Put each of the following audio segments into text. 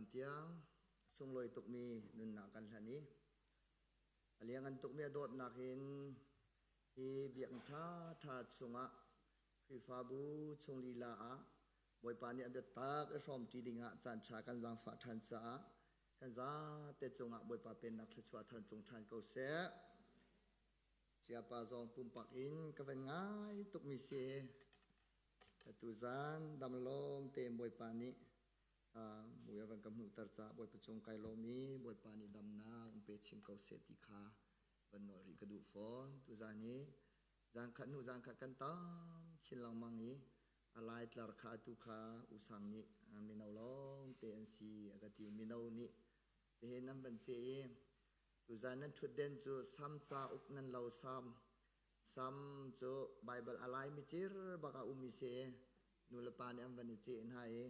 Tuzan tiang sunglawi tukmi nunnak kan hlan i a liangan tukmi a dawtnak in hi biakinn ṭhaṭha chungah Khrihfabu chung lila ah Bawipa nih a biatak i hrawmṭi dingah caanṭha kan zaangfah ṭhan caah kan zate cungah Bawipa Pennak thluachuah thar tlung ṭhan ko seh. Siapa zong pumpak in ka van ngai tukmi si. Atu zan damlawm tein Bawipa nih mui a van ka hmuhter caah Bawipa cung kai lawm i Bawipa nih damnak in pe chin ko seh ti kha van nawl rih ka duh fawn. Tuzan hi zan khat hnu zan khat kan tam chin lengmang i a laitlar kha atu kha usang nih mino lawng te an si a ka ti. Mino nih tihin an van ceh i tuzan nan ṭhutden cu sam cauk nan lo sam Sam cu Baibal a laimi cir bak a um i si. Nu le pa nih an van i ceh hna i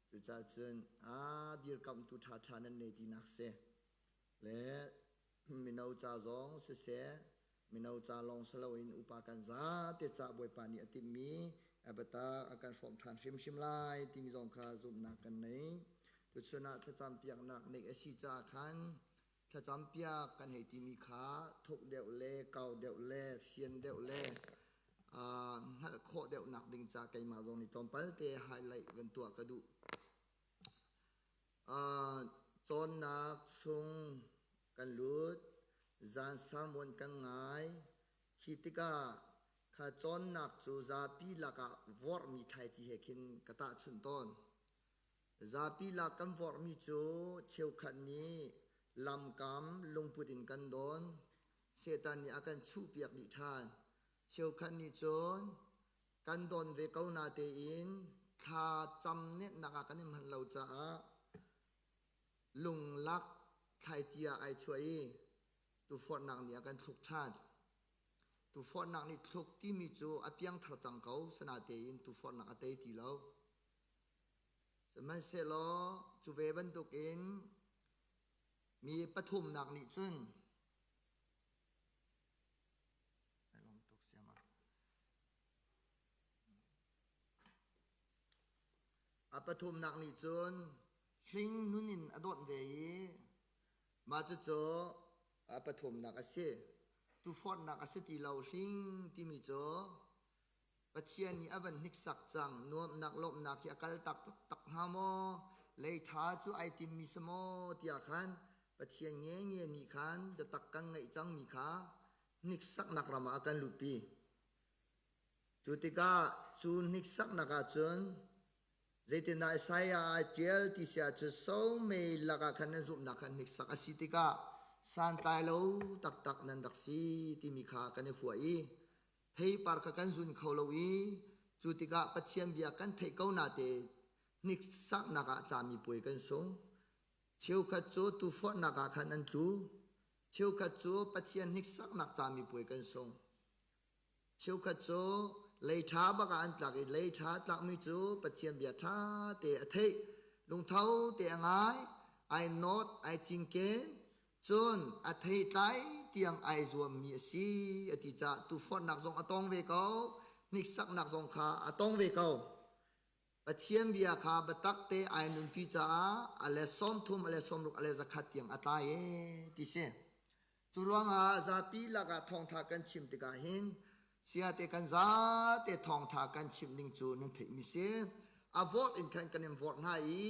cucaah cun aa dirkamhtu ṭhaṭha nan nei tinak si. Le mino ca zong siseh, mino ca lawng si loin upa kan zate ca Bawipa nih a timhmi a biatak a kan hrawm ṭhan hrimhrim lai timi zong kha zumhnak kan nei. Tuchun ah thlacam piaknak neih a si caah khan Thlacampiak kan hei timi kha thuk deuh le kau deuh le fian deuh le hngalh khawh deuhnak ding ca keimah zong nih tlawmpal te highlight van tuah ka duh. Cawnnak chung kan lut, zan sermon kan ngai. Khi tikah kha cawnnak cu zapi lakah vorhmi thlaici he khin ka tahchunh tawn. Zapi lak kan vorhmi cu cheukhat nih lamkam lungput in kan dawn. Satan nih a kan chuhpiak dih ṭhan. Cheukhat nih cun kan dawn ve ko natein thla cam netnak ah kan i hman lo caah lunglak thlaici ah ai chuah i tuforhnak nih a kan thluk ṭhan. Tuforhnak nih thluk timi cu a piangthar cang ko, sinatein tuforhnak a tei ti lo. Sihmanhsehlaw cu ve bantukin mi pathumnak nih cun ai lawm tuk siamah. A pathumnak nih cun hling nun in a dawt ve i mah cucu a pathumnak a si. Tuforhnak a si ti lo hling timi cu Pathian nih a van hniksak cang. Nuamhnak lawmhnak hi a kal tak taktak hnga maw? Lei ṭha cu ai timmi si maw? tiah khan Pathian ngengnge nih khan biatak kan ngeih cangmi kha hniksaknak ram ah a kan luhpi. Cu tikah cu hniksaknak ah cun zeitindah Isaiah aa ṭial ti si ahcun somei lakah khan nan zumhnak khan hniksak a si tikah santlai lo taktak nan rak si timi kha kan i huah i Theipar kha kan zun kho lo i cu tikah Pathian bia kan theih ko nate hniksaknak ah camipuai kan sung. Cheukhat cu tuforhnak ah khan an tlu. Cheukhat cu Pathian hniksaknak camipuai kan sung. Cheukhat cu lei ṭha bak ah an tlak i lei ṭha tlakmi cu Pathian bia ṭha te a theih, lungtho te a ngai, ai nawt, ai cinken, Cun a theitlai tiang ai zuammi a si a ti caah tuforhnak zong a tong ve ko, hniksaknak zong kha a tong ve ko. Pathian bia kha biatak te ai nunpi caah a le 30, a le 60, a le 100 tiang a tlai ee ti si. Cu ruangah zapi lakah thawngṭha kan chim tikah hin siate kan zate thawngṭha kan chim ding cu nan theihmi si. A vorh in khan kan in vorh hna i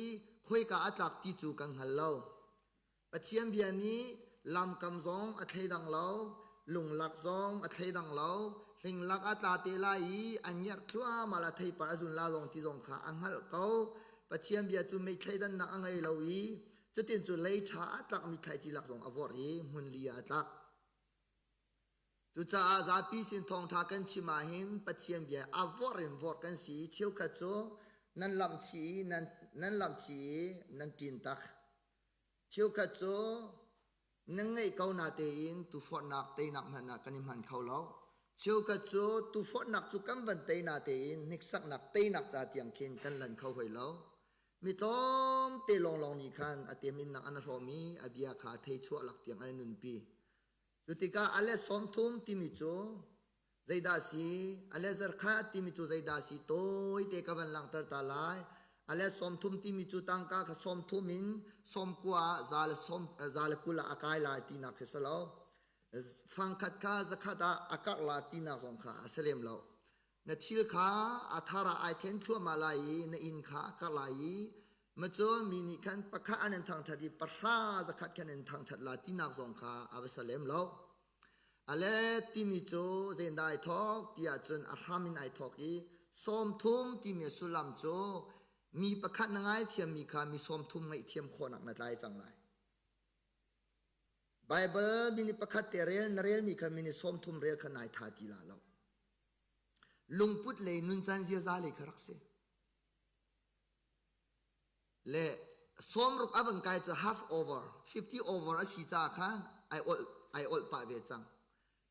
khoika a tlak ti cu kan hngal lo. Pathian bia nih lamkam zong a thleidang lo, lunglak zong a thleidang lo, hlinglak a tla te lai i a ngiarh thluahmah la theipar a zun la zong ti zong kha a hngalh ko. Pathian bia cu mei thleidannak a ngei lo i cutin cu lei ṭha a tlakmi thlaici lak zong a vorh i hmun li ah a tlak. Cucaah zapi sin thawngṭha kan chim ahhin Pathian bia a vorh in vorh kan si i cheukhat cu nan lamhchih i nan, nan lamhchih i nan ṭin tak. Cheukhat cu nan ngeih ko natein tuforhnak teinak hmanh ah kan i hman kho lo. Cheukhat cu tuforhnak cu kan van tei natein hniksaknak teinak ca tiang khin kan lan kho hoi lo. Mi tlawmte lawnglawng nih khan a teminnak an hrawm i a bia kha theichuah lak tiang an i nunpi. Cu tikah a let 30 timi cu zeidah a si? A let zarkhat timi cu zeidah a si? Tawite ka van langhter ta lai. A let 30 timi cu tangka kha 30 in 90 ah 120 ah a kai lai tinak khi si lo. Fangkhat kha zakhat ah a karh la tinak zong kha a si lem lo. Na thil kha a thar ah ai then thluahmah lai i na inn kha a karh lai i macun mi nih khan pakhat an in thangṭhat i pahra zakhat khan in thangṭhat la tinak zong kha a va si lem lo. A let timi cu zeidah ai thawk tiah cun a hram in ai thawk i 30 timi a sullam cu mi pakhat na ngaithiammi kha mi 30 ngaihthiam khawhnak na tlai cang lai. Baibal minute pakhat te rel na relmi kha minute 30 rel kha nai tha ti la lo. Lungput lei nuncan ziaza lei kha rak si. Le 60 a van kai cu half over, 50 over a si caah khan ai olh ai olh pah ve cang.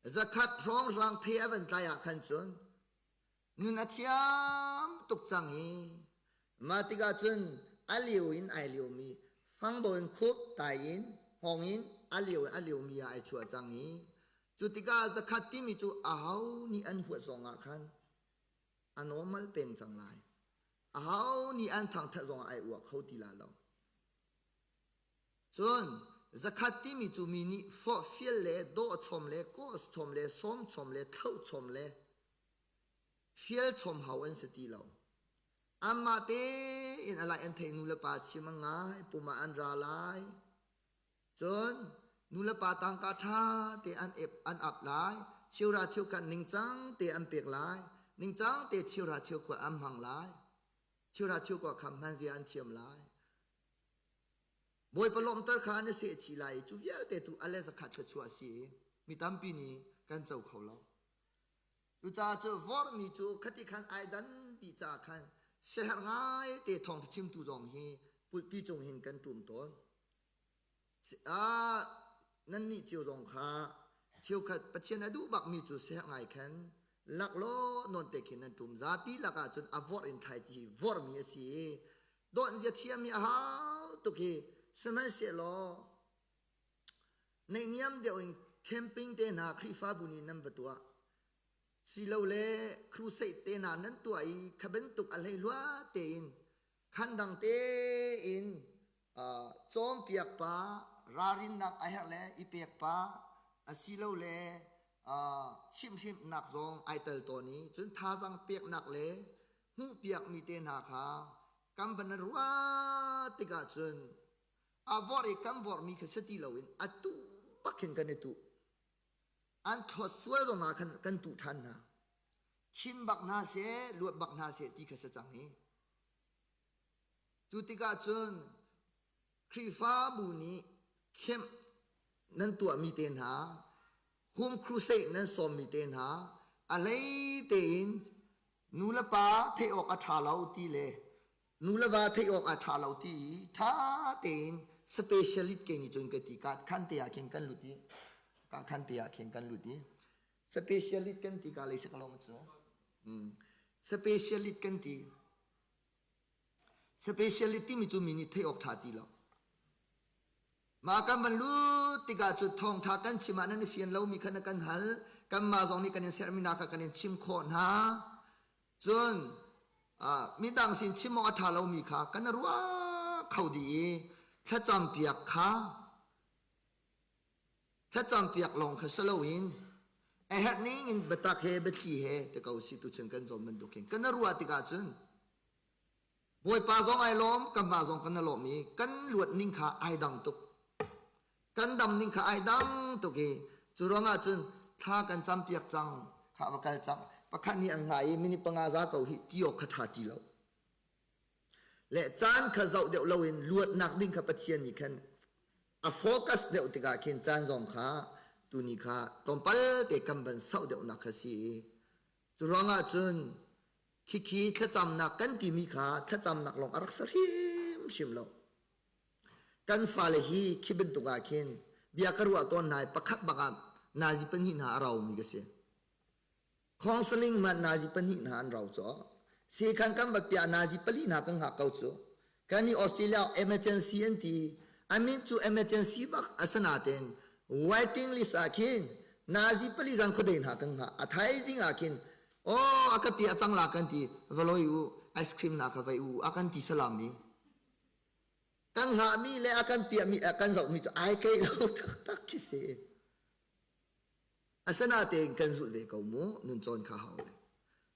100 hrawnghrang the a van tlai ah khan cun nun a thiam tuk cang i mah tikah cun a lio in ai liomi fangbo in khup tai in hngawng in a lio in a liomi ah ai chuah cang i cu tikah 100 timi cu aho nih an huat zong ah khan a normal peng cang lai. Aho nih an thangthat zong ah ai uah kho ti la lo. Cun 100 timi cu mi nih forhfial le dawh chom le kawh chom le sawm chom le thloh chom le fial chom hau an si ti lo. Anmah tein a lai an thei nu le pa chim a ngai, pum ah an ra lai. Cun nu le pa tangka ṭha te an ep an ap lai, cheuhra cheukhat ningcang te an pek lai, ningcang te cheuhra cheukhat an hmang lai, cheuhra cheukhat kha hman zia an thiam lai. Bawipa lawmhter kha an i sehchih lai i cu vialte tu a le 100 thluachuah a si i mi tampi nih kan co kho lo. Cucaah cu vorhmi cu khati khan ai dan ti caah khan siaherh ngai te thawngṭha chimtu zong hi pulpi cung hin kan ṭum tawn. Ah, nannih cio zong kha cheukhat Pathian a duh bakmi cu siaherh ngai khan laklawh nawn te khin nan ṭum. Zapi lakah cun a vorh in thlaici vorhmi a si i dawnh zia thiam hi a hau tuk i sihmanhsehlaw Naihniam deuh in camping te hna Khrihfabu nih nan va tuah. Silole crusade te hna nan tuah i kha bantuk a hleihluat tein khandang tein cawnpiak pa, ralrinnak a herh le i pek pa, asilole chimhhrinhnak zong ai tel tawn i cun thazaang peknak le hmuhpiakmi te hna kha kan van ruah tikah cun A vorh i kan vorhmi kha si ti loin a tuh bak khin kan i tuh. An thlawt sual zongah khan kan tuh ṭhan hna. Khim bak hna seh, luat bak hna seh ti kha si cang hi. Cu tikah cun Khrihfabu nih khemh nan tuahmi te hna, home crusade nan sawmmi te hna, a hlei tein nu le pa theih awk a ṭha lo ti le nu le va theih awk a ṭha lo ti i ṭha tein specialist ke nih cun ka ti ka khan te ah khin kan lut i ka khan te ah khin kan lut i specialist kan ti ka lei sak lo cu specialist kan ti specialist timi cu mi nih theih awk ṭha ti lo Mah kan van lut tikah cu thawngṭha kan chim ah nan i fian lomi kha na kan hal. Kanmah zong nih kan in sermi hna kha kan in chim khawh hna. Cun midang sin chim awk a ṭha lomi kha kan ruah kho dih i thlacampiak kha thlacampiak lawng kha si loin a herh ning in biatak he biathli he ti ko si tuchun kan zawm bantuk hin kan ruah tikah cun Bawipa zong ai lawm, kanmah zong kan i lawm i kan luat ning kha ai dang tuk. Kan dam ning kha ai dang tuk i cu ruangah cun thla kan campiak cang, kha va kal cang. Pakhat nih an hngah i minute panga za ko hi ti awk kha ṭha ti lo. Le caan kha zoh deuh loin luatnak ding kha Pathian nih khan a focus deuh tikah khin caan zong kha tuni kha tlawmpal te kan van sauh deuhnak kha si i cu ruangah cun Khikhi thlacamnak kan timi kha thlacamnak lawng a rak si hrimhrim lo. Kan fale hi khi bantuk ah khin bia ka ruah tawn hna i pakhat bak ah nazi pahnih hna a raumi ka si. Counseling hmanh nazi pahnih hna an rau cu. Sekhan kan va piah nazi pali hna kan hngak ko cu. Kan i Australia emergency an ti. Amin cu emergency bak a si natein waiting list ah khin nazi pali zan khuadei hna kan hngah. A thaizing ah khin aw a ka pi a cang la kan ti va loi u. ice cream na kha vai u a kan ti salam i kan hngahmi le a kan piahmi a kan zohmi cu ai keih lo taktak khi si. Asinain kan zulh ve ko mu nun cawn kha hau le.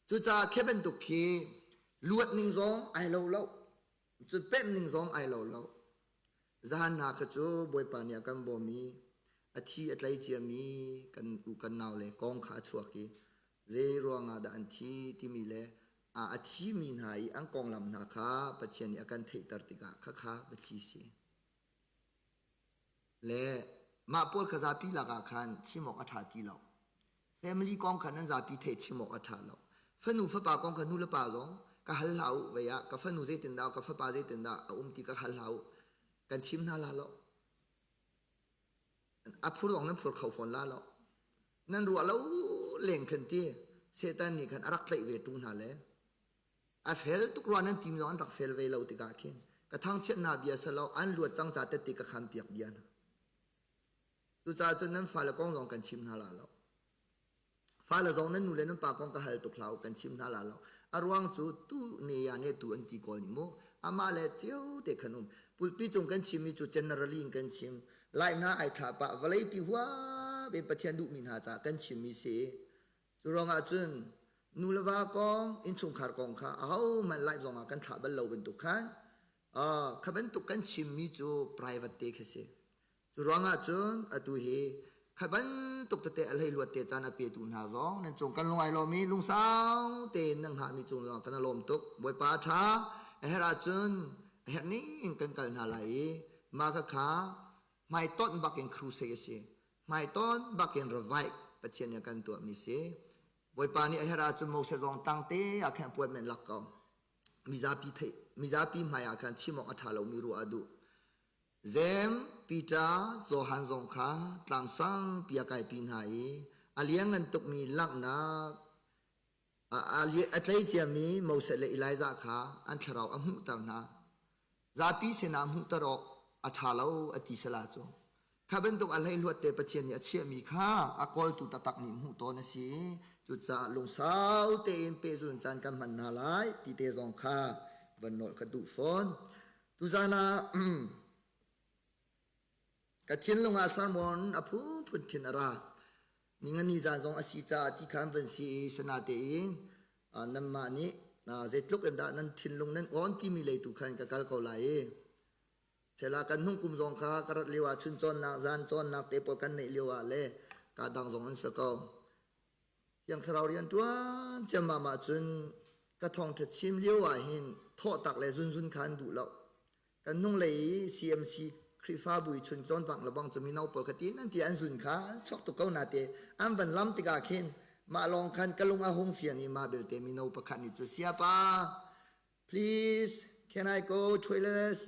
Cucaah khi bantuk khi luat ning zong ai lo lo. Cun pemh ning zong ai lo lo. Zahan hna kha cu Bawipa nih a kan bawm i a thi a tlai ciami kan u kan nau le kong kha a chuak i zei ruangah dah an thi timi le a thimi hna i an konglam hna kha Pathian nih a kan theihter tikah khakha biathli si. Le mah pawl kha zapi lakah khan chim awk a ṭha ti lo. Family kong kha nan zapi theih chim awk a ṭha lo. Fanu fapa kong kha nu le pa zong ka hal hlah u vei ah ka fanu zeitindah ka fapa zeitindah a um ti ka hal hlah u. Kan chim hna la lo. A phur zong nan phur kho fawn la lo. Nan ruah lo leng khan ti Satan nih khan a rak tlaih ve tung hna le a fel tuk rua nan tim zong an rak fel ve lo tikah khin ka thangchiat hna bia salo an luat cang ca tette ka khan piak bia hna. Cucaah cun nan fale kong zong kan chim hna la lo. Fale zong nan nu le nan pa kong ka hal tuk hlah u kan chim hna la lo. A ruang cu tu ne ya ne tu an ti kawl ni mu. Amah le cio te khan um. Pulpi cung kan chimmi cu generally in kan chim. Lai hna ai thla pah vawlei pi huap in Pathian duhmi hna caah kan chimmi si. Cu ruangah cun nu le va kong, innchungkhar kong kha ahohmanh live zongah kan thlah bal lo bantuk khan kha bantuk kan chimmi cu private te khi si. Cu ruangah cun atu hi kha bantuk tete a hleihluat te caan a petu hna zong nan cung kan lung ai lawm i lungsau tein nan hngahmi cung zong kan i lawm tuk. Bawipa a ṭha. A herh ahcun a herh ning in kan kal hna lai i mah khakha hmaitonh bakin crusade a si. Hmaitonh bakin revive Pathian nih a kan tuahmi si. Bawipa nih a herh ahcun Moses zong tangte ah khan appointment lak ko. Mizapi theih mizapi hmai ah khan chim awk a ṭha lomi ruah a duh. Jeim, Peter, Johan zong kha tlang sangpi a kaipi hna i a lianngan tukmi langhnak a tlei ciami Moses le Elijah kha an thlarau a hmuhter hna. Zapi sinah hmuhter awk a ṭha lo a ti sala cu. Kha bantuk a hleihluat te Pathian nih a chiahmi kha a kawltu taktak nih hmuh tawn a si. Cucaah lungsau tein pehzulh caan kan hman hna lai ti te zong kha van nawl ka duh fawn. Tuzaan ah ka thinlung ah sermon a phunphun khin a ra. Ningani zan zong a si caah ti khan van si i sanatein nanmah nih zeitluk in dah nan thinlung nan awn timi lei tu khan ka kal ko lai i Chela kan hnung kum zong kha ka rat lio ah chun cawnnak zan cawnnak te pawl kan neih lio ah le ka dang zong an si ko. Thiang Thlarau rian ṭuan ciammam ahcun ka thawngṭha chim lio ah hin thawhtak le zunzun kha an duh lo. Kan hnunglei i CMC Khrihfabu i chun cawntak lebang cu mino pawl kha ti nan ti an zun kha an chuak tuk ko na te an van lam tikah khin mah lawng khan ka lung a hung fian i mah belte mino pakhat nih cu siapa please can I go toilet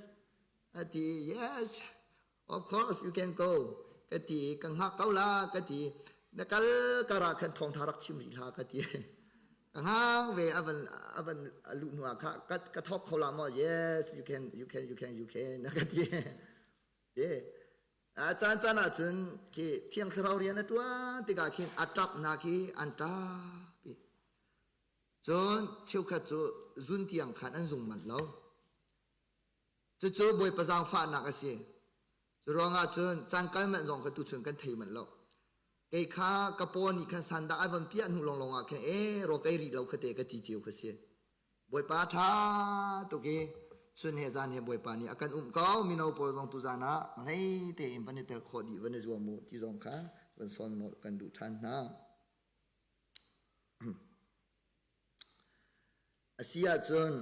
a ti yes Of course you can go ka ti i ka hngak ko la ka ti. Na kal kar ah khan thawngtha rak chim rih hlah ka ti. Ka hngak ve a van a van a luh hnu ah kha ka ka thawk kho la maw? Yes, you can you can you can you can na ka ti. Ti. A caan caan ah cun khi Thiang Thlarau rian a ṭuan tikah khin a ṭap hna khi an ṭap i cun cheukhat cu zun tiang khan an zung manh lo. Cucu Bawipa zaangfahnak a si. Cu ruangah cun caan kal manh zong kha tuchun kan thei manh lo. Kei kha ka paw nih khan sandah a van piah hnu lawnglawng ah khin ee raw kei rih lo kha te ka ti cio kha si. Bawipa ṭha tuk i chun he zan he Bawipa nih a kan umh ko mino pawl zong tuzan ah hlei tein van i tel khawh dih van i zuam u ti zong kha van sawn nawl kan duh ṭhan hna. A si ahcun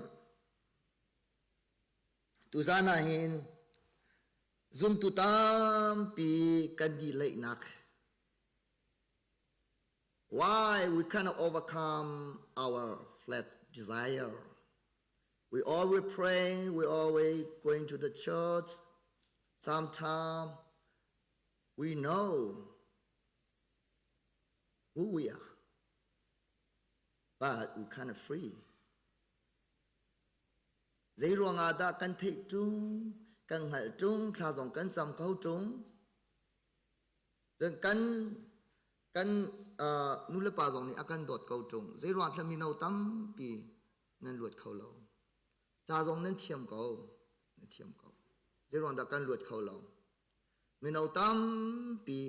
Tuzaan ah hin zumtu tampi kan dihlaihnak why we cannot overcome our flesh desire. We always pray, we always going to the church. Sometimes we know who we are, but we kind of free. Zeiruang ah dah kan theih ṭung, kan hngalh ṭung, thla zong kan cam kho ṭung. Cun kan kan uh, nulepa zong nih a kan dawt ko ṭung. Zeiruang thla mino tampi Nan luat kho lo. Ca zong nan thiam ko. Nan thiam ko. Zeiruang dah kan luat kho lo? Mino tampi,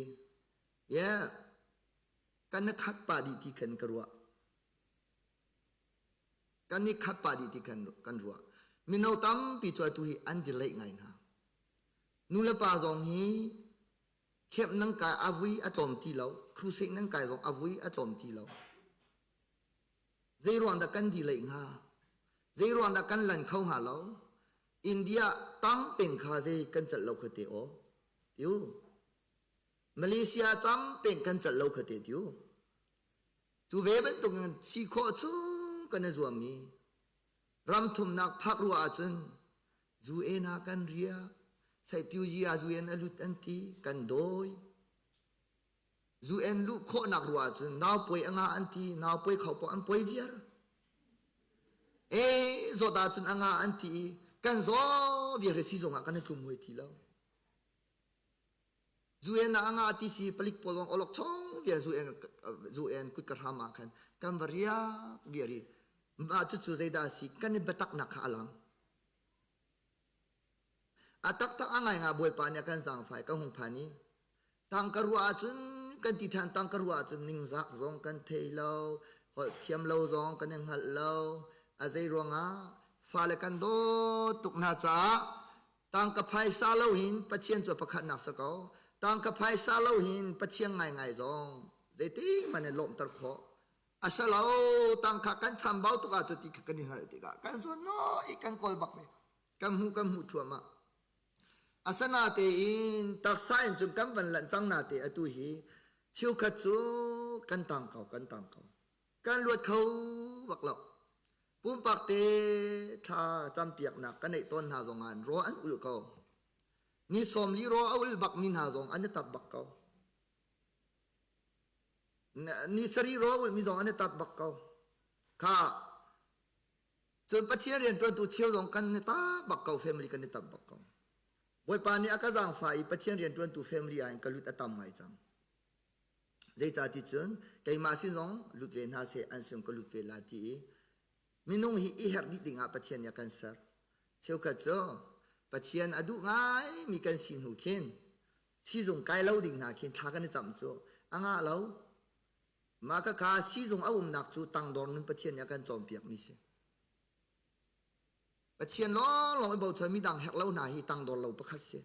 yeah, kan i khat pah dih ti khan ka ruah. Kan i khat pah dih ti khan kan ruah. Mino tampi cu atu hi an delay ngai hna. Nu le pa zong hi Camp nan kai a vui a tlawm ti lo. Crusade nan kai zong a vui a tlawm ti lo. Zei ruang dah kan delay hnga? Zei ruang dah kan lan kho hnga lo? India tang peng kha zei kan celh lo kha te aw. Tiu. Malaysia cam peng kan celh lo kha te tiu. Cu ve bantuk in si khawh chung kan i zuam i ram thumnak phak ruah ahcun zu en ah kan riak, saipyuji ah zu en a lut an ti, kan dawi. Zu en luh khawhnak ruah ahcun nau puai a ngah an ti, nau puai kho poh an puai viar. Ee, zawt ahcun a ngah an ti i kan zaw viar hi sizung ah kan i tlum hoi ti lo. UN ah a ngah ti si palik pawl wang olok chong vial UN UN kut ka hram ah khan kan va riak viar i mah cucu zeidah a si kan i biatak nak kha a lang. A taktak a ngai nga Bawipa nih a kan zaangfai kan hung phan i tangka ruah ahcun kan ti ṭhan tangka ruah ahcun ningzak zong kan thei lo holh thiam lo zong kan i hngalh lo a zei ruangah fale kan dawt tuk hna caah Tangka phaisa lo hin Pathian cu pakhatnak si ko. Tangka phaisa lo hin Pathian ngaingai zong zeiti hmanh in lawmhter khawh. A si lo, tangka kan chambau tuk ahcun ti kha kan i hngalh tikah kan zuan naw i kan kawl bak ve. Kan hmuh kan hmuh thluahmah. Asinatein taksa in cun kan van lanh cang nate atu hi cheukhat cu kan tang ko, kan tang ko. Kan luat kho bak lo. Pumpak te thla campiaknak ka neih tawn hna zongah raw an ulh ko. Ni 40 raw a ul bakmi hna zong an i tap bak ko. Ni sarih raw a ulmi zong an i tap bak ko. Kha cun Pathian rianṭuantu cheu zong kan i tap bak ko, family kan i tap bak ko. Bawipa nih a ka zaangfah i Pathian rianṭuantu family ah hin ka lut a tam ngai cang. Zeicah cun keimah sin zong lut ve hna seh an sin ka lut ve la ti i minung hi i herh dih dingah Pathian nih a kan ser. Cheukhat cu Pathian a duh ngaimi kan si hnu khin sizung kai lo ding hna khin thla kan i camh cu a ngah lo. Mah khakha sizung a umnak cu tangdor nun Pathian nih a kan cawnpiakmi si. Pathian lawnglawng i bochan mi dang herh lo hna hi tangdor lo pakhat si.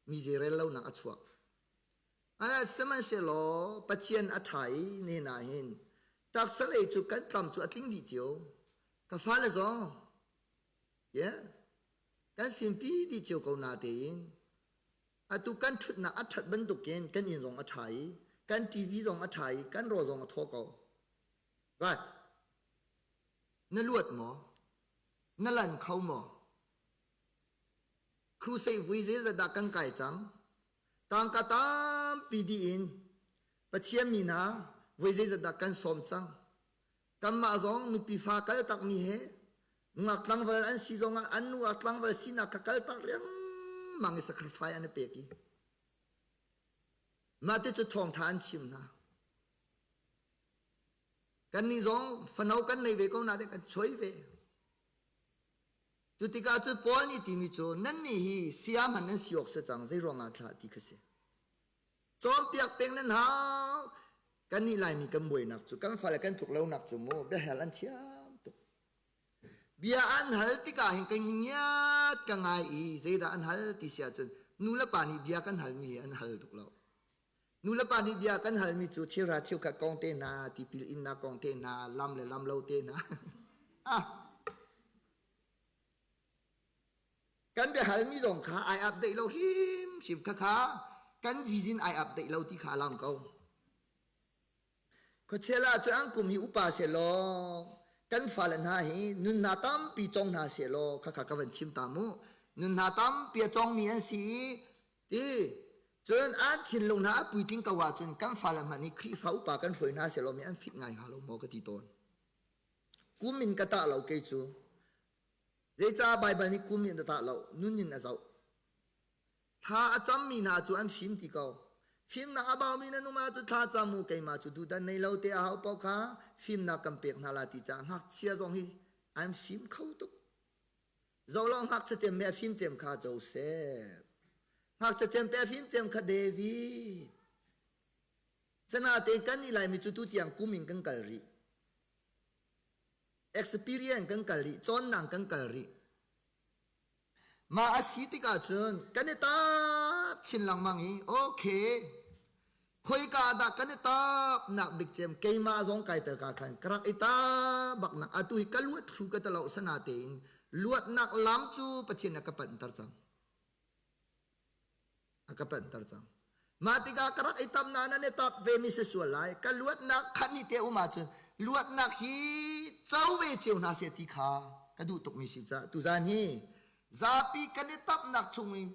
Mi zeirel lonak a chuak. Sihmanhsehlaw Pathian a ṭha i nihin ah hin taksa lei cu kan tlam cu a tling dih cio. Ka fale zong yeah, kan sinpi dih cio ko natein atu kan ṭhutnak a ṭhat bantukin kan inn zong a ṭha i kan TV zong a ṭha i kan rawl zong a thaw ko. But na luat maw? Na lan kho maw? Crusade vui zeizat dah kan kai cang? Tangka tampi dih in Pathian mi hna voi zeizat dah kan sawm cang. Kanmah zong nupi fa kal takmi he nungak tlangval an si zongah an nungak tlangval sinak kha kal tak riangmang i sacrifice an i pek i mah ti cu thawngtha an chim hna. Kannih zong fano kan nei ve ko na kan choi ve. Cu tikah cun Paul nih timi cu nannih hi saya hmanh nan si awk si cang zei ruangah thlah ti kha si. Cawnpiak peng nan hau. Kannih Laimi kan buainak cu kan fale kan tluk lonak cu mu biahal an thiam tuk. Bia an hal tikah hin ka ngiat ka ngai i zeidah an hal ti si ahcun nu le pa nih bia kan halmi hi an hal tuk lo. Nu le pa nih bia kan halmi cu cheuhra cheukhat kong te hna, tipil innak kong te hna, lam le lam lo te hna. ah Kan biahalmi zong kha ai update lo hrimhrim khakha kan vision ai update lo ti kha a lang ko. Khuachel ah cun an kum hi upa sehlaw kan fale hna hi nun hna tampi cong hna sehlaw khakha ka van chim ta mu. Nun hna tampi a congmi an si i ti cun an thinlung hna a puitling ko ahcun kan fale hmanh hi Khrihfa upa kan hruai hna sehlaw mi an fit ngai hnga lo maw ka ti tawn. Kum in ka tah lo kei cu. Zeicah Baibal nih kum in a tah lo, nun in a zoh. Thla a cammi hna cu an fim ti ko. Fimnak a baumi nan um ahcun thla cam u, keimah cu duhdan nei lo te a hau paoh kha fimnak kan pek hna la ti caah ngakchia zong hi. An fim kho tuk. Zoh ngakchia cem me a fim cem kha Joseph. Ngakchia cem te a fim cem kha David. Sanatein kan nih Laimi cu tutiang kum in kan kal rih. Experience kan kal rih, cawnnak kan kal rih. Mah a si tikah cun kan i tap chin lengmang i okay khoika dah kan i tap nak bik cem keimah zong kai tel ka khan ka rak i tap bak nak atu hi ka luat thlu ka talo sana tein luatnak lam cu Pathian a ka panhter cang. A ka panhter cang. Mah tikah ka rak i tam na nan i tap ve mi si sual lai. Ka luatnak khat ni te um ahcun luatnak hi co ve cio hna seh ti kha ka duh tukmi si caah tuzan hi zapi kan i tapnak chung in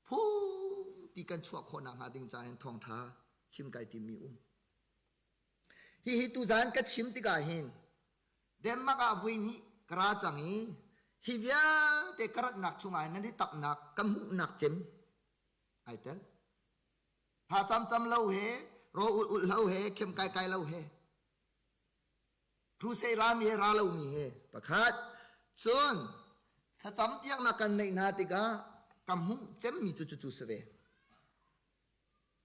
phung ti kan chuah khawh nakhnga ding caah hin thawngtha chim kai timmi um. Hihi tuzan ka chim tikah hin Denmark ah vui nih ka ra cang i hi vialte ka ratnak chungah hin nan i tapnak ka hmuhnak cem ai tel. Tha camcam lo he, raw ulh ulh lo he, khem kai kai lo he, crusade rami he ra lomi he pakhat. Cun thlacam piaknak kan neih hna tikah ka hmuh cemmi cu cucu si ve.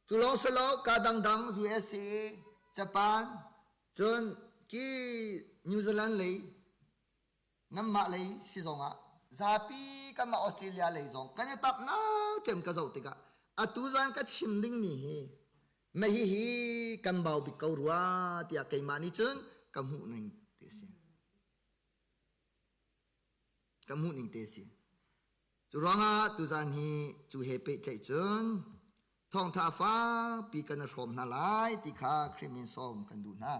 Cu lawng si lo ka dangdang USA, Japan, cun ki New Zealand lei nanmah lei si zongah zapi kanmah Australia lei zong kan i tap nak cem ka zoh tikah atu zan ka chim dingmi hi mah hihi kan bau bik ko rua tiah keimah nih cun ka hmuh ning ti a si. Ka hmuh ning te a si. Cu ruangah tuzan hi cu he pehtlaih cun thawngtha fakpi kan i hrawm hna lai ti kha Khrih min sawm kan duh hna.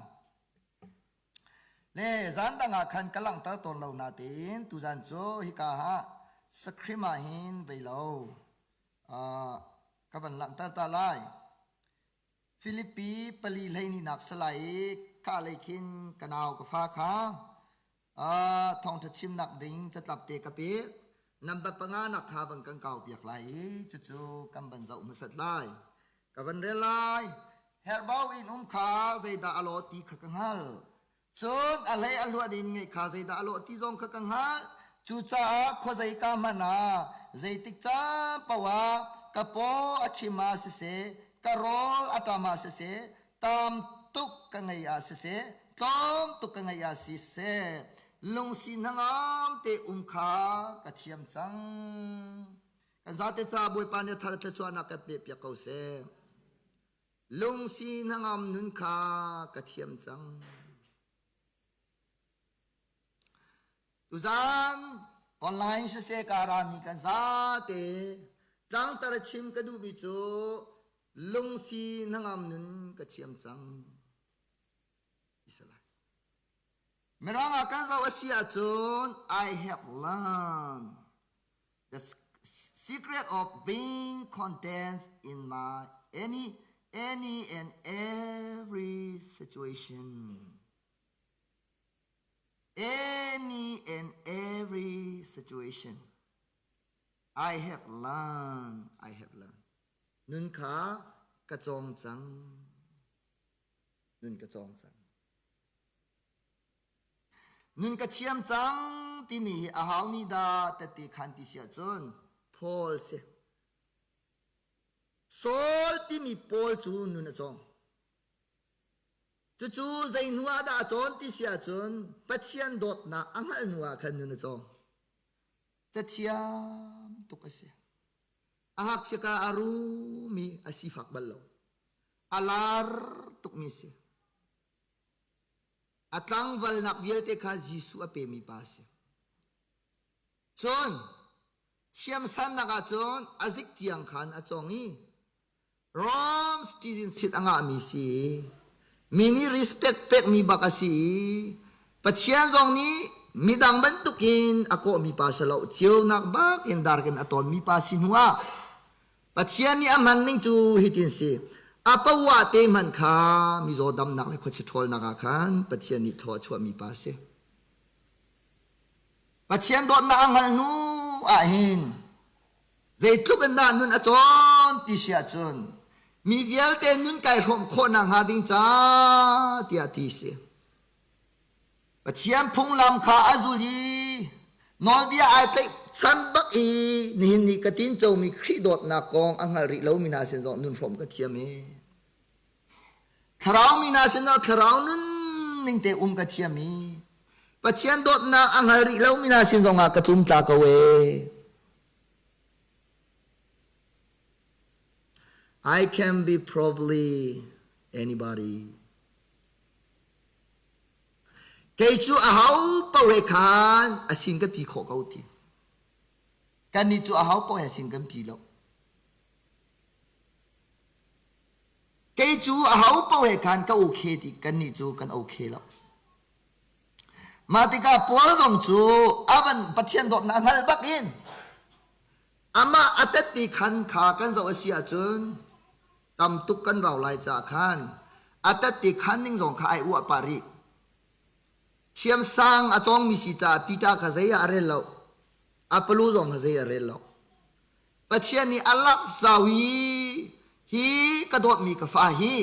Le zan dang ah khan ka langhter tawn lo natein tuzan cu hika ah sakrim ah hin vei lo ka van langhter ta lai. Filipi pali hleihnih salai i ka lei khin ka nau ka fa kha thawngṭha chimnak ding catlap te ka pek. Number panga nak kha van kan kau piak lai i cucu kan van zoh hmasat lai. Ka van rel lai. Herhbau in um kha zeidah a lawh ti kha ka hngalh. Cun a hlei a hluan in ngeih kha zeidah a lawh ti zong kha ka hngalh. Cucaah khuazeika hmanh ah zeitik caan paoh ah ka paw a khim ah siseh, ka rawl a ṭam ah siseh, tam tuk ka ngeih ah siseh, tlawm tuk ka ngeih ah siseh, lungsi hnangam te um kha ka thiam cang. Kan zate ca Bawipa nih a thar thluachuahnak kan pehpiak ko seh. Lungsi hnangam nun kha ka thiam cang. Tuzaan online siseh ka rami kan zate tlangtar chim ka duhmi cu lungsi hnangam nun ka thiam cang. Israel. Mirang ah kan zoh a si ahcun I have learned the secret of being content in my any any and every situation. Any and every situation. I have learned, I have learned. Nun kha ka cawng cang. Nun ka cawng cang. Nun ka thiam cang timi hi a hau ni dah tette khan ti si ahcun Paul si. Saul timi Paul cu nun a cawng. Cucu zei hnu ah dah a cawn ti si ahcun Pathian dawtnak a hngalh hnu ah khan nun a cawng. Cathiam tuk a si. A ngakchia ka a rumi a sifak bal lo. A lar tukmi si. A tlangvalnak vialte kha Jesuh a pemi pa a si. Cun thiamsannak ah cun a zik tiang khan a cawng i Rome citizenship a ngahmi si. Mi nih respect pekmi bak a si i Pathian zong nih midang bantukin a kawhmi pa si lo ceunak bak in darkin a tawnmi pa si hnu ah Pathian nih a hman ning cu hitin si. A poah te hmanh kha mizaw damnak le khuachia ṭhawlnak ah khan Pathian nih thaw a chuahmi pa a si. Pathian dawtnak a hngalh hnu ahhin zeitluk in dah nun a cawn ti si ahcun mi vialte nun kai hrawm khawh nakhnga ding ca tiah ti si. Pathian phunglam kha a zul i nawlbia ai tlaihchan bak i nihin ni ka tincomi Khrih dawtnak kong a hngal rih lomi hna sin zong nun hrawm ka thiam i thlarau mi hna sin zong thlarau nunning te um ka thiam i Pathian dawtnak a hngal rih lomi hna sin zongah ka tlumtla ko ee. I can be probably anybody. Kei cu aho paoh he khan a sin ka pi khawh ko ti. Kannih cu aho paoh he sin kan pi lo. Kei cu aho paoh he khan ka okay ti kannih cu kan okay lo. Mah tikah Paul zong cu a van Pathian dawtnak hngal bak in amah a tet khan kha kan zoh a si ahcun tam tuk kan rau lai caah khan a tet khan ning zong kha ai uah pah rih. Thiamsang a cawngmi si caah Peter kha zei ah a rel lo. Apollo zong kha zei ah a rel lo. Pathian nih a lak zau i hi ka dawtmi ka fa hi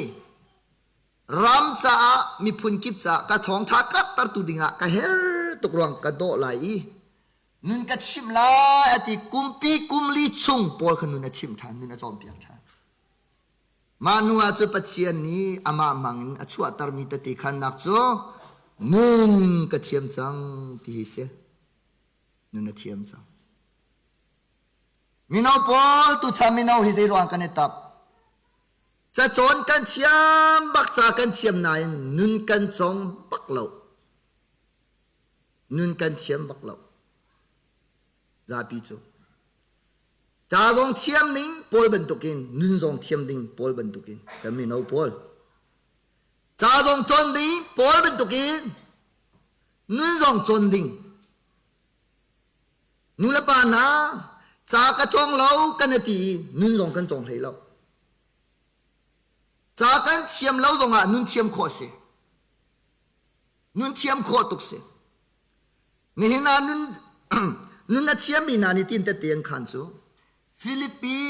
ram caah miphun kip caah ka thawngṭha karhtertu dingah ka her tuk ruang ka dawh lai i nun ka chimh lai a ti kumpi kumli chung Paul kha nun a chimh ṭhan nun a cawnpiak ṭhan mah hnu ah cu Pathian nih amah hmang in a chuahtermi tete khannak cu nun ka thiam cang ti hi si nun a thiam cang mino pawl tuchan mino hi zei ruang kan i tap Cacawn kan thiam bak ca kan thiam nain nun kan cawng bak lo. Nun kan thiam bak lo. Zapi cu. Ca zong thiam ding pawl bantukin nun zong thiam ding pawl bantukin kan mino pawl. Ca zong cawn ding pawl bantukin nun zong cawn ding. Nu le pa hna ca ka cawng lo kan ti i nun zong kan cawng hlei lo. Ca kan thiam lo zongah nun thiam khawh a si. Nun thiam khawh tuk si. Nihin ah nun nun a thiammi hna nih tin tete an khan cu Filipi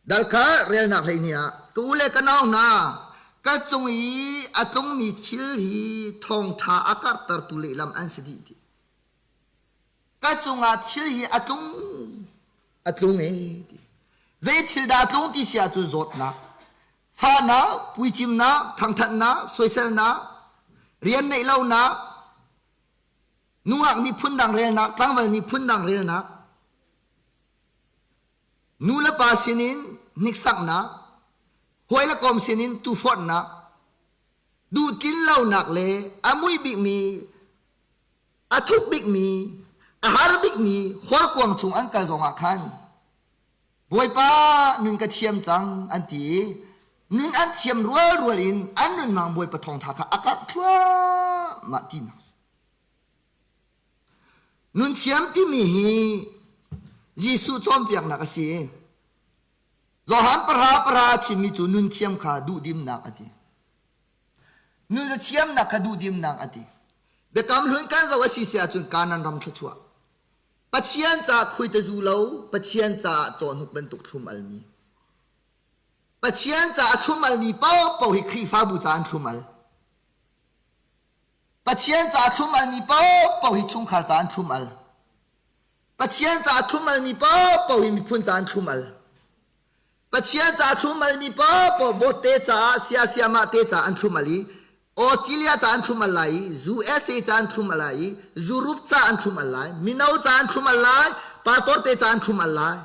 dal kha relnak hlei ni ah ka u le ka nau hna ka cung i a tlungmi thil hi thawngṭha a karhtertu lehlam an si dih ti. Ka cungah thil hi a tlung a tlung e ti. Zei thil dah a tlung ti si ahcun zawtnak, fahnak, puicimnak, thangṭhatnak, soiselnak, rian neih lonak, nungak nih phundang relnak, tlangval nih phundang relnak, nu le pa sinin hniksaknak, hawi le kom sinin tuforhnak, duhtlin lonak le a mui bikmi a thuk bikmi a har bikmi horkuang chung an kal zongah khan Bawipa nun ka thiam cang an ti i nun an thiam rualrual in an nunnak Bawipa thawngṭha kha a karh thluahmah tinak si. Nun thiam timi hi Jesuh cawnpiaknak a si. Johan pahra pahra a chimmi cu nun thiam kha duhdimnak a ti. Nun thiamnak kha duhdimnak a ti. Biakam hlun kan zoh a si si ahcun Kanan ram thluachuah. Pathian caah khuaitazu lo, Pathian caah cawhnuk bantuk thlum almi. Pathian caah thlum almi paohpaoh hi Khrihfabu caah an thlum al. Pathian caah thlum almi paohpaoh hi chungkhar caah an thlum al. Pathian caah thlum almi paohpaoh hi miphun caah an thlum al. Pathian caah thlum almi paohpaoh bawtte caah siasiamah te caah an thlum al i Australia caah an thlum al lai i USA caah an thlum al lai i Europe caah an thlum al lai mino caah an thlum al lai pastor te caah an thlum al lai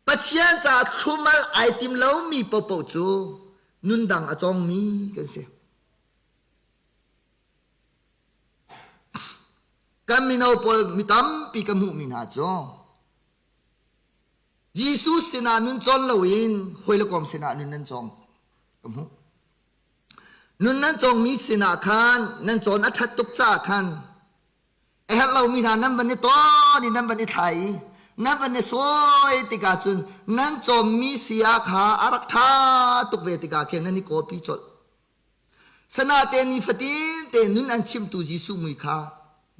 Pathian caah thlum al ai tim lomi paohpaoh cu nundang a cawngmi kan si. Kan mino pawl mi tampi ka hmuhmi hna cu Jesuh sinah nun cawn loin hawi le kom sinah nun nan cawng ka hmuh. Nun nan cawngmi sinah khan nan cawn a ṭhat tuk caah khan a herh lomi hna nan van i tawn i nan van i thlai i nan van i sawi tikah cun nan cawmmi saya kha a rak ṭha tuk ve tikah khin nan i kawpi colh. Sanate nifatin te nun an chimtu Jesuh mui kha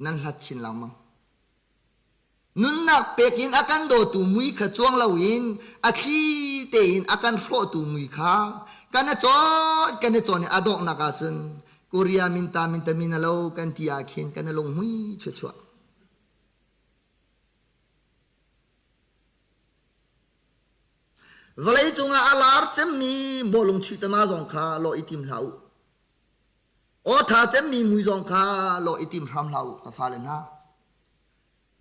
nan hlat chin lengmang. Nunnak pek in a kan dawtu mui kha cuang loin a thli tein a kan hrawhtu mui kha Kan i cawn kan i cawn i a donghnak ahcun Korea minta minta min a lo kan ti ah khin kan i lunghmui chuachuah. Vawleicung ah a lar cemmi bawlung chuih tama zong kha lawh i tim hlah u. Aw ṭha cemmi mui zong kha lawh i tim hram hlah u, ka fale hna.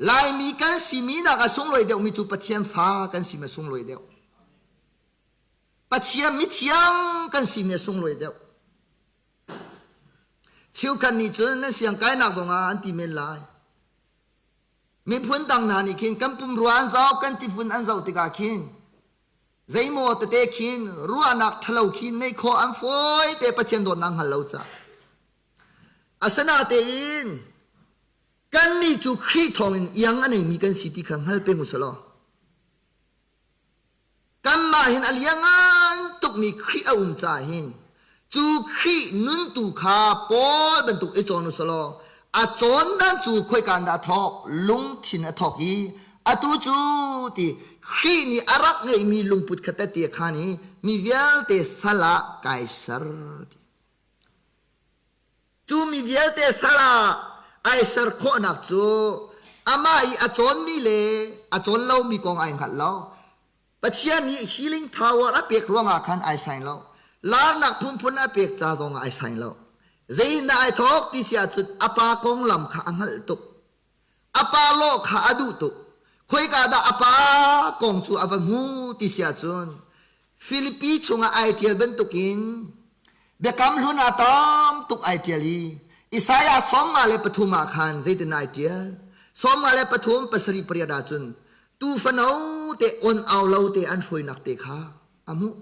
Laimi kan simi nak a sunglawi deuhmi cu Pathian fa kan simi a sunglawi deuh. Pathian mithiang kan simi a sunglawi deuh. Cheukhat nih cun nan siangkainak zongah an ti men lai. Miphun dang hna nih khin kan pumrua an zoh, kan tifun an zoh tikah khin zeimaw tete khin ruahnak ṭhalo khi neih khawh an fawi te Pathian dawtnak hngal lo ca. Asinatein Kannih cu Khrih thawngin iang a neimi kan si ti kha hngal peng u sih law kanmah hin a liangan tukmi Khrih a um caah hin cu Khrih nun tu kha Paul bantuk i cawn u sih law a cawn dan cu khoika in dah a thawk lungthin a thawk i atu cu ti Khrih nih a rak ngeihmi lungput kha tette khan i mi vialte sal ah kai ser ti. Cu mi vialte sal ah ai ser khawhnak cu amah i a cawnmi le a cawn lomi kong ai hngalh lo. Pathian nih healing power a pek ruangah khan ai saing lo. Larnak phunphun a pek ca zongah ai saing lo. Zeitindah ai thawk ti si ahcun a pa konglam kha a hngalh tuk. A pa lawh kha a duh tuk. Khoika dah a pa kong cu a va hmu ti si ahcun Filipi chungah ai ṭial bantukin Biakam Hlun ah tam tuk ai ṭial i Isaiah 53 ah khan zeitin ai ṭial? 53 pasarih pariat ahcun tuufano te on au lo te an hruainak te kha a hmuh.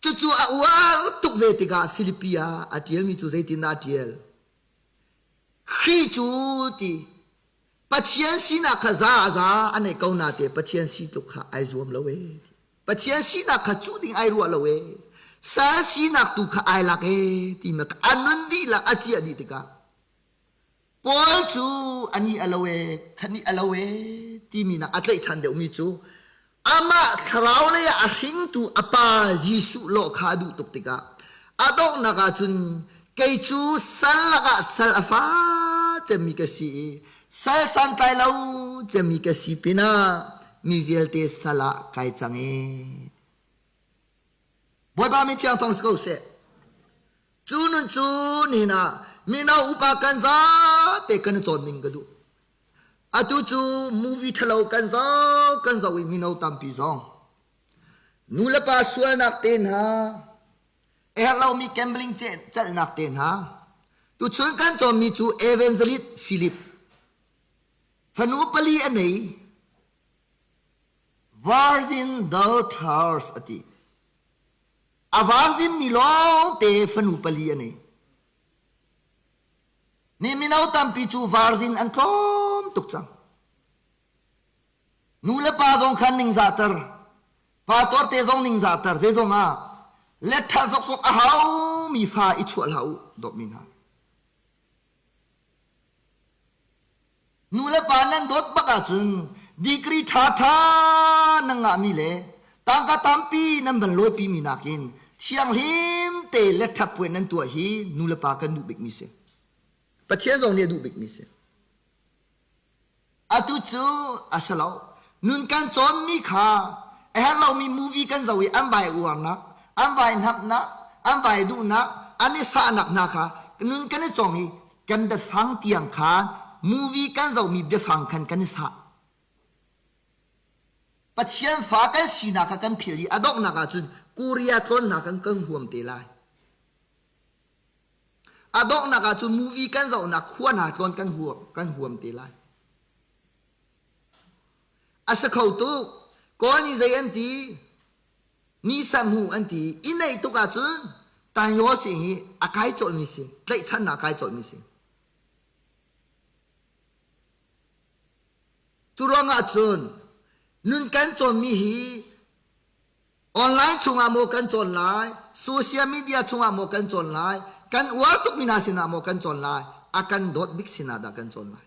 Cucu a uar tuk ve tikah Filipi ah a ṭialmi cu zeitin dah a ṭial? Khrih cu ti Pathian sinak kha za a za a neih ko na te Pathian si tluk kha ai zuam lo ee. Pathian sinak kha cuh ding ai ruah lo ee. Sal sinak tu kha ai lak ee ti ma a nun dihlak a ciah dih tikah Paul cu ani a lo ee khani a lo ee timi nak a tlaihchan deuhmi cu Amah thlarau lei ah a hringtu a pa Jesuh lawh kha a duh tuk tikah a donghnak ah cun kei cu sal lakah sal a fa cemmi ka si i sal santlai lo cemmi ka si pinah mi vialte sal ah kai cang e. Bawipa mi thiang thawng si ko seh. Cu nun cu nihin ah mino upa kan zate kan i cawn ding ka duh. Atu cu movie ṭhalo kan zoh kan zoh i mino tampi zong nulepa sualnak te hna, a herh lomi gambling celhnak te hna, tuchun kan cawnmi cu Evangelist Philip fanu pali a nei Virgin Daughters a ti. A virgin mi lawngte fanu pali a nei. Mi mino tampi cu virgin an tlawm tuk cang. Nu le pa zong khan ningzahter, pa tuarte zong ningzahter, zeizong ah let ṭha zokzok a haumi fa i chuah hlah u, dawtmi hna. Nu le pa nan dawt bak ahcun degree ṭhaṭha nan ngahmi le tangka tampi nan van lawipimi nakin thianghlim te le ṭhatpuai nan tuah hi nu le pa kan duh bikmi si. Pathian zong nih a duh bikmi si. Atu cu a si lo. Nun kan cawnmi kha a herh lomi movie kan zoh i an vai uarnak, an vai hnamhnak, an vai duhnak, an i sahnak hna kha nun kan i cawng i kan biafang tiang khan movie kan zohmi biafang khan kan i sah. Pathian fa kan sinak kha kan philh i a donghnak ahcun Korea tlawnnak kan kan huam te lai. A donghnak ahcun movie kan zohnak khua hna tlawn kan huam, kan huam te lai. A si kho tuk. Kawl nih zei an ti? Ni sam hu an ti. I neih tuk ahcun tanyaw si hi a kai cawlmi si. Tlaihchannak a kai cawlmi si. Cu ruangah cun nun kan cawnmi hi Online chungah maw kan cawn lai, social media chungah maw kan cawn lai, kan uar tukmi hna sinah maw kan cawn lai, a kan dawt bik sinah dah kan cawn lai.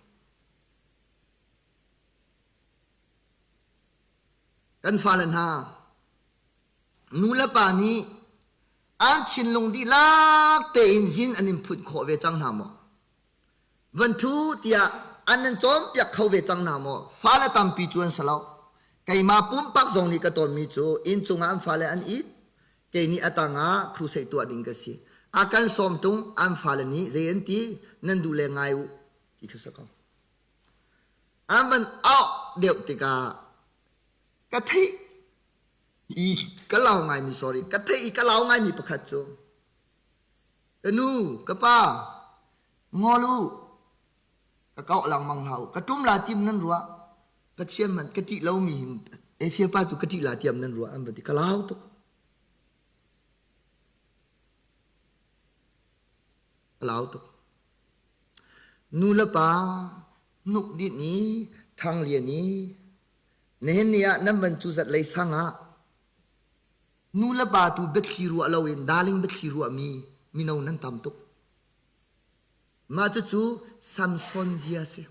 Kan fale hna, Nu le pa nih an thinlung dihlak tein zin an in phunh khawh ve cang hna maw? Van ṭhu tiah an nan cawnpiak kho ve cang hna maw? Fale tampi cu an si lo. Keimah pumpak zong nih ka tawnmi cu inncung ah an fale an it, kei nih a tangah crusade tuah ding ka si. A kan sawm tung an fale nih zei an ti nan duh le ngai u ti khi si ko. An van auh deuh tikah ka theih i ka lau ngaimi sorry ka theih i ka lau ngaimi pakhat cu ka nu ka pa ngol u ka kauh lengmang hlah u ka ṭum la tim nan ruah Pathian man ka ṭih lomi hin Efia pa cu ka ṭih la tiam nan ruah an va ti ka lau tuk ka lau tuk nu le pa hnuk dinh i thang lian i nihin ni ah nan van cu zat lei sang ah nu le pa tu biathli ruah loin darling biathli ruahmi mino nan tam tuk. Mah cucu Samson zia si.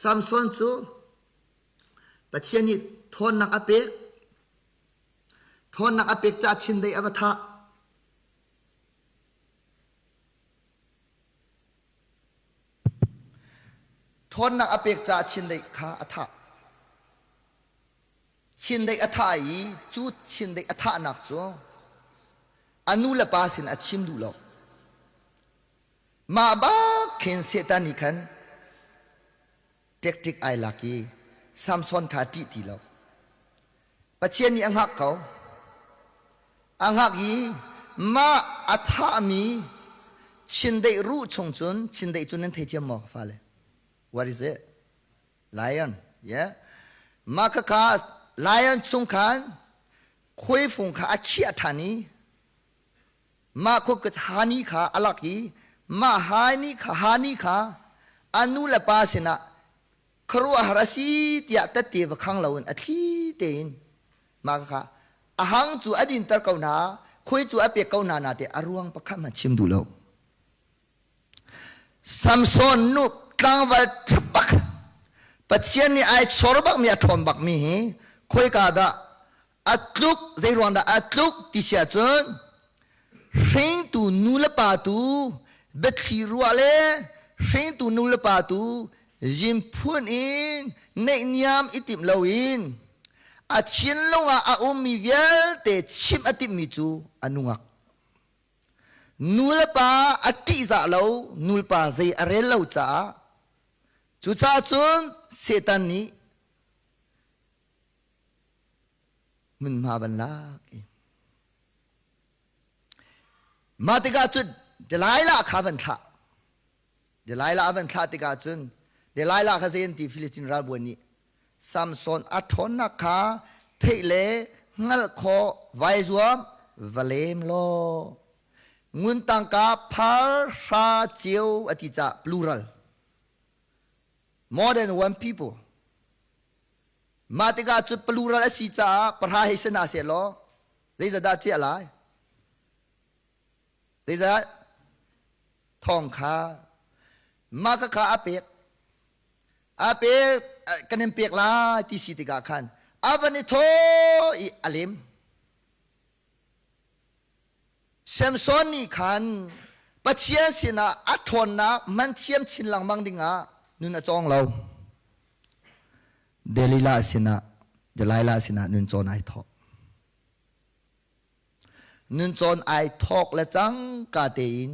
Samson cu Pathian nih ṭhawnnak a pek. Ṭhawnnak a pek caah chindeih a va thah. Ṭhawnnak a pek caah chindeih kha a thah. Chindeih a thah i cu chindeih a thahnak cu a nu le pa sin a chim duh lo. Mah bak khin Satan nih khan tactic ai lak i Samson kha a ṭih ti lo. Pathian nih a hngak ko. A hngak i mah a thahmi chindeih ruh chung cun chindeih cu nan thei thiam maw fale? What is it? Lion, yeah. Mah khakha lion chung khan khuaifung kha a khiah ṭhan i mah khua hani kha a lak i mah hani kha hani kha a nu le pa sinah khuaruahhar a si tiah tette va khang loin a thli tein mah kha a hang cu a dinter ko hna khuai cu a pek ko hna na te a ruang pakhat hmanh chim duh lo. Samson nu tlangval ṭha bak Pathian nih ai chor bakmi a ṭhawn bakmi hi khoika dah a tluk zeiruang dah a tluk ti si ahcun hringtu nu le pa tu biathli ruah le hringtu nu le pa tu zinphun in neihniam i timh loin a thinlung ah a ummi vialte chimh a timhmi cu a nungak Nulepa a ṭihzah lo, nulepa zei a rel lo caah cucaah cun Satan nih hmunhma van lak i mah tikah cun Delilah kha van thlah. Delilah a van thlah tikah cun Delilah kha zei an ti Filistin ralbawi nih Samson a ṭhawnnak kha theih le hngalh khawh vai zuam va lem law ngun tangka phar hra ceo a ti cah plural more than one people mah tikah cu plural a si caah pahra hei si hna seh law zeizah dah ciah lai zeizah thawng kha mah kha a pek A pek kan in pek lai ti si tikah khan a van i thaw i a lem. Samson nih khan Pathian sinah a ṭhawnnak hman thiam chin lengmang dingah nun a cawng lo. Delilah sinah Delilah sinah nun cawn ai thawk. Nun cawn ai thawk le cangka tein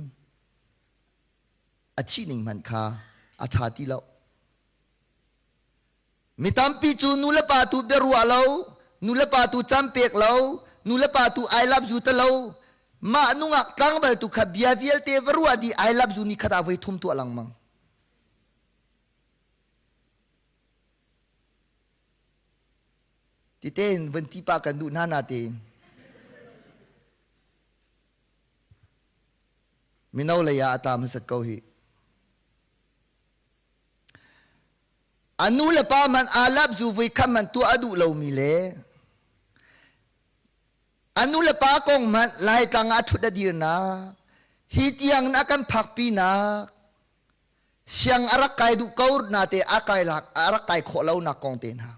a thih ning hmanh kha a ṭha ti lo. Mi tampi cu nulepa tu biaruah lo, nulepa tu cam pek lo, nulepa tu I love you ta lo, mah nungak tlangval tu kha bia vialte va ruah dih I love you ni khat ah voi thum tuah lengmang. Titein van ti pa kan duh hna na tein. Mino lei ah a tla hmasat ko hih. A nu le pa hmanh aa lap zu vui khat hmanh tuah a duh lomi le a nu le pa kong hmanh Laitlang ah a ṭhut a dirnak hi tiang in a kan phakpinak siang a rak kai duh ko na te a kai lak a rak kai khawh lonak kong te hna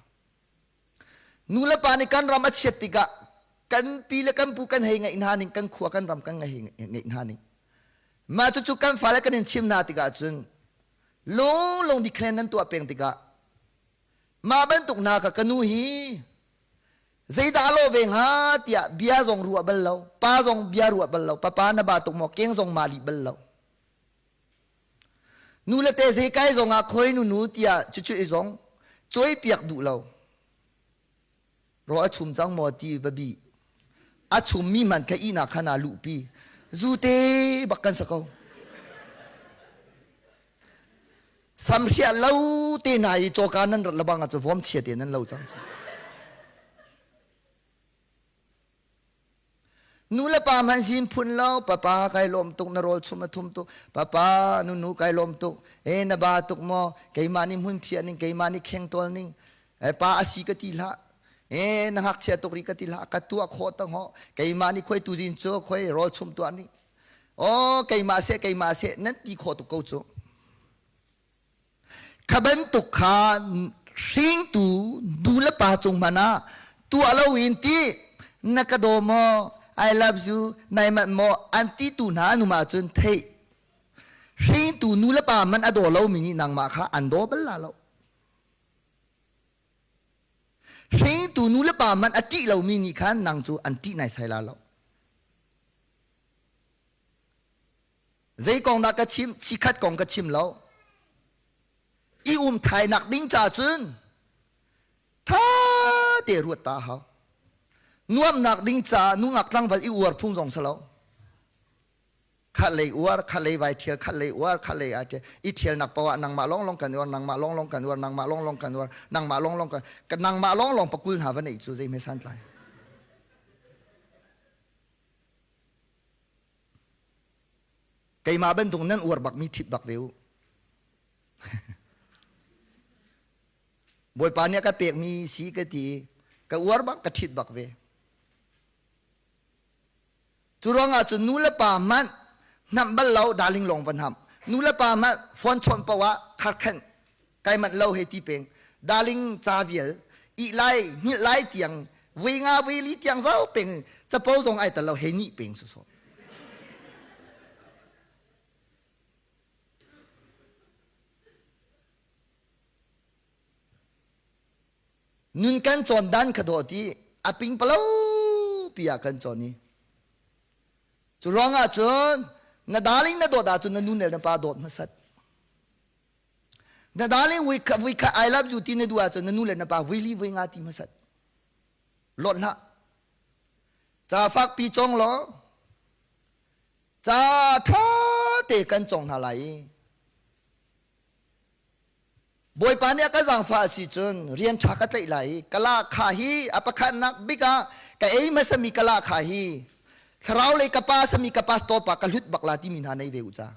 nu le pa nih kan ram a chiat tikah Kan pi le kan pu kan hei ngaih hna ning, kan khua kan ram kan hei ngaih hna ning. Mah cucu kan fale kan in chim hna tikah cun lunglung dikhren nan tuah peng tikah mah bantuk hna kha ka nu hi zeidah a lawh ve hnga tiah bia zong ruah bal lo, pa zong bia ruah bal lo, papa na ba tuk maw keng zong ma lih bal lo. Nu le te zei kai zong ah khoi nu nu tiah cucu i zong cawipiak duh lo. Raw a chum cang maw ti va bi. A chummi man kha ihnak khan aa luhpi. Zute bak kan sa ko. Samhriah lo te hna i cawka nan rat lebang ah cu vom chia te nan lo cang cu. Nu le pa hmanh sin phun lo papa kai lawm tuk na rawl chum a thum tuk papa nunu kai lawm tuk e na ba tuk maw keimah nih hmun phiah ning keimah nih kheng tawl ning e pa a si ka ti hlah e na ngakchia tuk rih ka ti hlah ka tuah khawh tang ho keimah nih khoi tuzin cu khoi rawl chum tuah nih oh keimah seh keimah seh nan ti khawh tuk ko cu Kha bantuk kha hringtu nu le pa cung hmanh ah tuah loin ti na ka daw maw I love you nai manh maw an ti tu hna an um ahcun theih hringtu nu le pa man a daw lomi nih nangmah kha an daw bal la lo. Hringtu nu le pa man a ṭih lomi nih khan nang cu an ṭih naisai la lo. Zei kong dah ka chim? Chikhat kong ka chim lo. I um thainak ding ca cun tha te ruat ta hau. Nuamnak ding ca nungak tlangval i uar phung zong si lo. Khat lei uar, khat lei vai thial, khat lei uar, khat lei ai thial. I thialnak poah ah nangmah longlong kan uar, nangmah longlong kan uar, nangmah longlong kan uar, nangmah longlong kan nangmah longlong pakul hna va neih cu zei hme santlai. Keimah bantuk nan uar bakmi ṭhit bak ve u. Bawipa nih a ka pekmi si ka ti ka uar bak ka ṭhit bak ve. Cu ruangah cun nu le pa hmanh hnamh bal lo darling lawng va hnamh. Nu le pa hmanh phone chawnh paoh ah kharkhenh kai manh lo hei ti peng. Darling ca vial ih lai hngilh lai tiang vui nga vui li tiang zau peng capo zong ai tel lo hei nih peng sawsawh. Nun kan cawn dan kha dawh ti a ping palo pi ah kan cawn i cu ruangah cun na darling na dawt ahcun na nu le na pa dawt hmasat Na darling vui kha vui kha I love you ti na duh ahcun na nu le na pa vui li vui nga ti hmasat. Lawt hlah. Ca fakpi cawng law ca ṭha te kan cawng hna lai i Bawipa nih a ka zaangfah a si cun rian ṭha ka tlaih lai i ka lahkhah hi a pakhatnak bik ah ka ei hmasami ka lahkhah hi thlarau lei ka pa sami ka pastor pa ka hlut bak la timi hna nei ve u ca.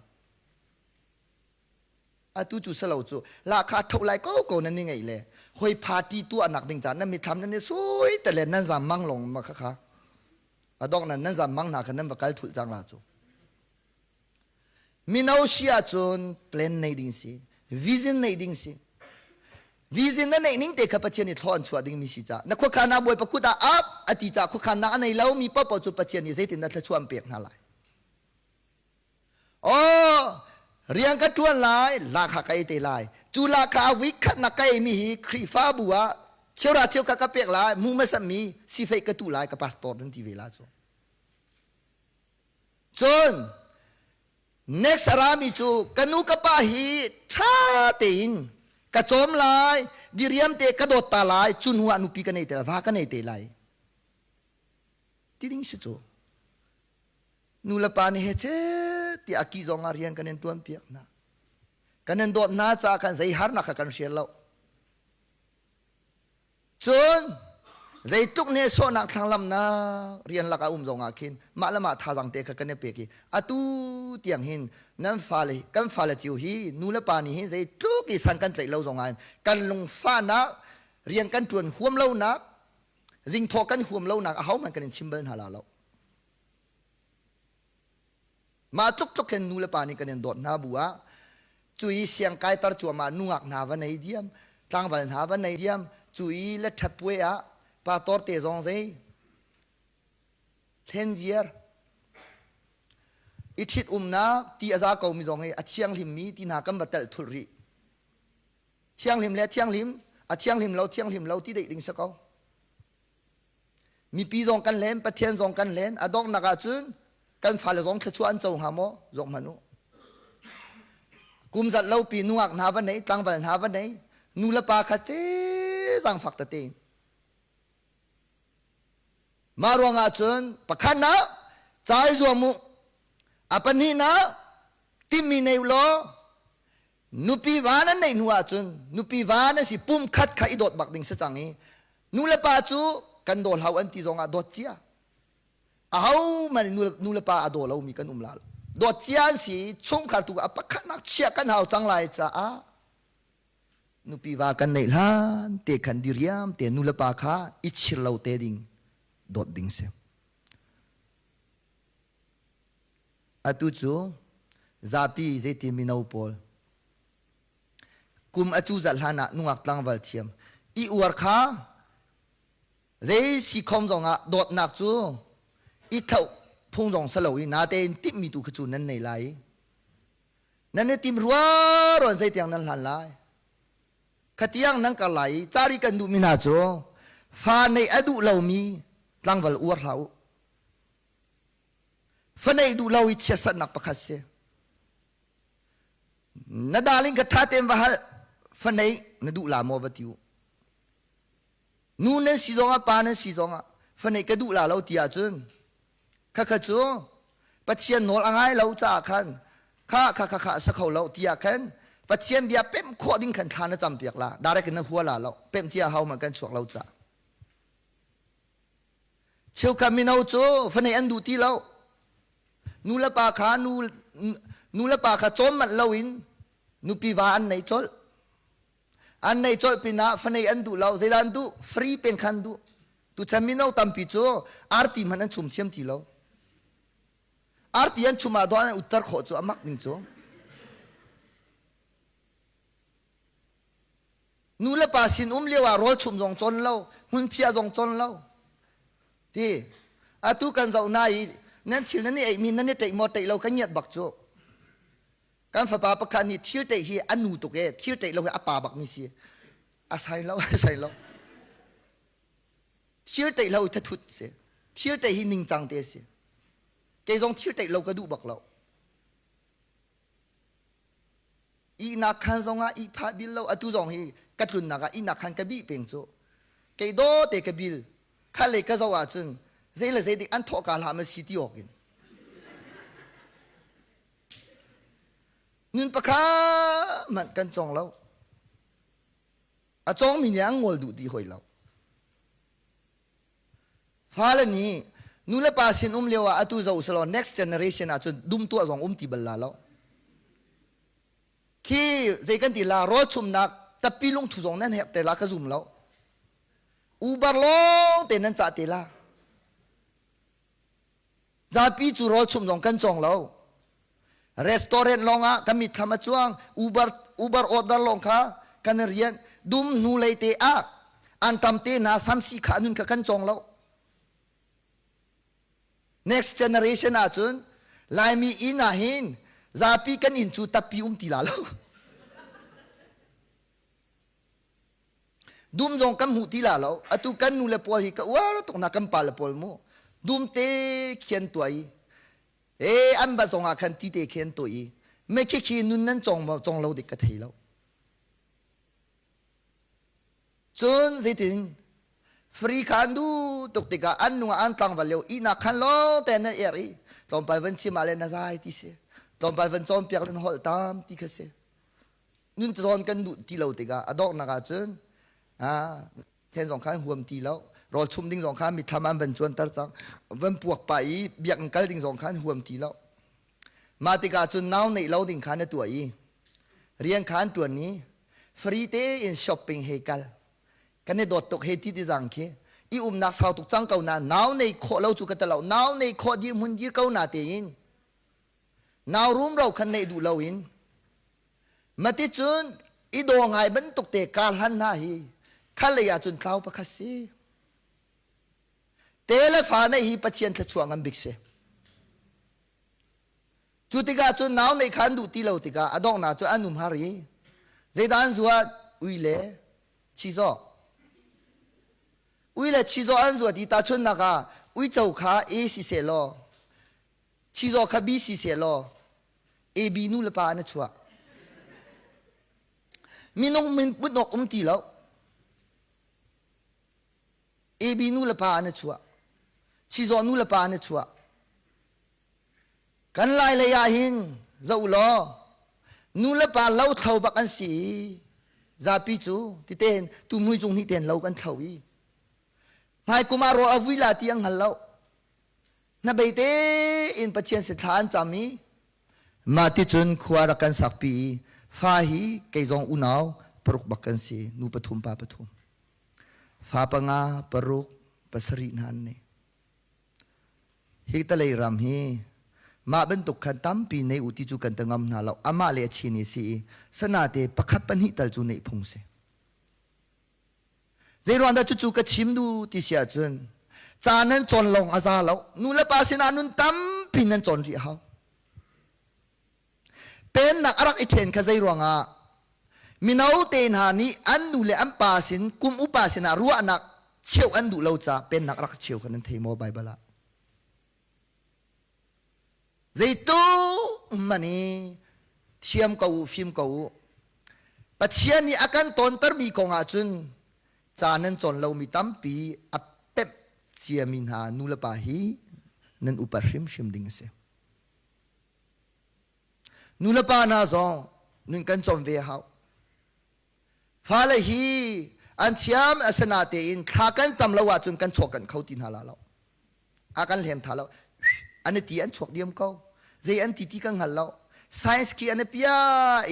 Atu cu salo cu lahkhah tho lai ko ko nan ni ngeih le hoi party tuahnak ding caan nan mithlam nan i sui te le nan zam mang long ma kha kha adong nan nan zam mang hna kha nan va kal thulh cang la cu mino si ahcun plan nei ding si vision nei ding si vision na neih ning te kha Pathian nih thlaw an chuah ding mi si ca na khuakhan ah Bawipa kut ah ap ati ca khuakhan na a nei lo mi paohpaoh cu Pathian nih zeitin dah thluachuah an pek hna lai Aw, rian ka ṭuan lai, lahkhah ka ei te lai. Cu lahkhah a voikhatnak ka eimi hi Khrihfabu ah cheuhra cheukhat ka pek lai, mu hmasami sifeih ka tuh lai, ka pastor nan ti ve la cu. Cun next a rami cu ka nu ka pa hi ṭha tein ka cawm lai, diriam te ka dawt ta lai, cu hnu ah nupi ka nei te lai, va ka nei te lai. Ti ding si cu. Nu le pa nih hechet tiah a ki zong ah rian kan in ṭuan piak hna. Kan in dawt hna caah khan zei harnak kha kan hrial lo. Cun zeitluk nehsawhnak thlanglamnak rian lakah um zong ah khin mah le mah thazaang te kha kan i pek i atu tiang hin nan fale kan fale cio hi nu le pa nih hin zeitluk i san kan tlaih lo zong ah kan lungfahnak rian kan ṭuan huam lonak zingthawh kan huam lonak ahohmanh kan in chim bal hna la lo. Mah tluk hin nu le pa nih kan in dawt hna bu ah cu i siang kaitar cuahmah nungak hna va nei diam tlangval hna va nei diam cu i le ṭhat puai ah pastor te zong zei. Thlen viar. I ṭhit umnak ti a za komi zong hi a thianghlimmi ti hna kan va telh thulh rih. Thianghlim le thianghlim, a thianghlim lo thianghlim lo ti deih ding si ko. Mipi zong kan hlen, Pathian zong kan hlen, a donghnak ahcun kan fale zong thluachuah an co hnga maw? Zong hmanh u. Kum zat lo pi nungak hna va nei, tlangval hna va nei, nu le pa kha ce zaangfak tete in. Mah ruangah cun pakhatnak ca i zuam u, a pahnihnak timhmi nei u law nupi va nan neih hnu ahcun nupi va nan si pum khat kha i dawt bak ding si cang i nu le pa cu kan daw hlau an ti zongah dawt cia ahohmanh nu le pa a daw lomi kan um la dawt cia an si chungkhar tu a pakhatnak chiah kan hau cang lai caah nupi va kan neih hlan te khan diriam te nu le pa kha i chir lo te ding dawt ding si Atu cu zapi zeiti mino pawl kum a cu zat hlan ah nungak tlangval thiam i uar kha zei si khom zongah dawtnak cu i thlauh phung zong si lo i natein timhmi tu kha cu nan nei lai i nan i tim ruaruan zeitiang nan hlan lai khatiang nan kar lai i cari kan duhmi hna cu fa neih a duh lomi tlangval uar hlah u Fa neih duh lo i chiatsatnak pakhat si. Na darling kha ṭha tein va hal. Fa neih na duh la maw va ti u. Nu nan si zongah pa nan si zongah fa neih ka duh la lo ti ahcun khakha cu Pathian nawl a ngai lo caah khan kha kha kha kha a sa kho lo tiah khan Pathian bia pemh khawh ding khan thla na cam piak la direct in na hua la lo pemh cia hau ma kan chuak lo caah Cheukhat mino cu fanei an duh ti lo. Nu le pa kha nu, nu le pa kha cawn manh loin nupi va an nei colh. An nei colh pinah fanei an duh lo. Zeidah an duh? Free peng khan duh. Tuchan mino tampi cu arti hmanh an chum thiam ti lo. Arti an chum ah dawh an uttar khawh cu a mak ding cu. Nu le pa sin um lio ah rawl chumh zong cawn lo, hmunphiah zong cawn lo. Ti atu kan zoh na i nan thil nan i eihmi nan i ṭeih maw ṭeih lo kan ngiat bak cu. Kan fapa pakhat nih thil ṭeih hi a nu tuk e, thil ṭeih lo hi a pa bak mi si. A sai lo, a sai lo. Thil ṭeih lo thathut si. Thil ṭeih hi ningcang te si. Kei zong thil ṭeih lo ka duh bak lo. Ihnak khan zongah ihphah bil lo atu zong hi ka tlunnak ah ihnak khan ka bih peng cu kei daw te ka bil kha le ka zoh ahcun zei le zei dik an thawh ka hlah ma si ti awk in nun pakha hmanh kan cong lo a cawngmi nih an ngol duh ti hoi lo Fale nih nulepa sin um lio ah atu zoh usalaw next generation ah cun dum tuah zong um ti bal la lo. Khi zei kan ti la rawl chumnak tappi lungthu zong nan herh te la ka zum lo. Uber lawng te nan cah te la. Zapi cu rawl chumh zong kan cawng lo. Restaurant lawng ah kan mitthlam a cuang. Uber, Uber order lawng kha kan rian. Dum hnu lei te ah antam te hna samsi kha nun kha kan cawng lo. Next generation ahcun Laimi inn ah hin zapi kan inn cu tappi um ti la lo. Dum zong kan hmuh ti la lo. Atu kan nu le pawl hi ka uar tuk na kan pa le pawl mu. Dum te khian tuah i e an ba zong ah khan ti te khian tuah i me khi khi nun nan cong maw cong lo dik ka thei lo. Cun zeitin free kha an duh tuk tikah an nung ah an tlangval lio ihnak khan lawng te nan er i tlawmpal van chim ah le na zai ti si tlawmpal van cawnpiak le na holh tam ti kha si nun zawn kan duh ti lo tikah a donghnak ahcun then zong kha huam ti lo rawl chum ding zong kha mithlam an van cuanter cang van puak pah i biakinn kal ding zong kha an huam ti lo mah tikah cun nau neih lo ding kha na tuah i rian kha an tuan i free tein shopping he kal kan i dawt tuk he ti ti zang khi i umnak sau tuk cang ko na nau nei khawh lo cu ka talo nau nei khawh dir hmun dir ko na tein nau rumro khan neih duh lo in Maticun i daw ngai bantuk te kar hlan hna hi kha lei ah cun tlau pakhat si. Te le fa neih hi Pathian thluachuah ngan bik si. Cu tikah cun nau neih kha an duh ti lo tikah a donghnak cu an umhar i zeidah an zuat? Ui le chizawh. Ui le chizawh an zuat i tahchunhnak ah uico kha A si seh law chizawh kha B si seh law AB nu le pa an i chuah. Minung min put awk um ti lo. AB nu le pa an i chuah. Chizawh nu le pa an i chuah. Kan lai lei ah hin zoh law nu le pa lo thlo bak an si i zapi cu titen tuhmui cung nih ten lo kan thlo i hmaikum ah rawl a vui la ti an hngal lo. Hnabei tein Pathian sin thla an cam i mah ti cun khua rak kan sakpi i fa hi kei zong unau paruk bak kan si nu pathum pa pathum. Fa panga paruk pasarih hna an nei. Hi talei ram hi mah bantuk khan tampi nei u ti cu kan ta ngam hna lo. Amah le a chin i si i sanate pakhat pahnih tal cu neih phung si. Zeiruang dah cucu ka chim du ti si ahcun ca nan cawn lawng a za lo. Nu le pa sinah nun tampi nan cawn rih hau. Pennak a rak i ṭhen kha zei ruangah mino te hna nih an nu le an pa sin kum upa sinah ruahnak cheuh an duh lo caah pennak rak cheu kha nan thei maw Baibal ah? Zeituk hmanh i thiam ko u, fim ko u. Pathian nih a kan tawntermi kong ah cun ca nan cawn lomi tampi a pemh ciami hna nu le pa hi nan upat hrimhrim ding a si. Nu le pa hna zong nun kan cawm ve a hau. Fale hi an thiam a si natein thla kan cam lo ahcun kan chuak kan kho ti hna la lo. A kan hlem tha lo. An i ti an chuak diam ko. Zei an ti ti kan hngal lo. Science khi an i pia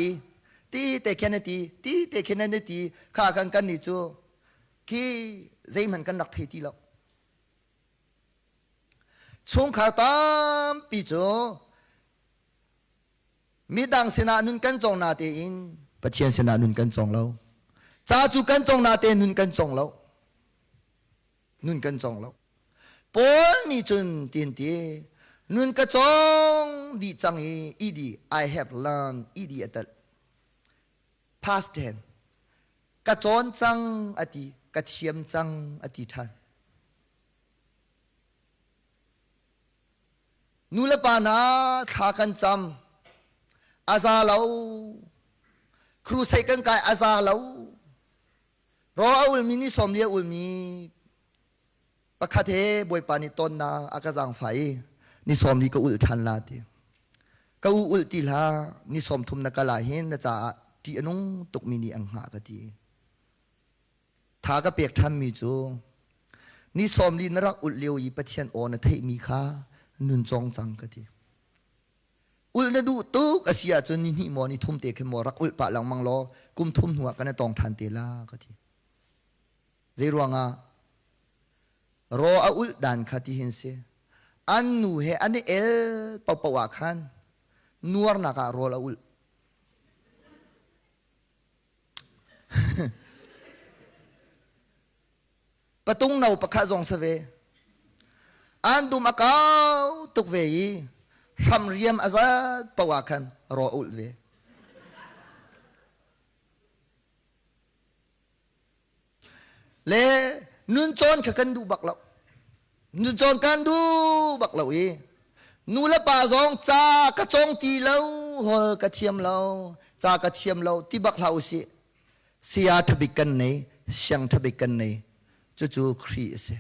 i ti te khin an ti, ti te khin an i ti. Kha kan kan ni cu khi zeihmanh kan rak thei ti lo. Chungkhar tampi cu midang sinah nun kan cawng natein Pathian sinah nun kan cawng lo. Ca cu kan cawng natein nun kan cawng lo. Nun kan cawng lo. Paul nih cun tin ti nun ka cawng dih cang i ed I have learned ed a telh. Past tense ka cawn cang a ti ka thiam cang a ti ṭhan. Nu le pa hna thla kan cam a za lo. Crusade kan kai a za lo. Rawl a ulmi ni sawm li a ulmi pakhat he Bawipa nih tonnak a ka zaangfah i ni sawm li ka ulh ṭhan la ti. Ka u ulh ti hlah ni sawm thum na kal ah hin na caah ṭih a nung tukmi nih an hngah ka ti. Tha ka pek ṭhanmi cu ni sawmli na rak ulh lio i Pathian aw na theihmi kha nun cawng cang ka ti. Ulh na duh tuk a si ahcun ni hnih maw ni thum te khin maw rak ulh pah lengmang law kum thum hnu ah kan i tong ṭhan te la ka ti. Zei ruangah raw a ulh dan kha ti hin si. An nu he an i el paohpaoh ah khan nuarnak ah rawl a ulh. Patung no pakhat zong sa ve. An dum a kau tuk ve i hram riam a zat paoh ah khan raw a ulh ve. Le nun cawn kha kan duh bak lo. Nun cawn kan duh bak lo i nu le pa zong ca ka cawng ti lo, hol ka thiam lo, ca ka thiam lo ti bak hlah usih. Saya ṭhabik kan nei, siang ṭhabik kan nei. Cucu Khrih a si.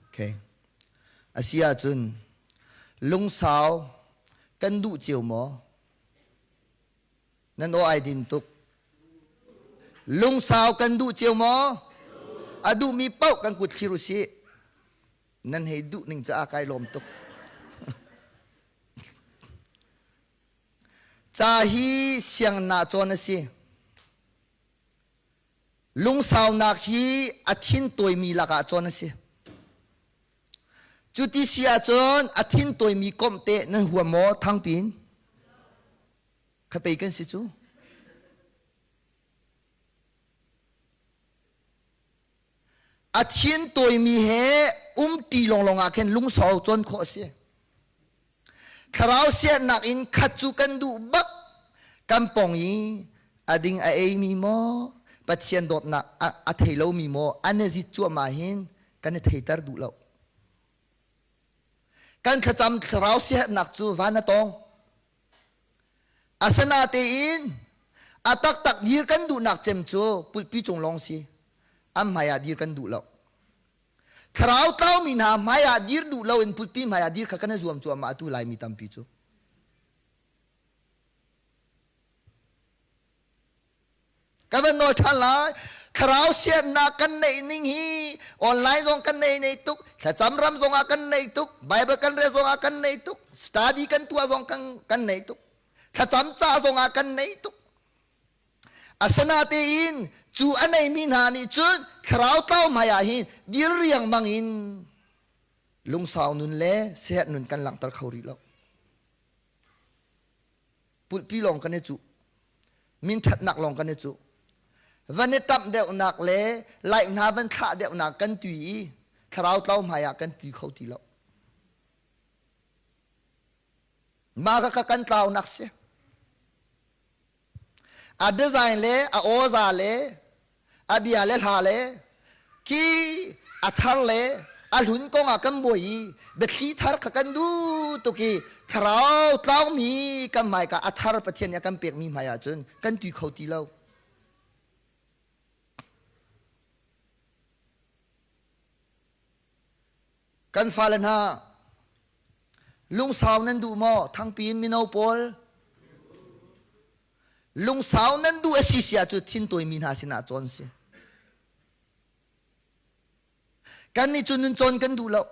Okay. A si ahcun lungsau kan duh cio maw? Nan aw ai din tuk. Lungsau kan duh cio maw? A duhmi paoh kan kut thlir usih. Nan hei duh ning caah kai lawm tuk. Ca hi sianginn ah cawn a si. Lungsaunak hi a thin tawimi lakah cawn a si. Cu ti si ahcun a thin tawimi komh teh nan huam maw thangpin? Kha pei kan si cu. A thin tawimi he umṭi lawnglawng ah khin lungsau cawn khawh a si. Thlarau siannak in khat cu kan duh bak kan pong i a ding a eimi maw Pathian dawtnak a thei lomi maw an i zit cuahmah hin kan i theiter duh lo. Kan thlacam thlarau siaherhnak cu van a tawng. Asinatein a taktak dir kan duhnak cem cu pulpi cung lawng si. An hmai ah dir kan duh lo. Thlarau tlaumi hna hmai ah dir duh loin pulpi hmai ah dir kha kan i zuam cuahmah atu Laimi tampi cu. Ka van nawl ṭhan lai. Thlarau siannak kan neih ning hi online zong kan nei nei tuk, thlacam ram zong ah kan nei tuk, Bible kan rel zong ah kan nei tuk, study kan tuah zong kan, kan nei tuk, thlacam ca zong ah kan nei tuk. Asinatein cu a neimi hna nih cun thlarau tlau hmai ah hin dir riangmang in lungsau nun le sehat nun kan langhter kho rih lo. Pulhpi lawng kan i cuh. Minthatnak lawng kan i cuh. Van i ṭamh deuhnak le laih hna van thlah deuhnak kan tui i thlarau tlau hmai ah kan tui kho ti lo. Mah kha kan tlaunak si. A design le a awza le a bia le hla le ki a thar le a hlun kong ah kan buai i biathli thar kha kan duh tuk i thlarau tlaumi kan hmaika a thar Pathian nih a kan pekmi hmai ahcun kan tui kho ti lo. Kan fale hna lungsau nan duh maw? Thangpi in mino pawl lungsau nan duh a si si ahcun thintuaimi hna sinah cawn si. Kannih cu nun cawn kan duh lo.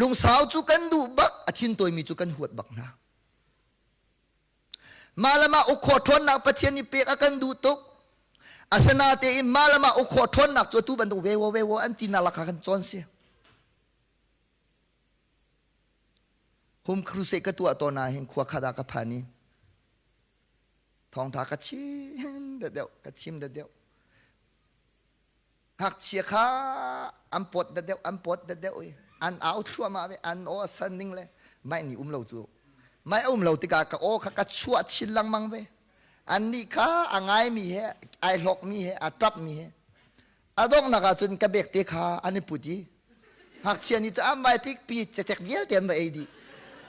Lungsau cu kan duh bak, a thintuaimi cu kan huat bak hna. Mah le mah uk khawh ṭhawnnak Pathian nih pek a kan duh tuk. Asinatein mah le mah uk khawh ṭhawnnak cu atu bantuk vewo vewo an ti nak lakah kan cawn si. Home crusade ka tuah tawn ah hin khua khat ah ka phan i thawngṭha ka chim deuh ka chim deuh. Ngakchia kha an pawt da deuh an pawt da deuh i an au thluahmah ve an aw a san ning le mai nih um lo cu mai a um lo tikah ka aw kha ka chuah chin lengmang ve annih kha a ngaimi he ai hlawkmi he a ṭapmi he a donghnak ah cun ka bek te kha an i put i ngakchia nih cu an vai tikpi cecek vialte an va ei dih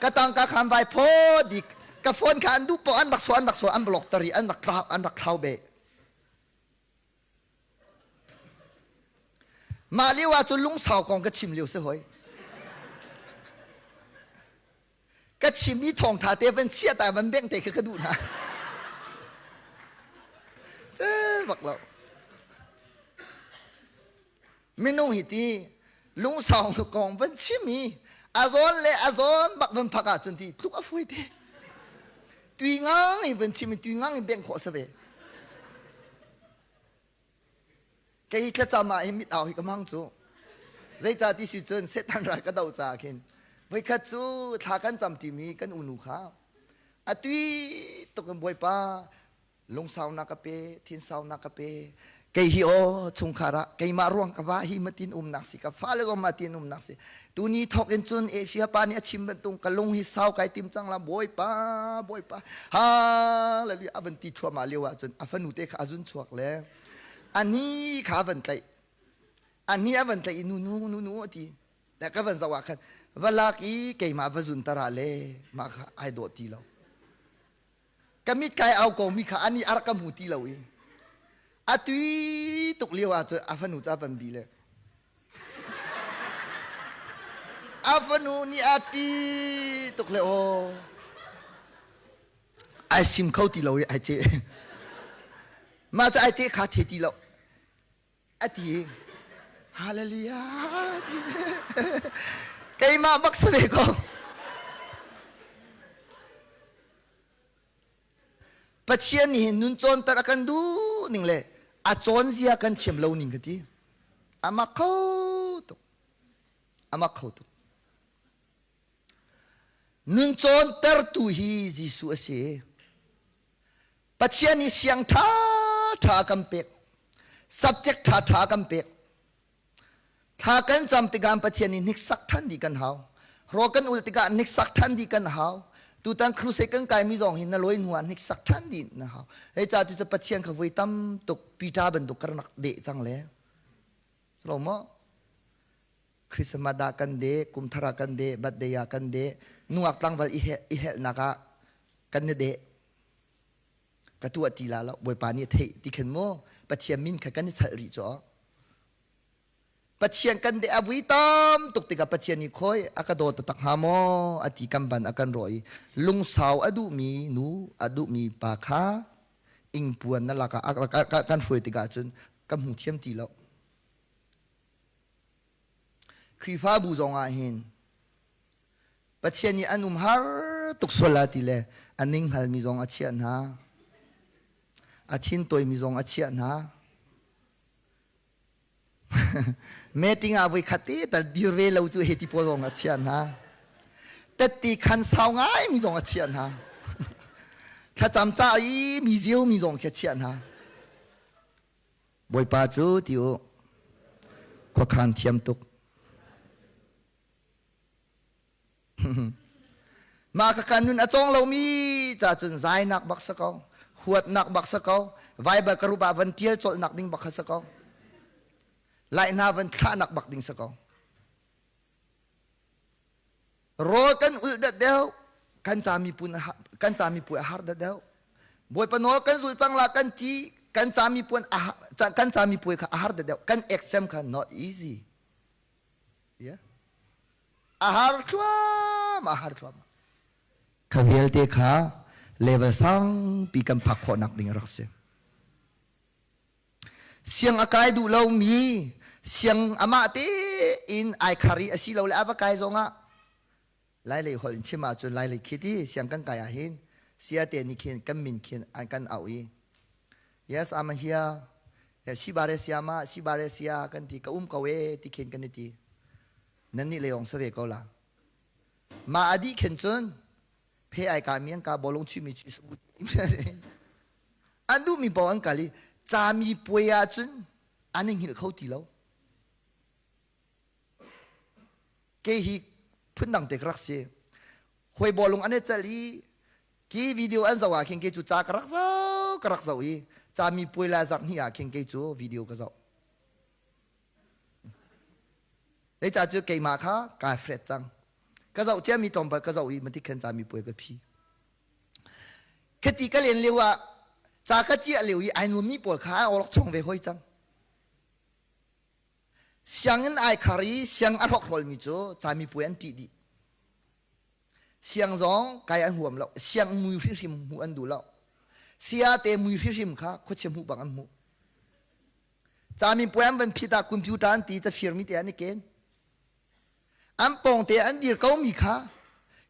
ka tangka kha an vai phaw dih ka phone kha an duh paoh an rak sawh an rak sawh an block tar i an rak thlau an rak thlau beh Mah lio ah cun lungsau kong ka chim lio si hoi. Ka chim i thawngtha te van chiah ta van bengh te kha ka duh hna. Ce bak lo. Minung hi ti lungsau kong van chim i a zawn le a zawn bak van phak ahcun ti tluk a fui te. Tui ngang i van chim i tui ngang i bengh khawh si ve. Kei thlacam ah hin mit au hi ka hmang cu. Zeicah ti si cun Satan ral ka doh caah khin voikhat cu thla kan cam ṭimi kan unu kha a tui tuk in Bawipa lungsaunak ka pe, thinsaunak ka pe. Kei hi aw chungkhar ah keimah ruang ka va hi matin umnak si ka fale zong matin umnak si. Tuni thawk in cun Asia pa nih a chim bantuk ka lung hi sau kai tim cang la Bawipa Bawipa hallelujah a van ti thluahmah lio ah cun a fanu te kha a zun chuak le a ni kha a van tlaih a ni a van tlaih i nu nu nu nu a ti le ka van zoh ah khan va lak i keimah va zun tara le mah kha ai dawh ti lo ka mit kai au ko mi kha ani a rak ka hmu ti lo i a tui tuk lio ah cun a fanu cu a van bi le A fanu nih a ti tuk le aw. Ai sim kho ti lo i ai ceh. Mah cu ai ceh kha the ti lo. A ti. Hallelujah. Keimah bak si ve ko. Pathian nih hin nun cawnter a kan duh ning le a cawn zia kan thiam lo ning ka ti. A mak kho tuk. A mak kho tuk. Nun cawntertu hi Jesuh a si. Pathian nih siang ṭha ṭha a kan pek. Subject ṭhaṭha kan pek. Thla kan cam tikah Pathian nih hniksak ṭhan dih kan hau. Raw kan ul tikah hniksak ṭhan dih kan hau. Tutan crusade kan kaimi zong hi na lawi hnu ah hniksak ṭhan dih na hau. Hei ca tu cu Pathian kha voi tam tuk Peter bantuk ka rak deh cang le. Lo maw? Christmas ah kan deh, kum thar ah kan deh, birthday ah kan deh, nungak tlangval i helnak ah kan i deh. Ka tuah ti la lo, Bawipa nih a theih ti khin mu. Pathian min kha kan i chalh rih cu. Pathian kan deh a vui tam tuk tikah Pathian nih khoi a ka daw taktak hnga maw a ti kan ban a kan rawh i lungsau a duhmi nu a duhmi pa kha ingpuan na lakah kan hruai tikah cun kan hmu thiam ti lo. Khrihfabu zong ah hin Pathian nih an um har tuk sual la ti le a ning hngalmi zong a chiah hna. A thin tawimi zong a chiah hna. Meeting ah voi khat te tal dir ve lo cu hei ti pawl zong a chiah hna. Tetti khan sau ngai mi zong a chiah hna. Thlacam ca i mi zio mi zong khi a chiah hna. Bawipa cu ti u khuakhan thiam tuk. Mah ka kan nun a cawng lomi ca cun zainak bak sa ko, huatnak bak sa ko, Bible ka rup ah van tial colhnak ding bak kha sa ko. Lai hna van thlahnak bak ding sa ko. Rawl kan ulh dat deuh, kan cami pun kan cami puai a har dat deuh. Bawipa nawl kan zul cang la kan ti, kan cami puan kan cami puai kha a har dat deuh. Kan exam kha not easy. Yeah. A har thluam, a har thluam. Kha vialte kha level sangpi kan phak khawhnak ding a rak si. Siang a kai duh lomi, siang amah tein ai khar i a si lo le a va kai zongah Lailei holh in chim ahcun Lailei khi ti siang kan kai ah hin sia te nih khin kan min khin an kan auh i yes I'm here sibare siama sibare sia kan ti ka um ko e ti khin kan i ti nan nih leong sa ve ko la ma a dih khin cun phe ai ka mi an ka bolong chuih mi chuih an duh mi paoh an kal i cami puai ah cun an i hngilh kho ti lo Kei hi phundang te ka rak si. Hoi bawlung an i celh i ki video an zoh ah khin kei cu ca ka rak zoh ka rak zoh i ca mi puai la zarh hnih ah khin kei cu video ka zoh. Zeicah cu keimah kha kai fret cang. Ka zoh ciami tlawmpal ka zoh i mati khan ca mi puai ka phi. Khati ka len lio ah ca ka ciah lio i ai nuammi pawl kha ai orok chong ve hoi cang. Sianginn ai khar i siang a hrokhrawlmi cu camipuai an ṭih dih. Siang zong kai an huam lo. Siang mui hrimhrim hmuh an duh lo. Sia te mui hrimhrim kha khuachia hmuh bang an hmuh. Camipuai an van phit ah computer an ti cafirmi te an i ken. An pawng te an dir komi kha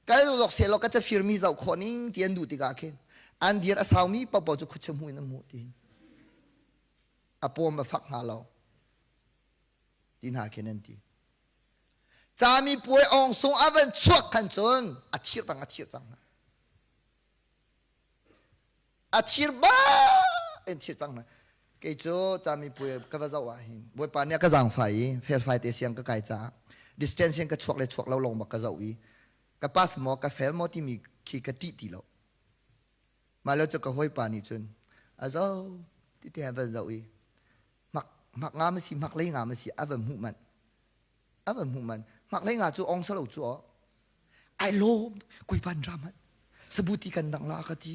kal zok sehlaw ka cafirmi zoh khawh ning ti an duh tikah khin an dir a saumi paohpaoh cu khuachia hmuh in an hmuh ti. A pawm a fak hnga lo ti hna khin an ti. Cami puai awng sung a van chuak khan cun a thir bang a thir cang hna. A thir ba in thir cang hna. Kei cu cami puai ka va zoh ah hin Bawipa nih a ka zaangfah i felfai te siang ka kai caah distance in ka chuak le chuak lo lawng bak ka zoh i ka pass maw ka fail maw timi khi ka ṭih ti lo. Mah lo cu ka hawipa nih cun a zoh ti te a van zoh i hmak hmak nga ma si hmak lei nga ma si a van hmuh manh a van hmuh manh hmak lei nga cu ong salo cu aw ai lawm koi van ra manh sabuti kan dang la ka ti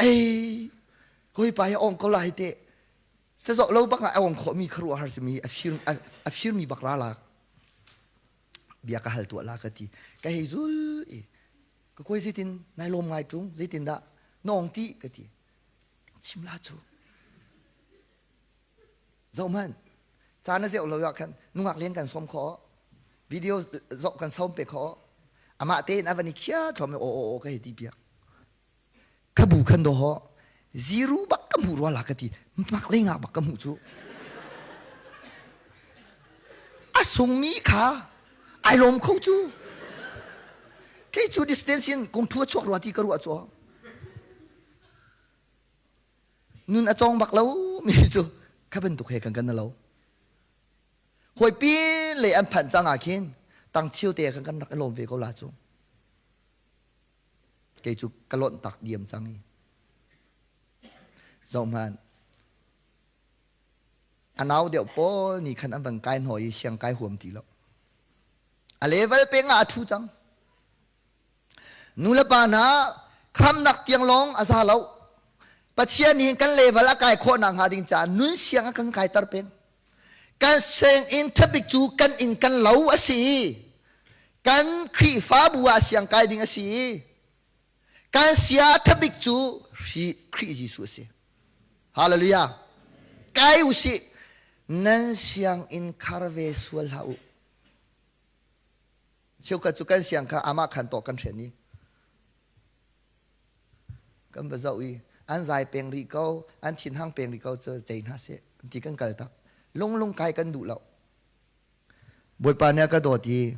ei hawipa hi ong ko lai te cazoh lo bak ah a ong khawh mi kharu har simi a fir a fir mi bak ra la bia ka hal tuah la ka ti ka hei zul i Ka kawi zeitin nai lawm ngai ṭung zeitindah na ong ti ka ti. Chim la cu. Zoh hmanh. Ca na zeuh lo ah khan nungak len kan sawm khawh. Video zoh kan sawm pe khawh. Amah tein a van i khia thluam aw aw aw ka hei ti piak. Ka bu khan do ho ziru bak ka hmuh rua la ka ti. Mak le ngak bak ka hmuh cu. A sungmi kha ai lawm kho cu. Kei cu distance in kung thu a chuak rua ti ka ruah cu. Nun a cawng bak lo. mi cu kha bantuk he kan kan lo. Hawi pin le an phanh cang ah khin tang chio te kan kan rak i lawm ve ko la cu. Kei cu ka lonh tak diam cang i. Zoh hmanh. A nau deuh pawl nih khan an van kai hnawh i siang kai huam ti lo. A level peng ah a ṭhu cang. Nu le pa hna khamnak tiang lawng a za lo. Pathian nih kan level a kai khawh nakhnga ding caah nun siang a kan kaiter peng. Kan sianginn ṭhabik cu kan inn kan lo a si. Kan Khrihfabu ah siang kai ding a si. Kan sia ṭhabik cu Khrih Jesuh a si. Hallelujah. Kai u sih. Nan sianginn khar ve sual hlah u. Cheukhat cu kan siang kha amah khan tawh kan hren i kan va zoh i an zai peng rih ko an thinhang peng rih ko cu zei hna seh ti kan kal tak lunglung kai kan duh lo Bawipa nih a ka dawt i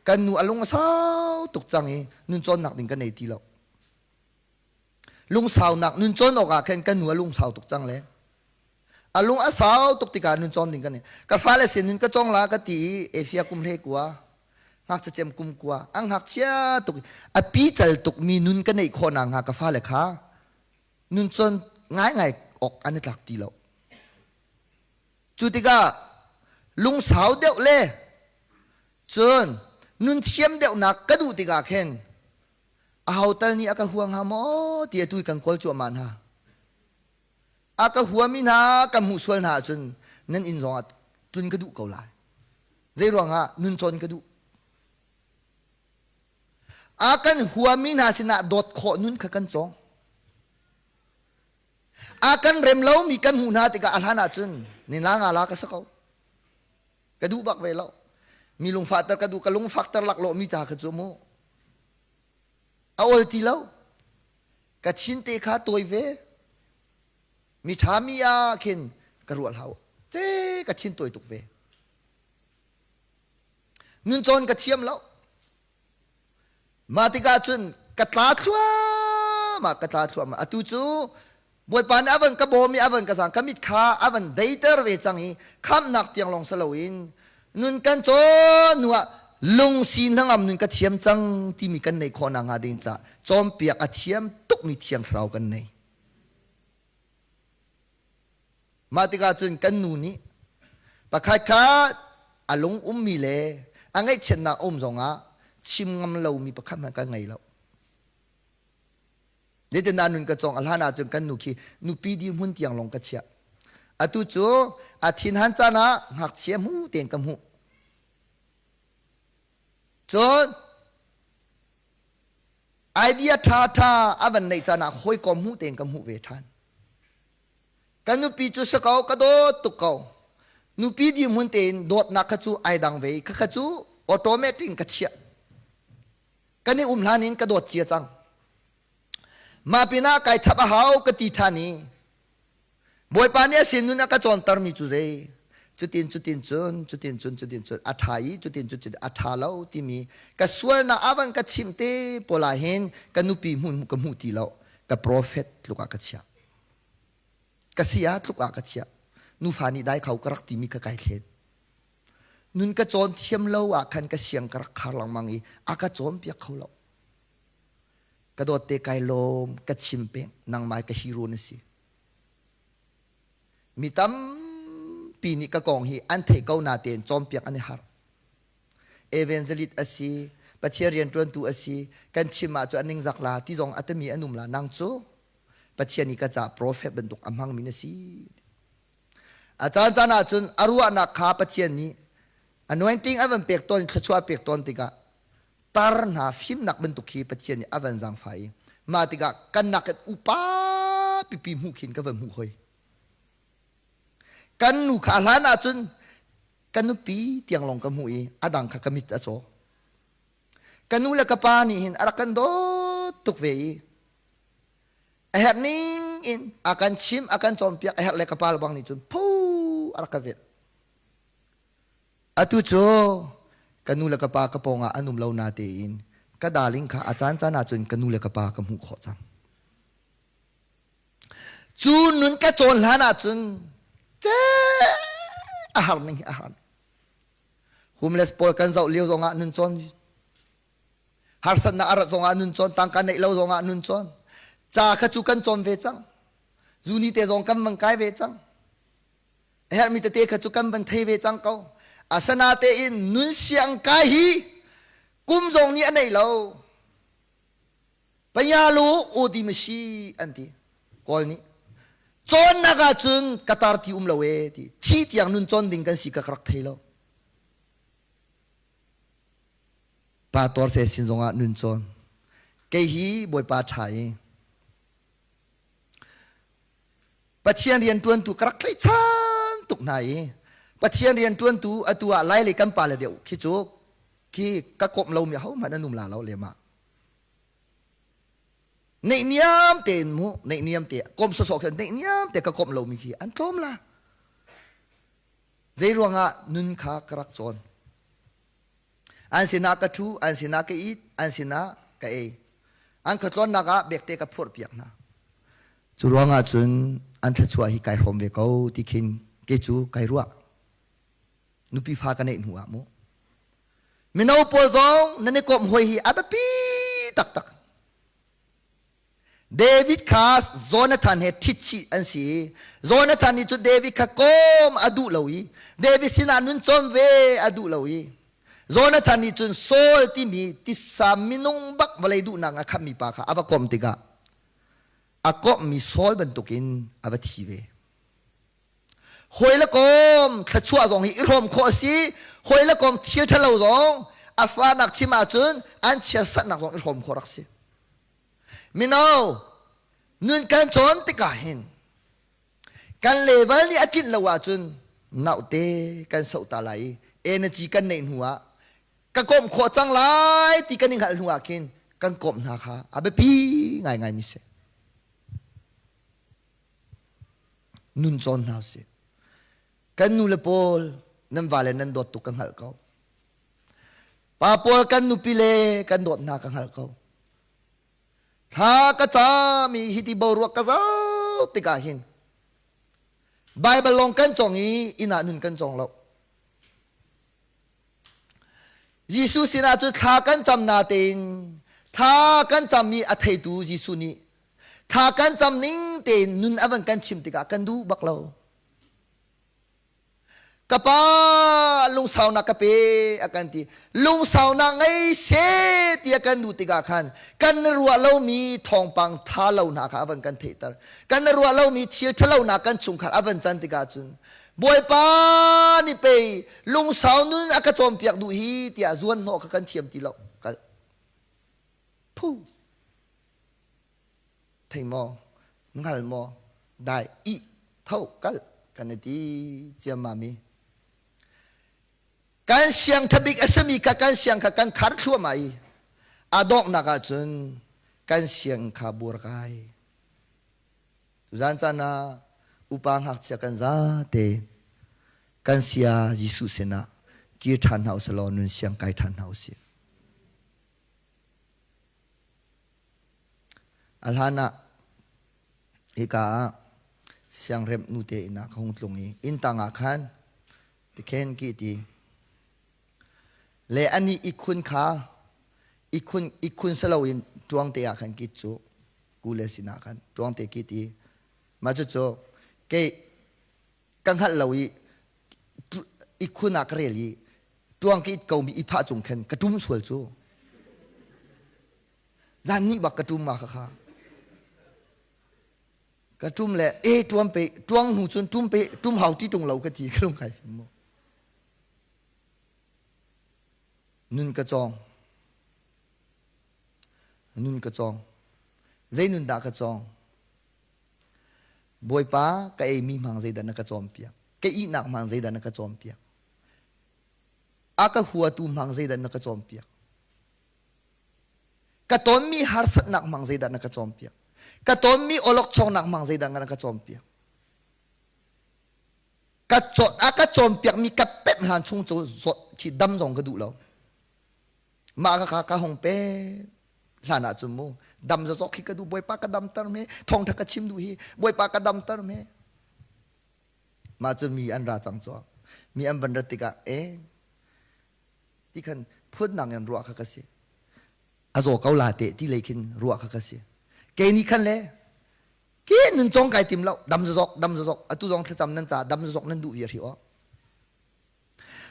kan nu a lung a sau tuk cang i nun cawnnak ding ka nei ti lo lungsaunak nun cawn awk ah khan kan nu a lungsau tuk cang le A lung a sau tuk tikah nun cawn ding kan i ka fale sin nun ka cawng la ka ti i Efia kum hle kua ngakchia cem kum kua ang ngakchia tuk a pi cal tuk mi nun ka neih khawh nak hnga ka fale kha nun cawn ngaingai awk an i tlak ti lo. Cu tikah lungsau deuh le cun nun thiam deuhnak ka duh tikah khin aho tal nih a ka hua hnga maw ti atu kan kawl cuahmah hna. A ka huami hna ka hmuh sual hna ahcun nan inn zongah tlun ka duh ko lai. Zei ruangah nun cawn ka duh. A kan huami hna sinah dawt khawh nun kha kan cawng. A kan rem lomi kan hmuh hna tikah a hlan ahcun nila nga la ka sa ko. Ka duh bak ve lo. Mi lungfahter ka duh ka lungfakter laklawh mi ca kha cu mu. A ol ti lo. Ka chin te kha tawi ve. Mi ṭha mi ah khin ka ruah hlah u. Ce ka chin tawi tuk ve. Nun cawn ka thiam lo. Mah tikah cun ka tla thluahmah ka tla thluahmah. Atu cu Bawipa nih a van ka bawm i a van ka zaang ka mit kha a van deiter ve cang i khamhnak tiang lawng si loin nun kan cawn hnu ah lungsi hnangam nun ka thiam cang timi kan neih khawh nakhnga ding caah cawnpiak a thiam tukmi Thiang Thlarau kan nei. Mah tikah cun kan nu nih pakhat kha a lung ummi le a ngaihchiatnak a um zongah chim ngam lomi pakhat hmanh kan ngei lo. Zeitindah nun ka cawng a hlan ahcun kan nu khi nupi dirhmun tiang lawng ka chiah. Atu cu a thinhan caan ah ngakchia hmu tein ka hmuh. Cun idea ṭha ṭha a van neih caan ah hawikom hmuh tein ka hmuh ve ṭhan. Ka nupi cu si ko, ka dawt tuk ko. Nupi dirhmun tein dawtnak kha cu ai dang ve i khakha cu automatic in ka chiah. Kan i um hlan in ka dawt cia cang. Mah pinah kai chap a hau ka ti ṭhan i Bawipa nih a sin nun a ka cawntermi cu zei? Cutin cutin cun cutin cun cutin cun a ṭha i cutin cutin a ṭha lo timi ka sualnak a van ka chimh te pawl ah hin ka nupi hmuh ka hmuh ti lo ka prophet tluk ah ka chiah ka saya tluk ah ka chiah nufa nih dai kho ka rak timi ka kai thlen Nun ka cawn thiam lo ah khan ka siang ka rak khar lengmang i a ka cawnpiak kho lo. Ka dawt te kai lawm, ka chim peng, nangmah ka hero na si. Mi tampi nih ka kong hi an theih ko na tein cawnpiak an i harh. Evangelist a si, Pathian rianṭuantu a si, kan chim ah cu an ningzak la ti zong a timi an um la. Nang cu Pathian nih ka caah prophet bantuk a hmangmi na si. A caancaan ahcun a ruahnak kha Pathian nih anointing a van pek tawn, thluachuah a pek tawn tikah tar hna fimnak bantuk khi Pathian nih a van zaangfah i mah tikah kan nakin upa pipi hmuh khin ka van hmuh hoi. Kan nu kha a hlan ahcun ka nupi tiang lawng ka hmuh i a dang kha ka mit a caw. Ka nu le ka pa nih hin a rak kan dawt tuk ve i A herh ning in a kan chim, a kan cawnpiak, a herh le ka pa bang nih cun phu a rak ka velh. Atu cu ka nu le ka pa ka pawngah an um lo na tein ka darling kha a caan caan ahcun ka nu le ka pa ka hmuh khawh cang. Cu nun ka cawn hlan ahcun ce a har ning hi a har. Homeless pawl kan zoh lio zongah nun cawn harsatnak a rat zongah nun cawn tangka neih lo zongah nun cawn ca kha cu kan cawn ve cang zuni te zong kan van kai ve cang a herhmi tete kha cu kan van thei ve cang ko asanatein nun siang kai hi kum zong nih a nei lo Payalu odi masi an ti. Kawl nih cawnnak ahcun ka tar ti um lo e ti thi tiang nun cawn ding kan si ka rak thei lo. Pa tor fe sin zongah nun cawn. Kei hi Bawipa ṭha i Pathian rian ṭuantu ka rak tlaihchan tuk hna i Pathian rian ṭuantu atu ah lai lei kan pale deuh khi cu khi ka komh lomi ahohmanh an um la lo lem ah Neihniam tein mu neihniam te komh sawsawh khin neihniam te ka komh lomi khi an tlawm la. Zei ruangah nun kha ka rak cawn. An sinah ka ṭhu, an sinah ka it, an sinah ka ei. An ka tlawnnak ah bekte ka phurh piak hna. Cu ruangah cun an thluachuah hi kai hrawm ve ko ti khin kei cu kai ruah. Nupi fa ka neih hnu ah mu. Mino pawl zong nan i komh hoi hi a biapi taktak. David kha Jonathan he ṭhitchih an si i Jonathan nih cun David kha kawm a duh lo i David sinah nun cawn ve a duh lo i Jonathan nih cun Saul timi tisa minung bak vawlei duhnak a khammi pa kha a va komh tikah a komhmi Saul bantukin a va thi ve. Hawi le kom thluachuah zong hi i hrawm khawh a si. Hawi le kom thil ṭhalo zong a fanak chim ahcun an chiatsatnak zong i hrawm khawh rak si. Mino, nun kan cawn tikah hin kan level nih a tlinh lo ahcun naute kan soh ta lai i energy kan neih hnu ah ka komh khawh cang lai ti kan i hngalh hnu ah khin kan komh hna kha a biapi ngaingai mi si. Nun cawn hna usih. Kan nu le pawl nan vale nan dawt tuk ka hngalh ko. Pa pawl kan nupi le kan dawt hna ka hngalh ko. Thla ka cam i hiti boruak ka zoh tikah hin Baibal lawng kan cawng i inn ah nun kan cawng lo. Jesuh sinah cu thla kan cam natein thla kan cammi a theitu Jesuh nih Thla kan cam ning tein nun a van kan chim tikah kan duh bak lo. Ka pa lungsaunak ka pe a kan ti. Lungsaunak ngei se ti a kan duh tikah khan kan ruah lomi thawngpang tha lo hna kha a van kan theihter. Kan ruah lomi thil thalo hna kan chungkhar a van can tikah cun Bawipa nih pei lungsau nun a ka cawnpiak duh hi tiah zuan hnawh kha kan thiam ti lo. Kal. Phu. Thei maw, hngal maw, dai ih tho kal kan i ti ciammam i kan siang ṭhabik a simi kha kan siang kha kan khar thluahmah i a donghnak ahcun kan siang kha bur kai. Tuzan caan ah upa ngakchia kan zate kan sia Jesuh sinah kir ṭhan hna usih law nun siang kai ṭhan hna usih. A hlan ah hika ah siangremh nute inn ah ka hung tlung i inn tang ah khan tikhen ki ti le anih ihkhun kha ihkhun ihkhun si loin ṭuangte ah khan kit cu kule sinah khan ṭuangte ki ti mah cucu kei ka hngalh lo i ihkhun ah ka rel i ṭuang ka it komi i phah cung khan ka ṭum sual cu zan nih bak ka ṭum ma kha kha ka ṭum le e ṭuam pe ṭuang hnu cun ṭum pe ṭum hau ti ṭung lo ka ti ka lung kai fim mu nun ka cawng nun ka cawng zei nun dah ka cawng Bawipa ka eimi hmang zeidah na ka cawnpiak ka ihnak hmang zeidah na ka cawnpiak a ka huatu hmang zeidah na ka cawnpiak ka tonmi harsatnak hmang zeidah na ka cawnpiak ka tonmi awlokchongnak hmang zeidah na ka cawnpiak ka a ka cawnpiakmi ka pemh hlan chung cu zawt khi dam zong ka duh lo mah ka ka hong pe. Hlan ah cun mu dam zazok hi ka duh Bawipa ka damter me thawngtha ka chim duh hi Bawipa ka damter me. Mah cu mi an ra cang cu. Mi an van rat tikah e ti khan phundang in ruah kha ka si. A zaw ko la te ti lei khin ruah kha ka si. Kei nih khan le ke nun cong kai tim lo dam zazok dam zazok atu zong thlacam nan ca dam zazok nan duh viar hi aw.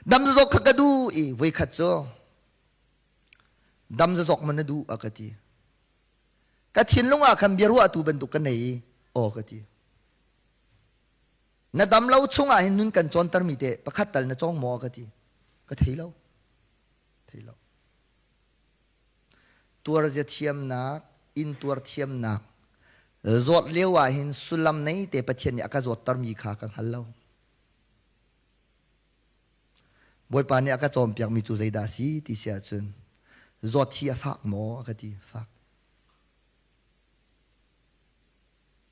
Dam zazok kha ka duh i voikhat cu dam zazok man na duh a ka ti. Ka thinlung ah khan biaruahtu bantuk ka nei i aw ka ti. Na dam lo chung ah hin nun kan cawntermi te pakhat tal na cawng maw ka ti. Ka thei lo. Thei lo. Tuarzia thiamnak, intuar thiamnak, zawt lio ah hin sullam nei te Pathian nih a ka zawttermi kha ka hngal lo. Bawipa nih a ka cawnpiakmi cu zeidah a si ti si ahcun zawt hi a fak maw a ka ti fak.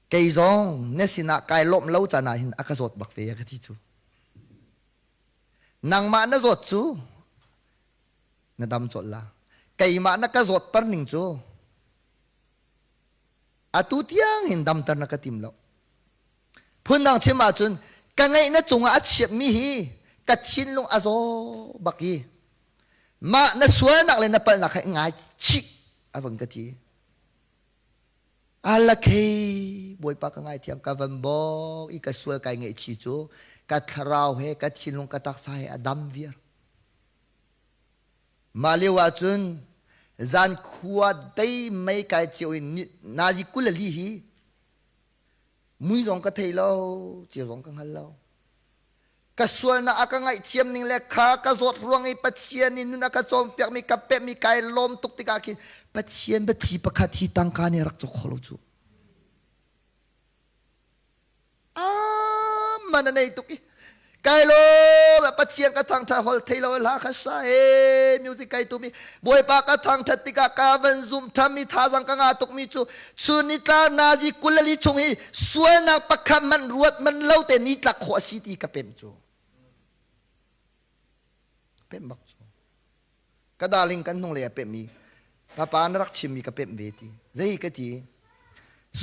Kei zong na sinah kai lawmh lo caan ah hin a ka zawt bak ve a ka ti cu. Nangmah na zawt cu na dam colh la. Keimah na ka zawtter ning cu atu tiang hin damter na ka tim lo. Phundang chim ahcun ka ngeihna cungah a chiapmi hi ka thinlung a zaw bak i mah na sualnak le na palhnak kha ngai chih a vung ka ti. Alakhei Bawipa ka ngaithiam ka van bawk i ka sual kai ngaihchih cu ka thlarau he ka thinlung ka taksa he a dam viar. Mah lio ahcun zan khua dei mei kai cio in nazi 24 hi mui zong ka thei lo cia zong ka hngal lo ka sualnak a ka ngaihthiam ning le kha ka zawt ruang i Pathian nih nun a ka cawnpiakmi ka pekmi kai lawm tuk tikah khin Pathian biathli pakhat hi tangka nih rak cawk kho lo cu man a nei tuk i kai lawm Pathian ka thangṭhat hol thei lo hla kha sa e music kai tum i Bawipa ka thangṭhat tikah ka van zum ṭham i thazang ka ngah tukmi cu chun nitla nazi 24 chung hi sualnak pakhat man ruat man lo te nitlak khawh a si ti ka pem cu pem bak cu ka darling kan hnunglei a pemh i papa na rak chimmi ka pemh ve ti zei ka ti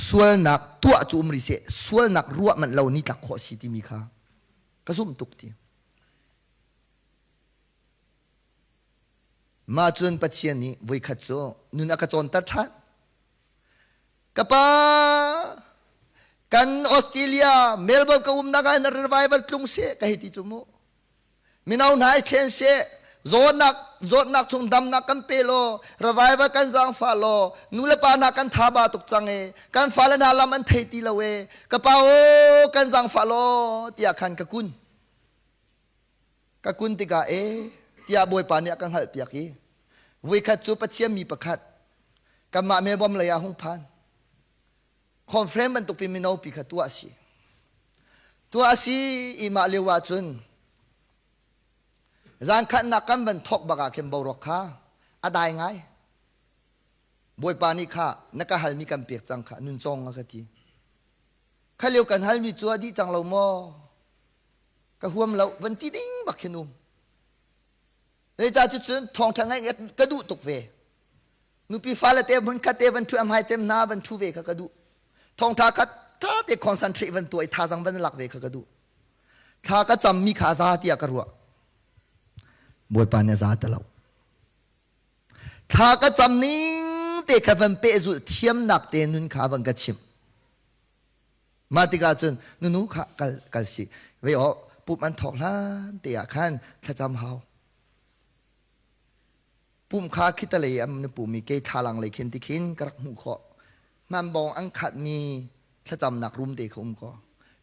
sualnak tuah cu um rih seh sualnak ruah manh lo nitlak khawh si timi kha ka zumh tuk ti mah cun Pathian nih voikhat cu nun a ka cawnter ṭhan ka pa kan Australia Melbourne ka umnak ah na revival tlung seh ka hei ti cu mu Mino hna i thlen seh, zawtnak zawtnak chung damnak kan pe law, revival kan zaangfah law, nu le pa hna kan thaba tuk cang e, kan fale hna lam an thei ti lo e, ka pa aw kan zaangfah law tiah khan ka kun. Ka kun tikah e tiah Bawipa nih a ka hngalhpiak i voikhat cu Pathian mi pakhat kanmah Melbourne lei ah hung phan. Conference bantuk pi mino pi kha tuah a si. Tuah a si i mah lio ah cun zankhatnak kan van thawk bak ah khin boruak kha a dai ngai. Bawipa nih kha na ka halmi kan pek cang kha nun cawng a ka ti. Kha lio kan halmi cu a dih cang lo maw? Ka huam lo van ti ding bak khin um. Zeicah cucun thawngṭha ngaih ka duh tuk ve. Nupi fale te hmun khat te van ṭhu am hai cem hna van ṭhu ve kha ka duh. Thawngṭha kha ṭha te concentrate van tuah i thazang van lak ve kha ka duh. Thla ka cammi kha a za tiah ka ruah. Bawipa nih a za ti lo. Thla ka cam ning te kha van pehzulh thiamnak te nun kha van ka chimh. Mah tikah cun nunu kha kal kal si. Ve aw pumh an thawk hlan te ah khan thlacam hau. Pumh kha khitalei am na pumi kei thlalang lei khin ti khin ka rak hmuh khawh. Hmanbawng an khatmi thlacamnak room te kha um ko.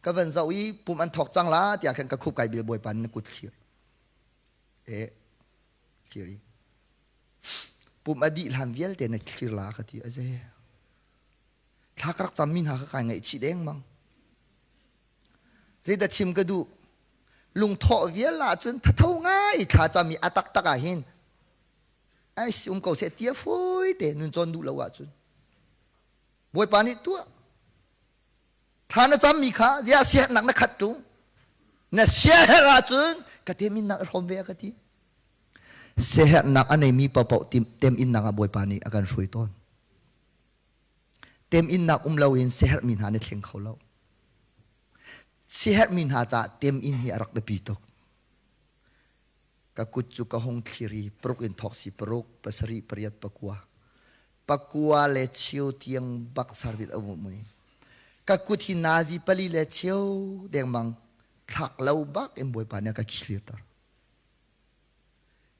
Ka van zoh i pumh an thawk cang la tiah khan ka khup kai bil bawipa na kut thlir. E thlir i pumh a dih hlan vialte na thlir la ka ti aze. Thla ka rak cammi hna kha kai ngaihchih dengmang. Zeidah chim ka duh? Lungthawh vial ahcun thatho ngai thla cam i a taktak ah hin ai si um ko seh tia fawi te nun cawn duh lo ahcun Bawipa nih tuah thla na cammi kha zia siaherhnak na khat ṭung na siaherh ahcun ka teminnak i hrawm ve a ka ti siaherhnak a neimi paohpaoh teminnak ah Bawipa nih a kan hruai tawn. Teminnak um loin siaherhmi hna na thleng kho lo. Siaherhmi hna caah temin hi a rak biapi tuk. Ka kut cu ka hung thlir i paruk in thawk si paruk, pasarih, pariat, pakua. Pakua le cheu tiang bak sarbit a um i ka kut hi nazi pali le cheu dengmang thlak lo bak in Bawipa nih a ka thlirter.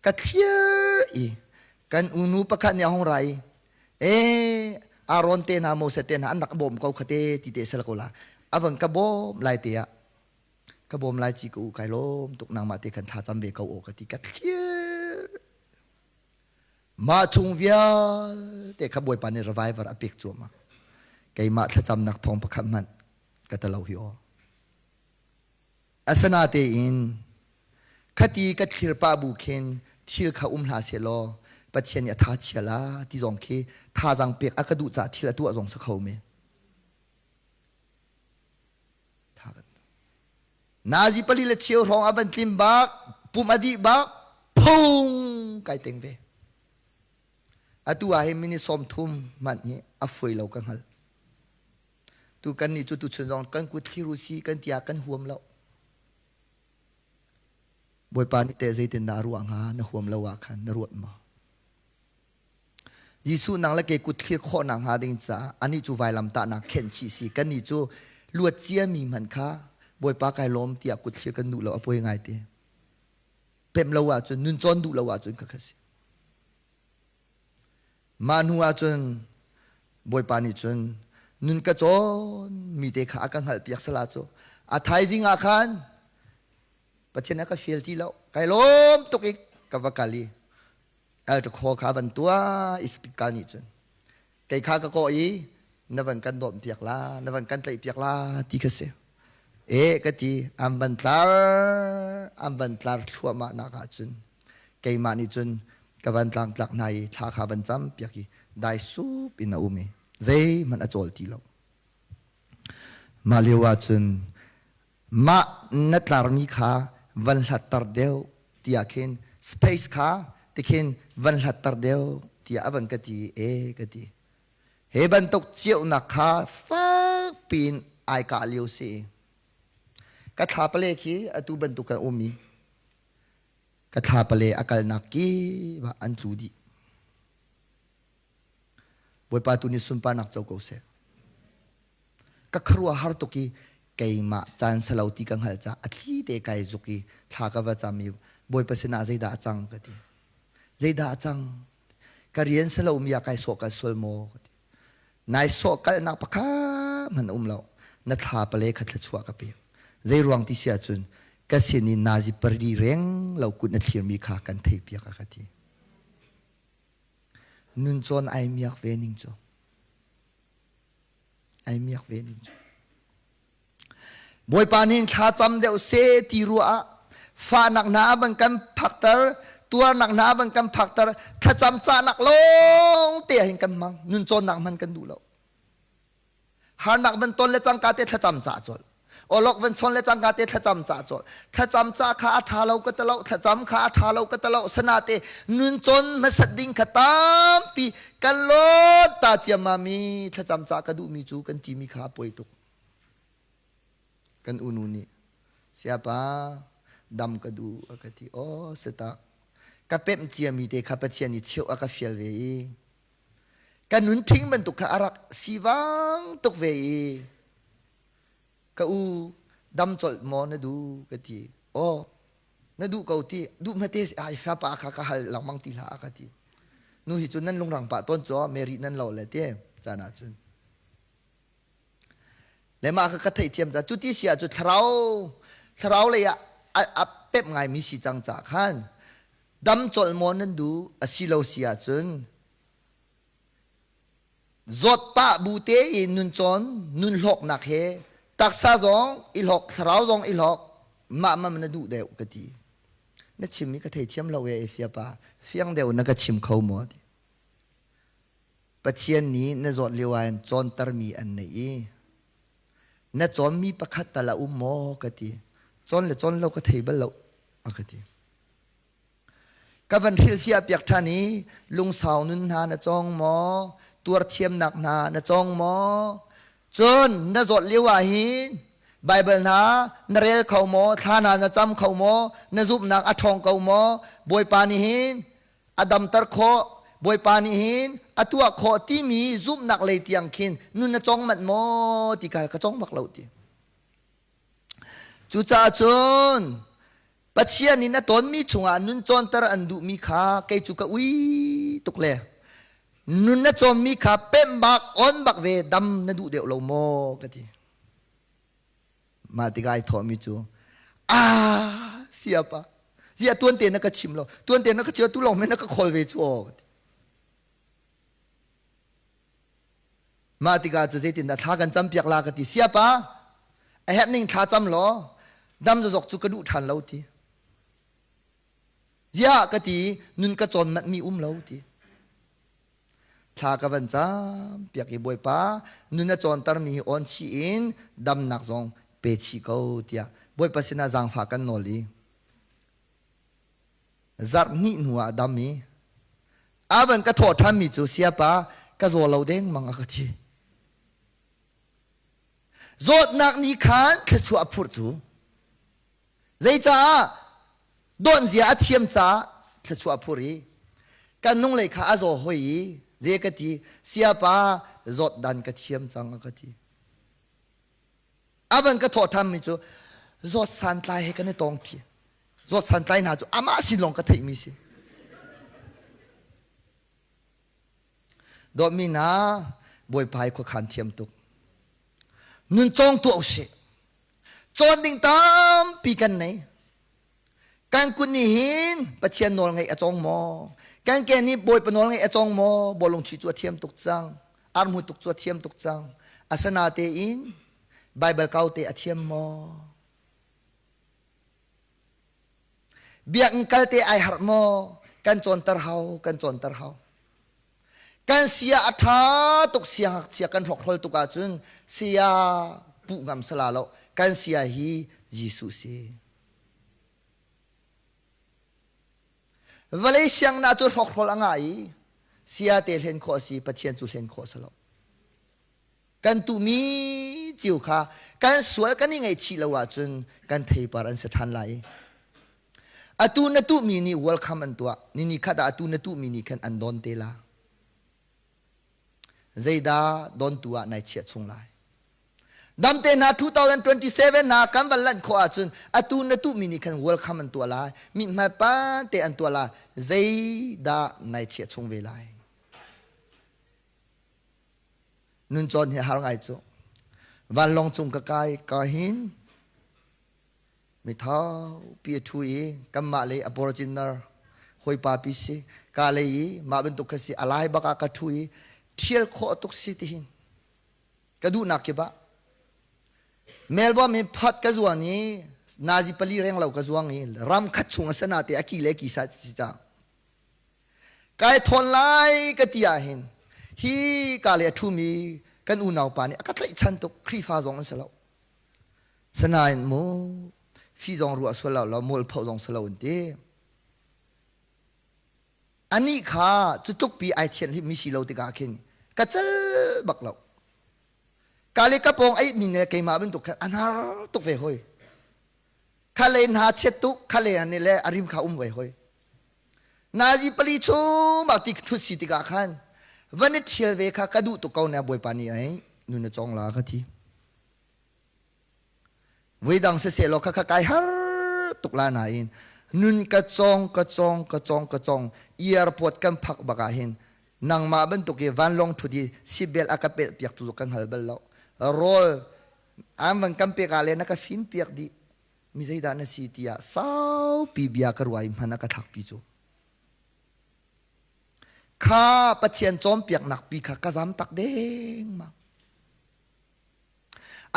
Ka thlir i kan unu pakhat nih a hung ra i ee Aaron te hna Moses te hna an rak bawm ko kha te ti te sel ko la a van ka bawm lai te ah ka bawm lai ci ka u kai lawm tuk nangmah te khan thla cam ve ko aw ka ti ka thlir mah chung vialte kha Bawipa nih reviver a pek cuahmah keimah thlacamnak thawng pakhat hmanh ka talo hi aw Asinatein khati ka thlir pah bu khin thil kha um hlah sehlaw Pathian nih a tha chia la ti zong khi thazaang pek a ka duh caah thil a tuah zong si kho men. Nazi pali le cheu hrawng a van tlim bak, pum a dih bak, phung kai teng ve. Atu ah hin minute 30 hmanh hi a fuai lo ka hngal. Tu kan nih cu tuchun zong kan kut thliru si kan ti ah kan huam lo. Bawipa nih teh zeitindah a ruah hnga na huam lo ah khan na ruat maw? Jesuh nang le ke kut thlir khawhnak hnga ding caah anih cu vailamtahnak khenh chih si kannih cu luat ciami hmanh kha Bawipa kai lawm tiah kut thlir kan duh lo a poi ngai te. Pemh lo ahcun nun cawn duh lo ahcun ka kha si. Mah hnu ahcun Bawipa nih cun nun ka cawn mi te kha a ka hngalhpiak sala cu a thaizing ah khan Pathian a ka fial ti lo kai lawm tuk i ka va kal i altar kha van tuah i speaker nih cun kei kha ka kawh i na van kan dawm piak la na van kan tlaih piak la ti kha si e ka ti an van tlar an van tlar thluahmah nak ah cun keimah nih cun ka van tlangtlak hna i thla kha van cam piak i dai sup in a um i zeihmanh a cawl ti lo mah lio ah cun mah na tlarmi kha van hlatter deuh tiah khin space kha tikhin van hlatter deuh tiah a van ka ti e ka ti he bantuk ceunak kha fak piin ai kah lio si ka thla pale khi atu bantuk kan um i ka thla pale a kalnak kip ah an tlu dih Bawipa tu nih sunparnak co ko seh ka khuaruah har tuk i keimah caan salo ti ka hngalh caah a thli te kai zuk i thla ka va cam i Bawipa sinah zeidah a cang ka ti zeidah a cang ka rian salo mi ah kai sawh kal sual maw ka ti nai sawh kalnak pakhat hmanh um lo na thla pale kha thluachuah ka pek zei ruang ti si ahcun ka sin i nazi pari reng lo kut na thlirmi kha kan thei piak a ka ti nun cawn ai miak ve ning cu ai miak ve ning cu Bawipa nih thla cam deuh se ti ruah ah fahnak hna van kan phakter tuarnak hna van kan phakter thlacam cahnak lawng te ah hin kan hmang nun cawnnak hman kan duh lo harnak van ton le cangka te thlacam cah colh olok van chawn le cangka te thlacam cah colh thlacam ca kha a ṭha lo ka talo thlacam kha a ṭha lo ka talo sana te nun cawn hmasat ding kha tampi kan lot ta ciammam i thlacam ca ka duhmi cu kan timi kha a poi tuk kan unu nih siapa dam ka duh a ka ti aw sata ka pemh ciami te kha Pathian nih cheuh a ka fial ve i ka nun ṭhing bantuk kha a rak sivang tuk ve i ka u dam colh maw na duh ka ti aw na duh ko ti duh hmate ai fapa kha ka hal lengmang ti hlah ka ti nu hi cu nan lungrang pah tawn cu Mary nan lo le te caan ah cun le mah kha ka theihthiam ca cu ti si ah cu thlarau thlarau lei ah a pep ngaimi si cang ca khan dam colh maw nan duh a si lo si ahcun zawt pah bu te in nun cawn nun hlawknak he taksa zong i hlawk thlarau zong i hlawk mah ma na duh deuh ka ti na chimmi ka theithiam lo e fiapa fiang deuh na ka chim kho maw ti Pathian nih na zawt lio ah hin cawntermi an nei i na cawnmi pakhat tal a um maw ka ti cawn le cawn lo ka thei bal lo a ka ti Ka van hrilhfiah piak ṭhan i lungsau nun hna na cawng maw? Tuarthiamnak hna na cawng maw? Cun na zawt lio ah hin Baibal hna na rel kho maw? Thla hna na cam kho maw? Na zumhnak a ṭhawng ko maw? Bawipa nih hin a damter khawh, Bawipa nih hin a tuah khawh timi zumhnak lei tiang khin nun na cawng manh maw ti kha ka cawng bak lo ti. Cucaah cun Pathian in a tawnmi chungah nun cawnter an duhmi kha kei cu ka ui tuk le nun na cawnmi kha pemh bak on bak ve dam na duh deuh lo maw ka ti. Mah tikah ai thawhmi cu ah siapa zia tuante na ka chim lo tuante na ka chim tu lawng men na ka khawl ve cu aw ka ti. Mah tikah cu zeitindah thla kan campiak la ka ti. Siapa, a herh ning thla cam law dam zazok cu ka duh ṭhan lo ti. Ziah ka ti nun ka cawn manh mi um lo ti. Thla ka van cam piak i Bawipa nun a cawnter mi hi awn chih in damnak zong pe chih ko tiah Bawipa sinah zaangfah kan nawl i zarh hnih hnu ah dam i a van ka thawh ṭhanmi cu siapa ka zaw lo dengmang a ka thi. Zawtnak nih khan thluachuah a phurh cu zeicaah dawnh zia a thiam caah thluachuah a phur i kan nung lei kha a zaw hoi i zei ka ti siapa zawt dan ka thiam cang a ka ti. A van ka thawh ṭhanmi cu zawt santlai he kan i tong ṭi. Zawt santlai hna cu amah sin lawng ka theihmi si. Dawtmi hna, Bawipa hi khuakhan thiam tuk. Nun cawng tuah usih. Cawn ding tampi kan nei. Kan kut nih hin Pathian nawl ngaih a cawng maw? Kan ke nih Bawipa nawl ngaih a cawng maw? Bawlung chuih cu a thiam tuk cang. Arhmu tuk cu a thiam tuk cang. Asinatein Baibal kau te a thiam maw? Biakinn kal te ai harh maw? Kan cawnter hau, kan cawnter hau. Kan sia a ṭha tuk siangngakchia kan hrawkhrol tuk ahcun saya puh ngam sala lo. Kan sia hi Jesuh si. Vawlei siangnak cu hrawkhrol a ngah i sia te hlen khawh a si, Pathian cu hlen khawh a si lo. Kan tuhmi cio kha kan sual kan i ngaihchih lo ahcun kan theipar an si ṭhan lai. Atu na tuhmi nih welcome an tuah. Ni ni khat ah atu na tuhmi nih khan an dawn te la. Zeidah dawntu ah nai chiah chung lai. Damte hna 2027 hna kan van lanh khawh ahcun atu na tuhmi nih khan welcome an tuah lai. Mithmai pan te an tuah lai. Zeidah nai chiah chung ve lai. Nun cawn hi har ngai cu. Vanlawng cung ka kai ka hin mi thaupi a ṭhu i kanmah lei aboriginal hawipa pi si ka lei i mah bantuk kha si a lai bak ah ka ṭhu i ṭhial khawh tuk si tihin ka duhnak kip ah Melbourne in Perth ka zuang i nazi pali reng lo ka zuang i ram khat chung a sana te a ki le ki sa si cang Kai thawn lai ka ti ah hin hi ka le a ṭhumi kan unau pa nih a ka tlaihchan tuk Khrihfa zong an si lo. Sanain mu fi zong ruah sual lo lo mualpho zong si lo an ti. Anih kha cu tluk pi ai thianh mi si lo tikah khin ka cal bak lo. Ka le ka pawng ai mi ne keimah bantuk khan an har tuk ve hoi. Kha le hna chiat tuk kha le an le a rim kha um ve hoi. Nazi pali chung bak ti thut si tikah khan van i ṭhial ve kha ka duh tuk ko na Bawipa nih ai nun na cawng la ka ti. Voidang siseh law kha kha kai har tuk la nain nun ka cawng ka cawng ka cawng ka cawng airport kan phak bak ah hin nangmah bantuk i vanlawng thut i seatbelt a ka pelh piak tu kan hngal bal lo. Rawl an van kan pek ah le na ka fim piak dih mi zeidah na si tiah saupi bia ka ruai hmanh a ka thlakpi cu kha Pathian cawnpiaknak pi kha ka zam tak dengmang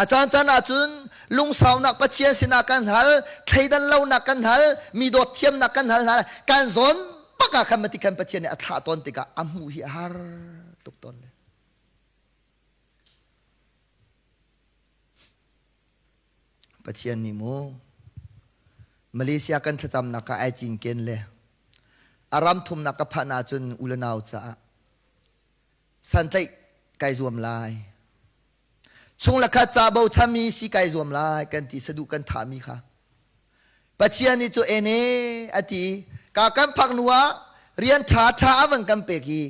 a caan caan ahcun lungsaunak Pathian sinah kan hal thleidan lonak kan hal mi dawt thiamnak kan hal hna kan zawn bak ah khan mati khan Pathian nih a thlah tawn tikah a hmuh hi a har tuk tawn le Pathian nih mu Malaysia kan thlacamnak ka ai cinken le a ram thumnak ka phanh ahcun u le nau caah. Santlaih kai zuam lai. Chung le khat ca bochanmi si kai zuam lai kan ti saduh kan thahmi kha. Pathian nih cu ene a ti ka kan phak hnu ah rian ṭha ṭha a van kan pek i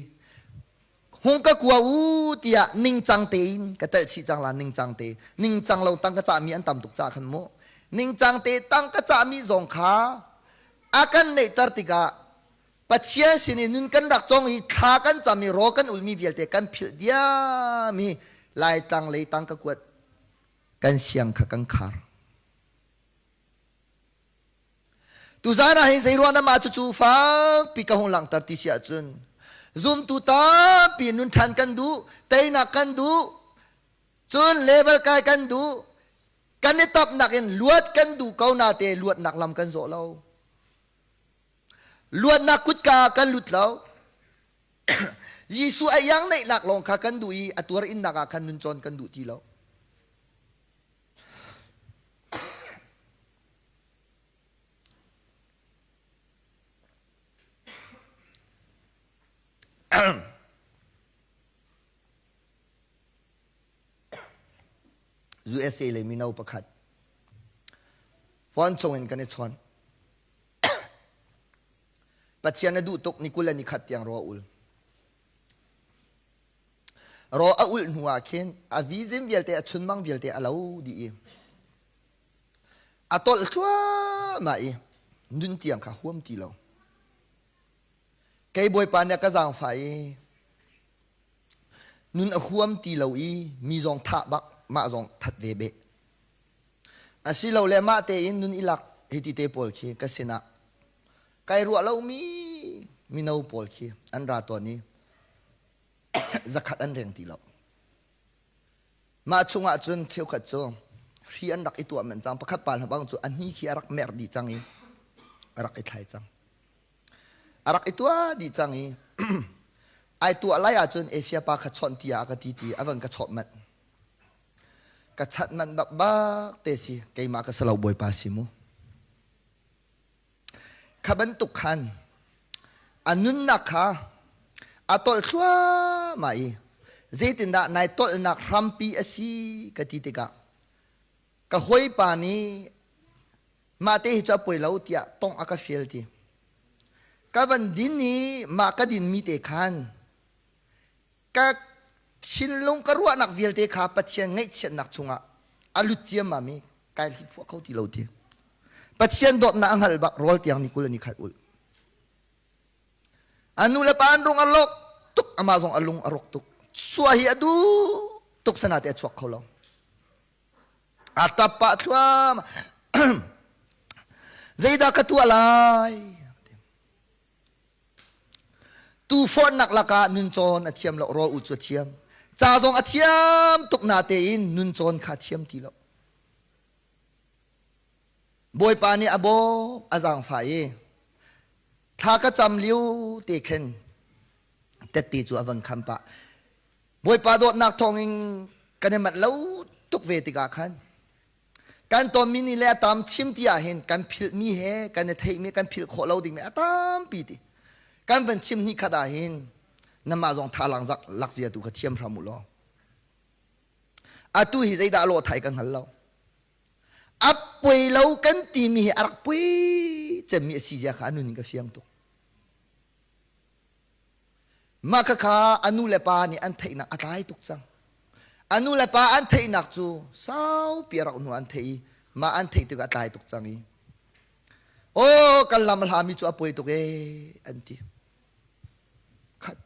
hung ka kua u tiah ningcang tein ka telh chih cang la ningcang te ningcang lo tang ka cahmi an tam tuk ca khan mu ningcang te tang ka cahmi zong kha a kan neihter tikah Pathian sin i nun kan rak cong i thla kan cam i raw kan ulmi vialte kan philh diam i Laitlang leitang ka kuat kan siang kha kan khar. Tuzan ah hin zeiruang dah mah cucu fakpi ka hung langhter ti si ahcun zumtu tampi nun ṭhan kan duh, teinak kan duh, cun level kai kan duh, kan i tapnak in luat kan duh ko na te luatnak lam kan zawh lo. Luatnak kutka ah kan lut lo. Jesuh a iang neihnak lawng kha kan duh i a tuar innak ah khan nun cawn kan duh ti lo. USA lei mino pakhat phone chung in kan i chawn. Pathian a duh tuk ni 20 le ni khat tiang raw a ul. Raw a ulh hnu ah khin a vizim vialte a chunmang vialte a lo dih i a tolh thluahmah i nun tiang kha huam ti lo. Kei Bawipa nih a ka zaangfah i nun a huam ti lo i mi zong thah bak mah zong that ve beh. Asilole mah tein nun i lak hei ti te pawl khi ka sinah kai ruah lomi mino pawl khi an ra tawn i zakhat an reng ti lo. Mah chungah cun cheukhat cu hri an rak i tuah men cang. Pakhat pa hna bang cu a hni khi a rak merh dih cang i a rak i thlai cang. A rak i tuah dih cang i ai tuah lai ahcun Efia pa kha chawnh ti ah a ka ti ti a van ka chawh manh. Ka chat manh bakbak te si keimah ka si lo Bawipa si mu. Kha bantuk khan a nunnak kha a tolh thluahmah i zeitindah nai tolhnak hrampi a si ka ti tikah ka hawipa nih mah te hi cu a poi lo tiah tongh a ka fial ti. Ka van din i mah ka dinmi te khan ka thinlung ka ruahnak vialte kha Pathian ngaihchiatnak chungah a lut ciammam i kai hliphuah kho ti lo ti. Pathian dawtnak a hngalh bak rawl tiang ni 20 ni khat ul. A nu le pa an rung a lok tuk amah zong a lung a rawk tuk. Suah hi a duh tuk sana te a chuak kho lo. A tap pah thluam. Zeidah ka tuah lai? Tuuforhnak lakah nuncawn a thiam lo, rawl u cu a thiam. Ca zong a thiam tuk natein nuncawn kha a thiam ti lo. Bawipa nih a bawm, a zaangfah i thla ka cam lio te khin tette cu a van kham pah. Bawipa dawtnak thawngin kan i manh lo tuk ve tikah khan Kan tonmi nih le a tam chim ti ahhin kan philhmi he kan i theihmi kan philh khawh lo dingmi a tampi ti. Kan van chim hnih khat ahhin namah zong thalang zak lak zia tu kha thiam hram u law. Atu hi zeidah lawh thai ka hngal lo. A poi lo kan timi hi a rak poi cemmi a si zia kha a nun in ka fiang tuk. Mah khakha a nu le pa nih an theihnak a tlai tuk cang. A nu le pa an theihnak cu saupi a rauh hnu an theih i mah an theih tikah a tlai tuk cang i aw kan lam a hlami cu a poi tuk ee an ti. Khat.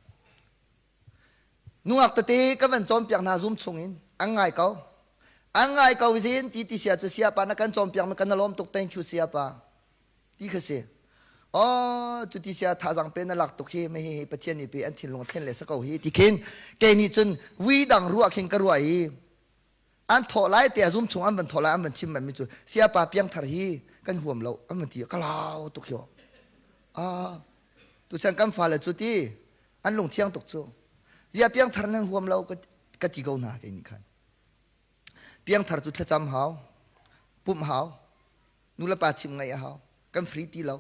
Nungak tete ka van cawnpiak hna zum chungin an ngai ko. An ngai ko zin ti ti sia cu siapa na kan cawnpiak mi kan lawm tuk thank you siapa. Ti kha si. Oh, cuti sia thazang pe na lak tuk hi me hi Pathian nih pe an thinlung a thlen le sa ko hi ti khin kei nih cun vui dang ruah khin ka ruah i an thawh lai te a zum chung an van thawh lai an van chim mi cu siapa piangthar hi kan huam lo an van ti ka lau tuk hi ah tuchan kan fale cu ti an lung thiang tuk cu zia piangthar nan huam lo ka ti ko hna kei nih khan piangthar cu thlacam hau pumh hau nulepa chim ngaih a hau kan free ti lo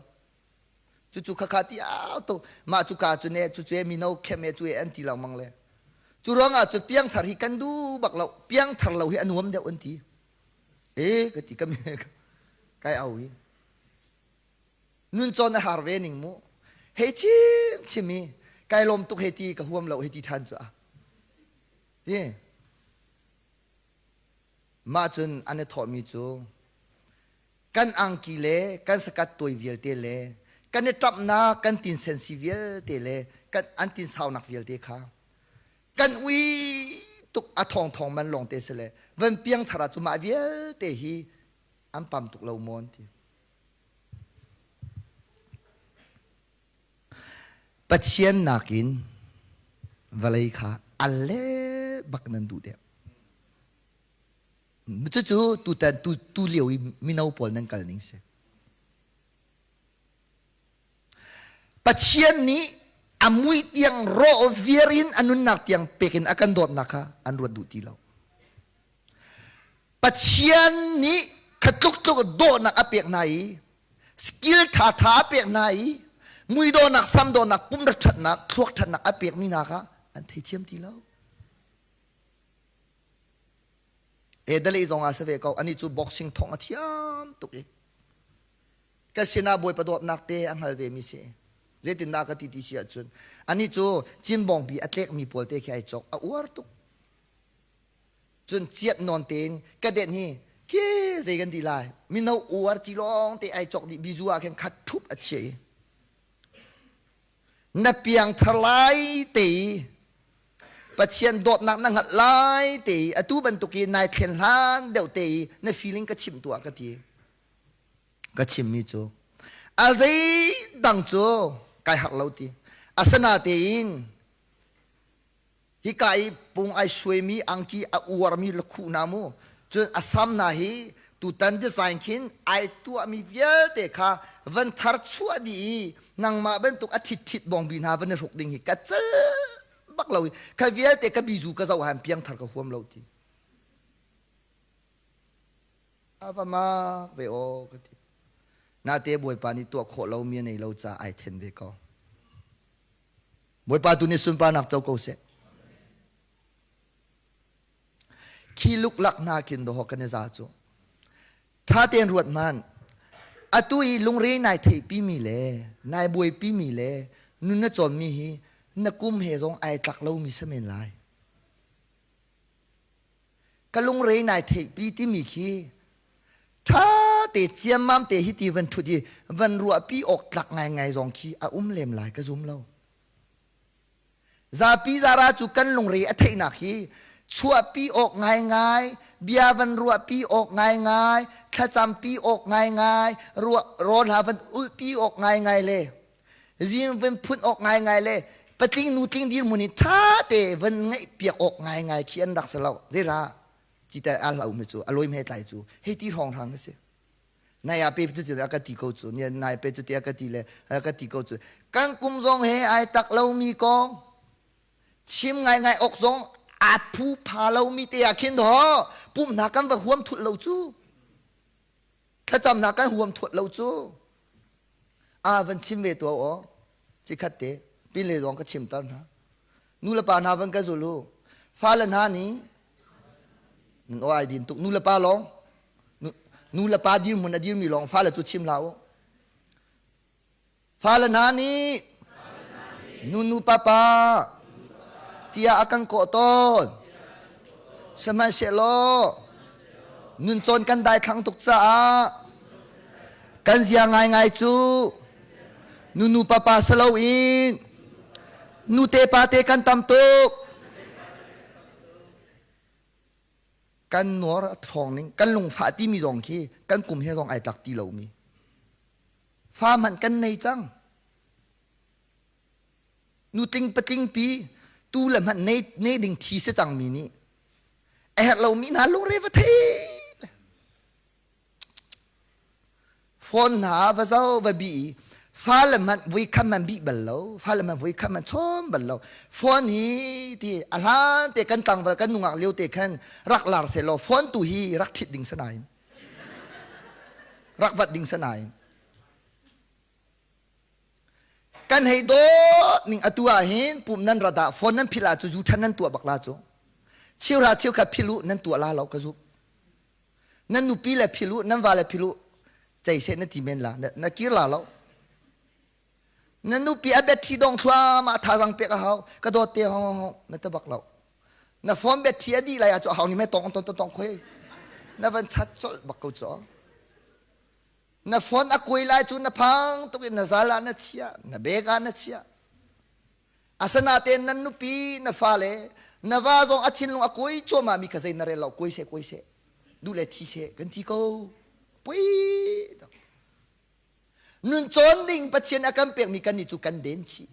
cucu khakha ti au to mah cu ka cu ne cu cu mino khem e cu e an ti lengmang le. Cu ruangah cu piangthar hi kan duh bak lo. Piangthar lo hi a nuam deuh an ti. E ka ti ka kai au hi. Nun cawn a har ve ning mu. Hei chim chim i kai lawm tuk hei ti ka huam lo hei ti than cu a. Ti. Mah cun an i thawhmi cu kan angki le kan sakat tuai vialte le kan i ṭamhnak kan tinsensi vialte le kan an tinsaunak vialte kha kan ui tuk a thawngthawng man lawng te si le van piangthar ah cu mah vialte hi an pam tuk lo maw an ti. Pathian nakin vawlei kha a le bak nan duh deuh. Cucu tutan tu, tu lio i mino pawl nan kal ning si. Pathian nih a mui tiang rawh viar in a nunnak tiang pek in a kan dawtnak kha an ruat duh ti lo. Pathian nih kha tluk tluk dawhnak a pek hna i skill ṭha ṭha a pek hna i muidawhnak, samdawhnak, pumra ṭhatnak, thluak ṭhatnak a pekmi hna kha an theithiam ti lo. E dale zong ah si ve ko ani cu boxing thong a thiam tuk i ka sinah bawipa dawtnak te a hngal ve mi si zeitindah ka ti ti si ahcun ani cu cinbawngpi a tlekmi pawl te khi ai cawk a uar tuk cun ciat nawn tein ka den hi khi zei kan ti lai mino uar ci lawng te ai cawk dih bizu ah khin khat thup a chia i na piangthar lai te i Pathian dawtnak na hngalh lai te i atu bantuk i nai thlen hlan deuh te i na feeling ka chimh tuah ka ti ka chimmi cu a zei dang cu kai harh lo ti asana tein hika i pung ai suaimi angki a uarmi lakhuh hna mu cun a sam hna hi tutan design khin ai tuahmi vialte kha van thar chuah dih i nangmah bantuk a ṭhit ṭhit bawngbi hna van i hruk ding hi ka cal bak lo i kha vialte ka bizu ka zoh han piangthar ka huam lo ti a va mak ve aw ka ti nate bawipa nih tuah khawh lomi a nei lo caah ai then ve ko Bawipa tu nih sunparnak co ko seh. Khi luklak hna khin dawh kan i za cu. Tha tein ruat hmanh. Atu i lungre nai theihpimi le nai buaipimi le nun na cawnmi hi na kum he zong ai tlak lomi si men lai. Ka lungre nai theihpi timi khi ṭha te ciammam te hi ti van ṭhut i van ruahpi awk tlak ngaingai zong khi a um lem lai ka zum lo. Zapi zara cu kan lungre a theihnak hi chuahpi awk ngaingai, bia van ruahpi awk ngaingai, thlacampi awk ngaingai, ruah rawl hna van ulhpi awk ngaingai le zing van phun awk ngaingai le patling nutling dirhmun in ṭha te van ngaihpiak awk ngaingai khi an rak si lo. Zeirah cite a hlau mi cu a lawi me tlai cu hei ti hrawng hrang a si nai ah pe cu ti ka ti ko cu nai pe cu ti ka ti le ka ti ko cu kan kum zong he ai tak lo mi kong chim ngai ngai ok zong a phu pha lo mi te ah khin ho pum hna kan va huam thut lo cu thlacamnak kan huam thuat lo cu a van chim ve tuah aw cikhat te pin le zong ka chim tar hna nu le pa hna van ka zul u fale hna nih nan aw ai din tuk nu le pa lawng nu le pa dirhmun a dirmi lawng fale cu chim hlah u Fale hna nih nunu papa tiah a kan kawh tawn. Sihmanhsehlaw nuncawn kan daithlang tuk caah kan zia ngaingai cu nunu papa si loin nute pate kan tam tuk. Kan nuar a ṭhawng ning kan lungfah timi zong khi kan kum he zong ai tlak ti lomi. Fa hmanh kan nei cang. Nutling patling pi tu le hmanh nei, nei ding thi si cangmi nih a herh lomi hna lungre va thei. Phone hna va zo va bi i fale hmanh vui khat hmanh bih bal lo fale hmanh vui khat hmanh chawn bal lo phone hi ti a hlan te kan tlangval kan nungak lio te khan rak lar seh law phone tu hi rak ṭhit ding sanain rak vat ding sanain. Kan hei dawt ning atu ah hin pum nan rat ah phone nan philh ah cu zu than nan tuah bak la cu. Cheuhra cheukhat philh u nan tuah la lo ka zumh. Nan nupi le philh u nan va le philh u cei seh na ti men la na kir la lo. Na nupi a battery dong thluahmah thazaang pek a hau ka dawt te hong hong na ta bak lo. Na phone battery a dih lai ah cu hau ni me tong tong tong khoi na van chat colh bak ko cu. Na phone a kuai lai cu na phang tuk in na zal ah na chiah, na bag ah na chiah. Asinain nan nupi, na fale, na va zong a thinlung a kuai cuahmah mi kha zei na rel lo, kuai seh, kuai seh, duh le thi seh, kan ti ko. Pui Nun cawn ding Pathian a kan pekmi kan nih cu kan den chih.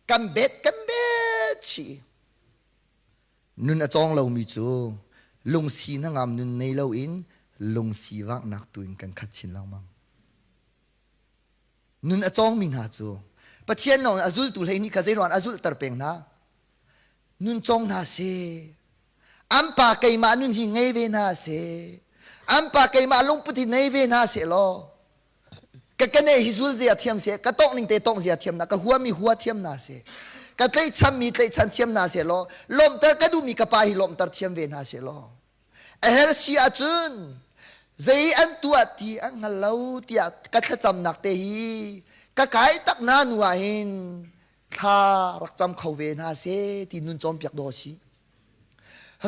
Kan bet, kan bet chih. Nun a cawng lomi cu lungsi hnangam nun nei loin lungsi vanghnak tu in kan khat chin lengmang. Nun a cawngmi hna cu Pathian nawl a zultu hlei nih kha zeiruang a zulhter peng hna? Nun cawng hna seh. An pa keimah nun hi ngei ve hna seh. An pa keimah lungput hi nei ve hna seh law ka kene hi zul zia thiam seh ka tawk ning te tawk zia thiam na ka huami hua thiam na seh ka tlaihchanmi tlaihchan thiam na seh law lawmhter ka duhmi ka pa hi lawmhter thiam ve hna seh law a her si ahcun zei an tuah ti an hngal lo tiah ka thlacamnak te hi ka kai tak na nu ah hin thla rak cam kho ve hna seh ti nun cawnpiak daw si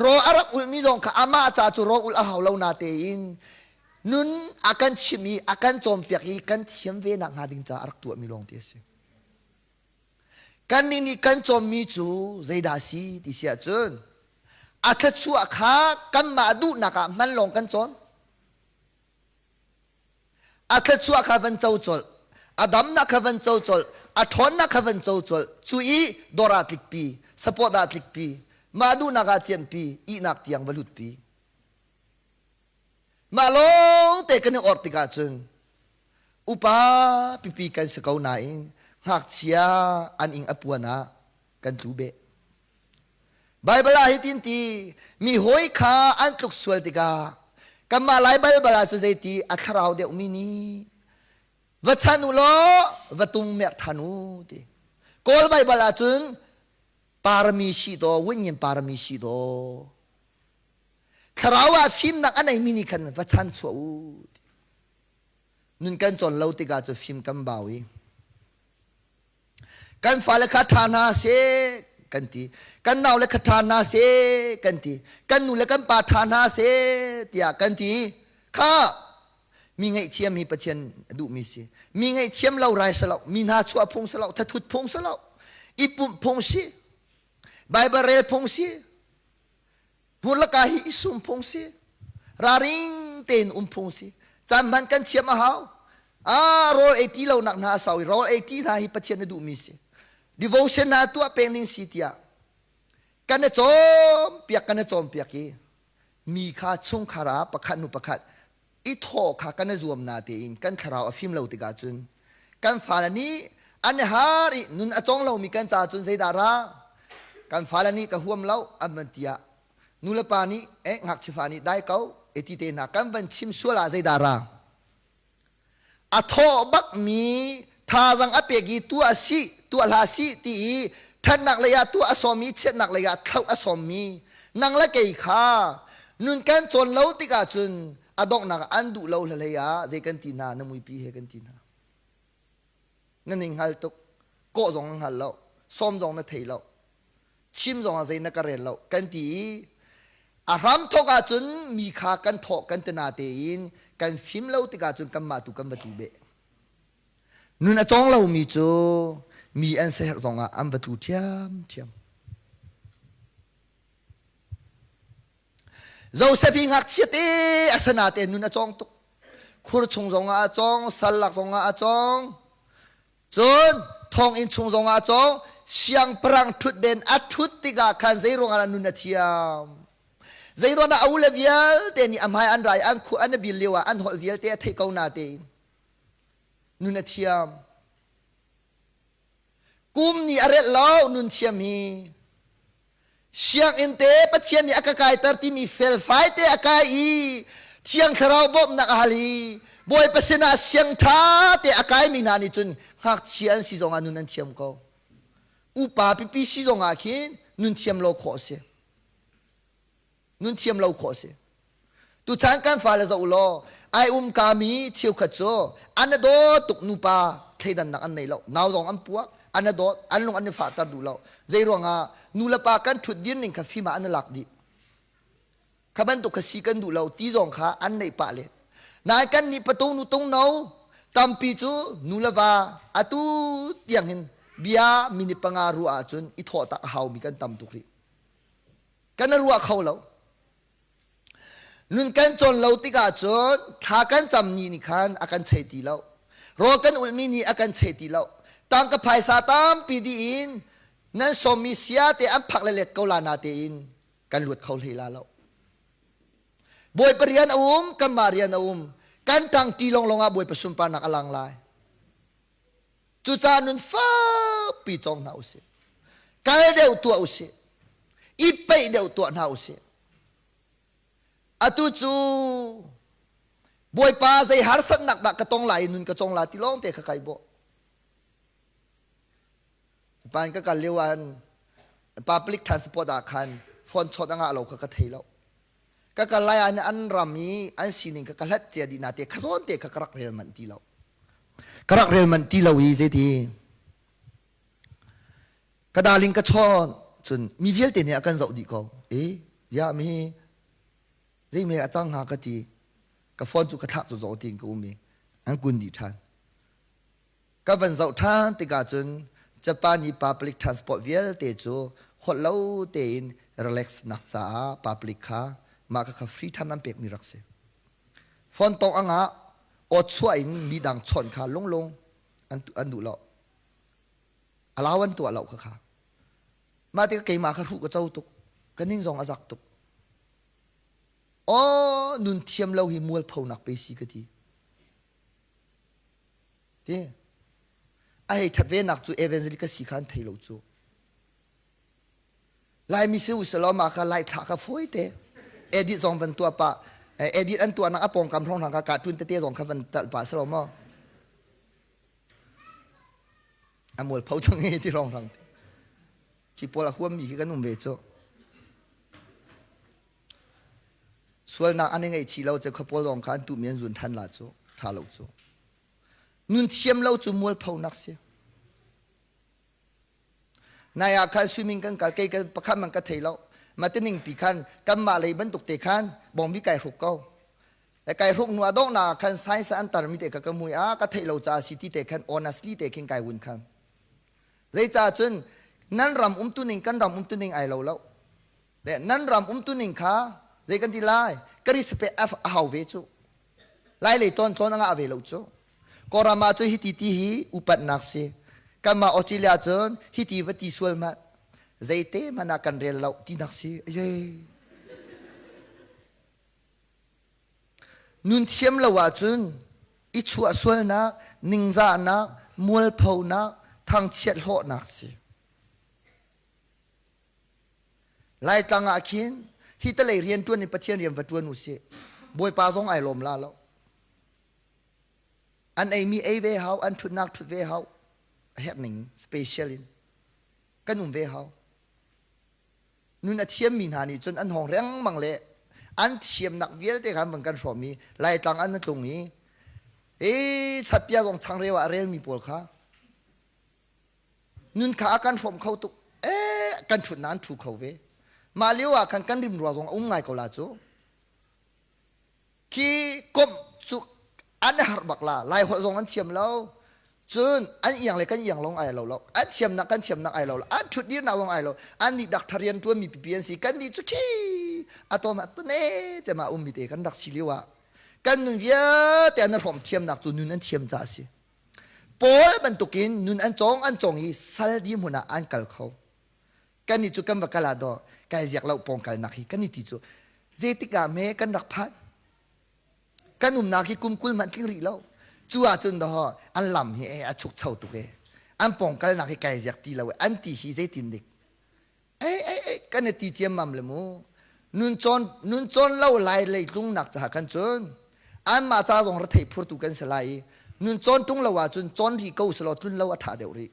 Ro a rak ulhmi zong kha amah ca cu ro ulh a hau lo na tein nun a kan chimh i a kan cawnpiak i kan thiam ve nak hnga ding caah a rak tuahmi lawng ti a si. Kannih nih kan cawnmi cu zeidah a si ti si ahcun a thluachuah kha kanmah duhnak ah hman lawng kan cawn. A thluachuah kha van co colh, a damnak kha van co colh, a ṭhawnnak kha van co colh. Cu i dawr ah tlikpi, support ah tlikpi, mah duhnak ah cianpi, ihnak tiang va lutpi. Mah lawng te kan i orh tikah cun upa pipi kan si ko nain ngakchia an ing a puan ah kan tlu beh. Baibal ah hitin ti mi hawi kha an tluk sual tikah kanmah Lai Baibal ah cu zeiti a thlarau deuhmi nih va chan u law va tung merh than u ti. Kawl Baibal ah cun parami si daw wingin parami si daw thlarau ah fimnak a neimi nih khan va chan chuah u ti. Nun kan cawn lo tikah cu fim kan bau i Kan fale kha ṭha hna seh kan ti. Kan naule kha ṭha hna seh kan ti. Kan nu le kan pa ṭha hna seh tiah kan ti. Kha mi ngaihthiam hi Pathian a duhmi si. Mi ngaihthiam lo rai si lo, mi hna chuah phung si lo, thathut phung si lo, i pumh phung si, Bible rel phung si, Hmurlaka hi i sum phung si. Raring tein um phung si. Caan hman kan thiam a hau. Ah, rawl ei ti lo nak hna a sau i rawl ei ti hna hi Pathian a duhmi si. Devotion hna tuah peng ding si tiah kan i cawnpiak kan i cawnpiak i mi kha chungkhar ah pakhat hnu pakhat i thawh kha kan i zuam na tein kan thlarau a fim lo tikah cun kan fale nih an i har i nun a cawng lomi kan caah cun zeidah ra kan fale nih ka huam lo an van tiah nu le pa nih eh ngakchia fa nih dai ko e ti te hna kan van chim sual ah zeidah ra A thawh bakmi thazaang a pek i tuah sih, tuah hlah sih ti i ṭhatnak lei ah tuah a sawm i chiatnak lei ah thlauh a sawmmi nang le kei kha nun kan cawn lo tikah cun a donghnak ah an duh lo hlei ah zei kan ti hna na muipi he kan ti hna. Na ning hngal tuk, kawh zong na hngal lo, sawm zong na thei lo. Chim zong ah zei na ka rel lo kan ti i a hramthawk ahcun mi kha kan thawh kan ti na tein kan fim lo tikah cun kanmah tu kan va tlu beh. Nun a cawng lomi cu mi an siaherh zong ah an va tlu ṭhiamṭhiam. Joseph hi ngakchia te a sana te nun a cawng tuk. Khur chung zong ah a cawng, sal lak zong ah a cawng. Cun thonginn chung zongah cawng siangpahrang ṭhutden a ṭhut tikah khan zeiruangah dah nun a thiam? Zeiruangah a ule vialte nih a hmai an ra i an khuh an i bil lioah an holh vialte a theih ko na tein nun a thiam. Kum nih a relh lo nun thiam hi. Sianginn te Pathian nih a ka kaiter timi felfai te a kai i Thiang Thlarau bawmhnak a hal i Bawipa sinah siang ṭha te a kaimi hna nih cun Ngakchia an si zongah nun an thiam ko. Upa pipi si zongah khin nun thiam lo khawh a si. Nun thiam lo khawh a si. Tuchan kan fale zoh law ai um kami cheukhat cu an a dawt tuk nupa thleidannak an nei lo. Nau zong an puak, an a dawt, an lung an i fahter duh lo. Zei ruangah nu le pa kan ṭhut dir ning kha fim ah an i lak dih. Kha bantuk kha si kan duh lo ti zong kha an neih pah len. Nain kan nih patung nu tung no tampi cu nu le va atu tiang hin bia minute panga ruah ahcun i thawh tak a haumi kan tam tuk rih. Kan i ruah kho lo. Nun kan cawn lo tikah cun thla kan cam ni nih khan a kan chei ti lo. Rawl kan ulhmi nih a kan chei ti lo. Tangka phaisa tampi dih in nan sawmmi sia te an phak le let ko la na tein kan luat kho hlei la lo. Bawipa rian a um, kanmah rian a um. Kan ṭangṭi lawnglawng ah Bawipa sunparnak a lang lai. Cucaah nun fakpi cawng hna usih. Kal deuh tuah usih. I peih deuh tuah hna usih. Atu cu Bawipa zei harsatnak dah ka tong lai i nun ka cawng la ti lawng te kha kai bawh. Pan ka kal lio ah public transport ah khan phone chawt a ngah lo kha ka thei lo. Ka kal lai ah an ram i an sining kha ka hlat cia dih na te kha zawn te kha ka rak rel manh ti lo. Ka rak rel manh ti lo i zeiti ka darling ka chawn cun mi vialte nih a kan zoh dih ko. E ya mi zei me a cang hnga ka ti ka phone cu ka thlak cu zo tiin ka um i an kun dih ṭhan. Ka van zoh ṭhan tikah cun Japan i public transport vialte cu holh lo tein relax nak caah public kha mah kha free time an pekmi rak si. Phone tawng a ngah aw chuah in mi dang chawnh kha lunglung an, an duh lo. Allow an tuah lo kha kha. Mah tikah keimah kha hruh ka co tuk. Ka ning zong a zak tuk. Aw nun thiam lo hi mualphonak pe si ka ti. Ti a hei ṭhat ve nak cu evangelist ka si kha an thei lo cu. Laimi si usalaw mah kha lai thlah kha fawi te. Edit zong van tuah pah. Edit an tuahnak a pawngkam hrawnghrang kha cartoon tete zong kha van talh pah si lo maw? A mualpho cang i ti hrawnghrang te. Khi pawl a huammi khi kan um ve cu. Sualnak an i ngaihchih lo cu khuapawl zong kha an tuhmi an zun ṭhan la cu ṭha lo cu. Nun thiam lo cu mualphonak si. Nai ah khan swimming kan kal kei pakhat man ka thei lo. Matining pi khan kanmah lei bantuk te khan bawngbi kai hruk ko. Kai hruk nu a donghnak khan science an tarmi te kha ka mui a ka theih lo caah si ti te khan honestly te khin kai wun khan. Zeicah cun nan ram umtuning kan ram umtuning ai lo lo. Le nan ram umtuning kha zei kan ti lai ka respect a hau ve cu. Lai lei tawn tlawn a ngah ve lo cu. Kawlram ah cun hiti ti hi upatnak si. Kanmah Australia cun hiti va ti sual hmanh zeite hmanh ah kan rel lo tinak si. Ye. Nun thiam lo ahcun i chuah sualnak, ningzahnak, mualphonak, thangchiat hlawhnak si. Laitlang ah khin hi talei rian ṭuan in Pathian rian va ṭuan u sih. Bawipa zong ai lawm la lo. An eimi ei ve hau, an ṭhutnak ṭhut ve hau. A herh ning in, special in kan um ve hau. Nun a thiammi hna nih cun an hawng rengmang le an thiamnak vialte kha an van kan hrawm i Laitlang an tlung i i satpia zong changreu ah a relmi pawl kha nun kha a kan hrawm kho tuk eh kan ṭhutnak an ṭhu kho ve mah lio ah khan kan rimrua zong a um ngai ko la cu khi komh cu an har bak la lai holh zong an thiam lo cun an iang le kan iang lawng ai lo lo an thiamnak kan thiamnak ai lo lo an ṭhut dirnak zong ai lo an nih dak rian ṭuan mi pipi an si kan nih cu khi atom ah tune te ma ummi te kan rak si lio ah kan nun vialte an hrawm thiamnak cu nun an thiam ca a si Paul bantukin nun an cawng an cawng i sal dirhmun ah an kal kho. Kannih cu kan va kal ah daw kai ziak lo pawng kalnak hi kan i ti cu zeitik ah me kan rak phan. Kan umnak hi kum 20 hmanh tling rih lo. Cu ahcun daw an lam hi a chukcho tuk e. An pawng kalnak hi kai ziak ti lo e. An ti hi zeitin dik. Ei ei ei kan i ti ciammam le mu. Nun cawn nun cawn lo lai leitlungnak caah khan cun anmah ca zong rethei phurtu kan si lai i. Nun cawn tung lo ahcun cawn rih ko selaw tlun lo a ṭha deuh rih.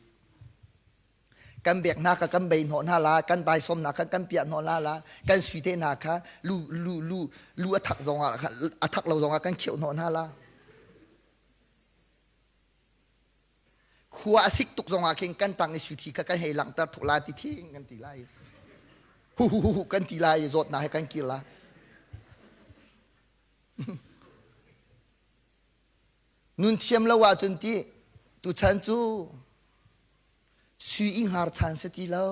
Kan bek hna kha kan bei hnawh hna la, kan taisawm hna kha kan piah hnawh hna la, kan sui te hna kha lu lu lu lu a thak zong ah a thak lo zong ah kan kheuh hnawh hna la. Khua a sik tuk zong ah khin kan tang i suithi kha kan hei langhter thuk la ti thing kan ti lai. Hu hu hu kan ti lai i zawtnak he kan kir la. Nun thiam lo ahcun ti tuchan cu sui i hngar chan si ti lo.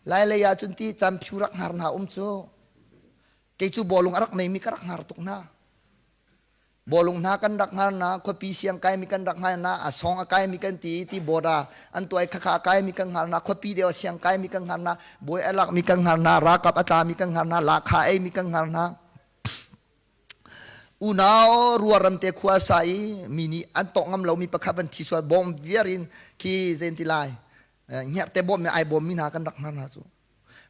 Lailei ahcun ti camphiu rak hngar hna um cu. Kei cu bawlung a rak neimi ka rak hngar tuk hna. Bawlung hna kan rak hngar na, khuapi siang kaimi kan rak hngar na, a song a kaimi kan ti ti border an tuai khakha a kaimi kan hngar na, khuapi deuh a siang kaimi kan hngar na, bawi a lakmi kan hngar na, ralkap a tlami kan hngar na, lakha eimi kan hngar na. Unau ruaram te khua sa i mi nih an tawk ngam lomi pakhat van thi sual bawm viar in khi zen ti lai hngerhte bawm ai bawm mi hna kan rak hngar hna cu.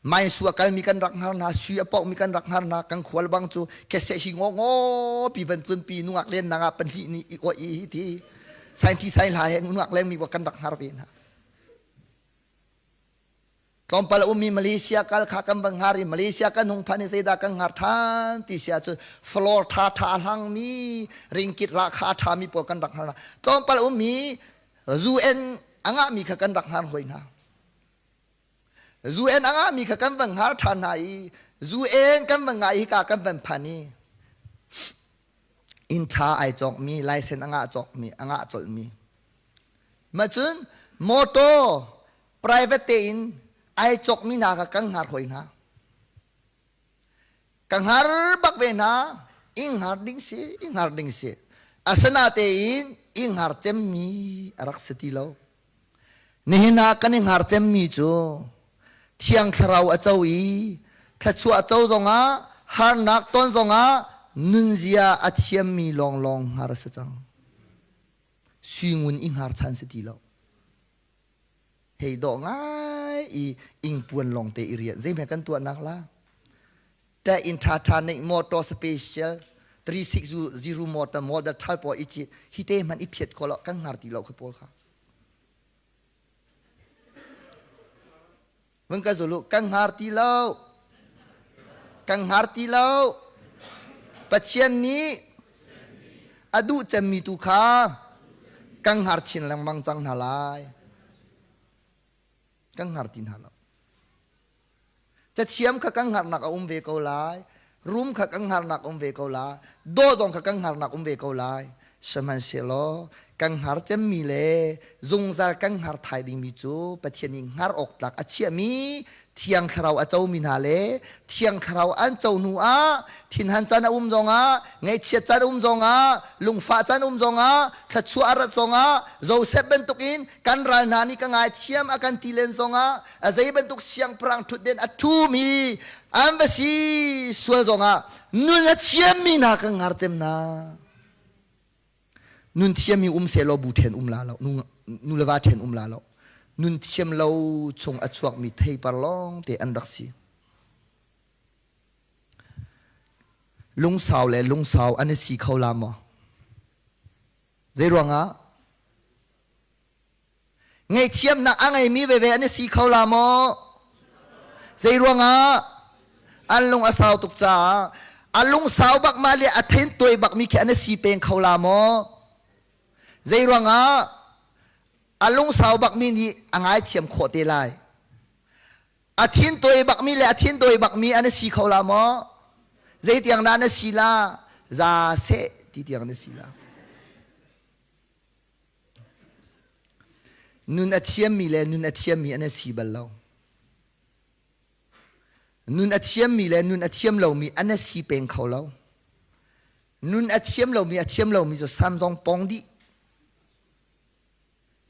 Mai su a kalmi kan rak hngar hna, sui a paohmi kan rak hngar hna, kan khual bang cu kese hi ngaw ngaw pi van tlun pi nungak len nang ah panhnih nih i oi hi ti sain ti sai hla he nungak leng mi kan rak hngar ve hna. Tlawmpal a ummi Malaysia kal kha kan van hngar i Malaysia kan hung phan i zeidah kan hngar than ti sia cu floor tha tha a hlangmi ringkit ra kha a thami pawl kan rak hngar hna. Tlawmpal a ummi UN a ngahmi kha kan rak hngar hoi hna. UN a ngahmi kha kan van hngar ṭhan hna i UN kan van ngah i hika kan van phan i inn ṭha ai cawkmi license a ngah cawkmi a ngah colhmi mah cun motor private tein ai cawkmi hna kha kan hngar hoi hna ka hngar bak ve hna i hngar ding si i hngar ding si asinatein i hngar cemmi a rak si ti lo Nihin ah kan i hngar cemmi cu Thiang Thlarau a co i thluachuah co zongah harnak ton zongah nunzia a thiammi lawnglawng hngar a si cang. Suingun i hngar chan si ti lo. Hei dawh ngai i ingpuan lawngte i rian zeihme kan tuahnak la? Ta in tha tha neih motor special 360 motor model thal pawl i ci hi te hman i phiat ko lo kan hngar ti lo kha pawl kha. Vun ka zulu kan hngar ti lo. Kan hngar ti lo. Pathian nih a duh cemmi tu kha kan hngar chin lengmang cang hna lai. Kan hngar ti hna lo. Cathiam kha kan hngarnak a um ve ko lai. Rum kha kan hngarnak um ve ko lai. Dawh zong kha kan hngarnak um ve ko lai. Sihmanhsehlaw kan hngar cemmi le zungzal kan hngar thai dingmi cu Pathian nih hngar awk tlak a chiahmi Thiang Thlarau a comi hna le Thiang Thlarau an co hnu ah thinhan caan a um zongah ngaihchiat caan a um zongah lungfah caan a um zongah thluachuah a rat zongah Joseph bantukin kan ral hna nih ka ngaithiam a kan ti len zongah a zei bantuk siangpahrang ṭhutden a ṭhumi an va si sual zongah nun a thiammi hna kan ngar cem hna. Nun thiammi um sehlaw bu ṭhen um la lo, nu le va ṭhen um la lo. Nun thiam lo chung a chuakmi theipar lawng te an rak si. Lungsau le lungsau an i si kho la maw? Zei ruangah? Ngaihthiamnak a ngeimi veve an i si kho la maw? Zei ruangah? An lung a sau tuk caah a lungsau bak ma le a then tuai bakmi khi an i si peng kho la maw? Zei ruangah? A lungsau bakmi nih a ngaithiam khawh te lai. A thin tuai bakmi le a thin tuai bakmi an i si kho la maw? Zeitiang dah na si la? Za seh ti tiang na si la. Nun a thiammi le nun a thiammi an si bal lo. Nun a thiammi le nun a thiam lomi an si peng kho lo. Nun a thiam lomi a thiam lomi cu sam zong pong dih.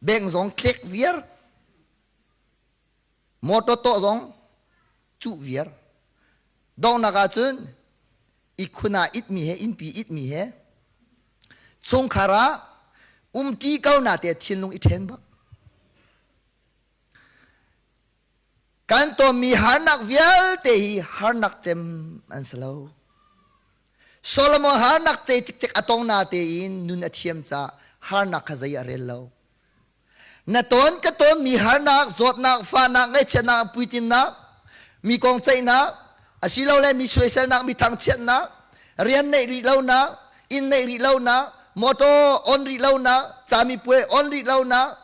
Beng zong tlek viar. Motor tawh zong cuh viar. Donghnak ahcun ihkhun ah itmi he innpi itmi he chungkhar ah umti ko na te thinlung i ṭhen bak. Kan tonmi harnak vialte hi harnak cem an si lo. Solomon harnak ce cikcek a tong na tein nun a thiam caah. Harnak kha zei a rel lo. Na tawn ka tawnmi harnak, zawtnak, fahnak, ngaihchiatnak, puitinnak, mi kong ceihnak, asilole mi soiselnak, mi thangchiatnak, rian neih rih lonak, inn neih rih lonak, motor on rih lonak, camipuai on rih lonak,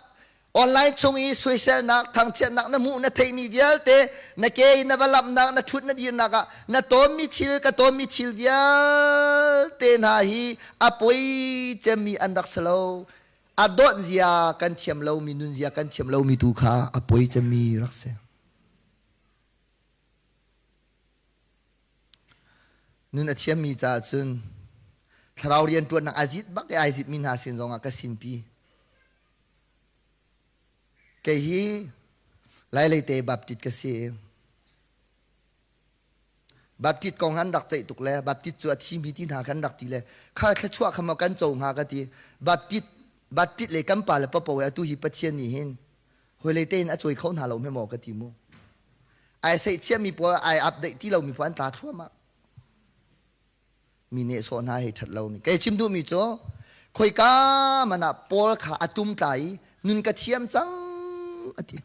online chung i soiselnak, thangchiatnak na hmuh na theihmi vialte na ke in na va lamhnak, na ṭhut na dirnak ah na tawnmi thil ka tawnmi thil vialte hna hi a poi cemmi an rak si lo. A dawt zia kan thiam lomi nun zia kan thiam lomi tu kha a poi cemmi rak si. Nun a thiammi caah cun thlarau rianṭuannak a zit bak i ai zitmi hna sin zongah ka sinpi. Kei hi Lailei te Baptist ka si. Baptist kong an rak ceih tuk le Baptist cu a thimi ti hna kan rak ti le kha thluachuah kha maw kan co hnga ka ti. Baptist Baptist le kan pa le papo atu hi Pathian nih hin hawilei tein a cawi kho hna lo hme maw ka ti mu. Ai seihchiahmi pawl ai update ti lomi pawl an tla thluahmah. Mi nehsawh hna hei ṭhat lo ni. Kei chim duhmi cu khoika man ah Paul kha a tum tla i nun ka thiam cang a ti.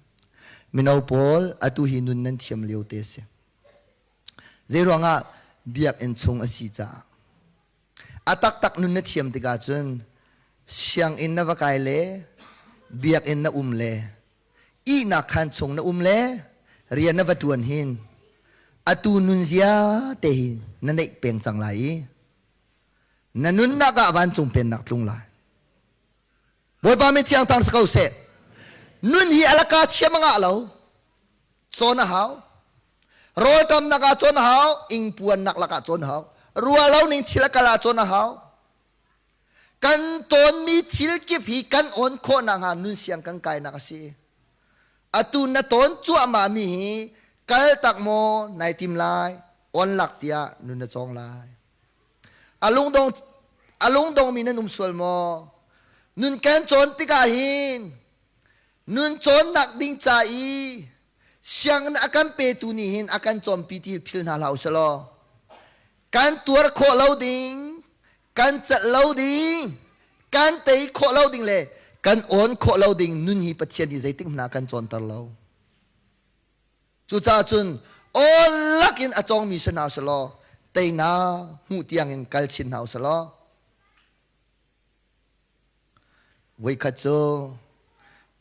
Mino pawl atu hi nun nan thiam lio te si. Zeiruangah biakinn chung a si caah. A taktak nun na thiam tikah cun sianginn na va kai le biakinn na um le ihnak khaan chung na um le rian na va ṭuan hin atu nunzia te hi na neih peng cang lai i na nunnak ah vancung pennak tlung lai. Bawipa min thiang thang si ko seh. Nun hi alaka thiam a ngah lo. Cawn a hau. Rawlṭamnak ah cawn a hau. Ingpuannak lakah cawn a hau. Rua lo ning thil a kal ah cawn a hau. Kan tawnmi thil kip hi kan awn khawh nakhnga nun siang kan kainak a si. Atu na tawn cuahmah mi hi kal tak maw nai tim lai, awn lak tiah nun na cawng lai. A lungdong a lungdongmi nan um sual maw? Nun kan cawn tikah hin nun cawnnak ding ca i sianginn a kan petu nih hin a kan cawnpi ti phil hna hlah u selaw kan tuar khawh lo ding kan celh lo ding kan tei khawh lo ding le kan awn khawh lo ding nun hi Pathian nih zeitik hmanh ah kan cawnter lo. Cucaah cun aw lakin a cawngmi si hna selaw teinak hmuh tiangin kal chin hna uselaw voikhat cu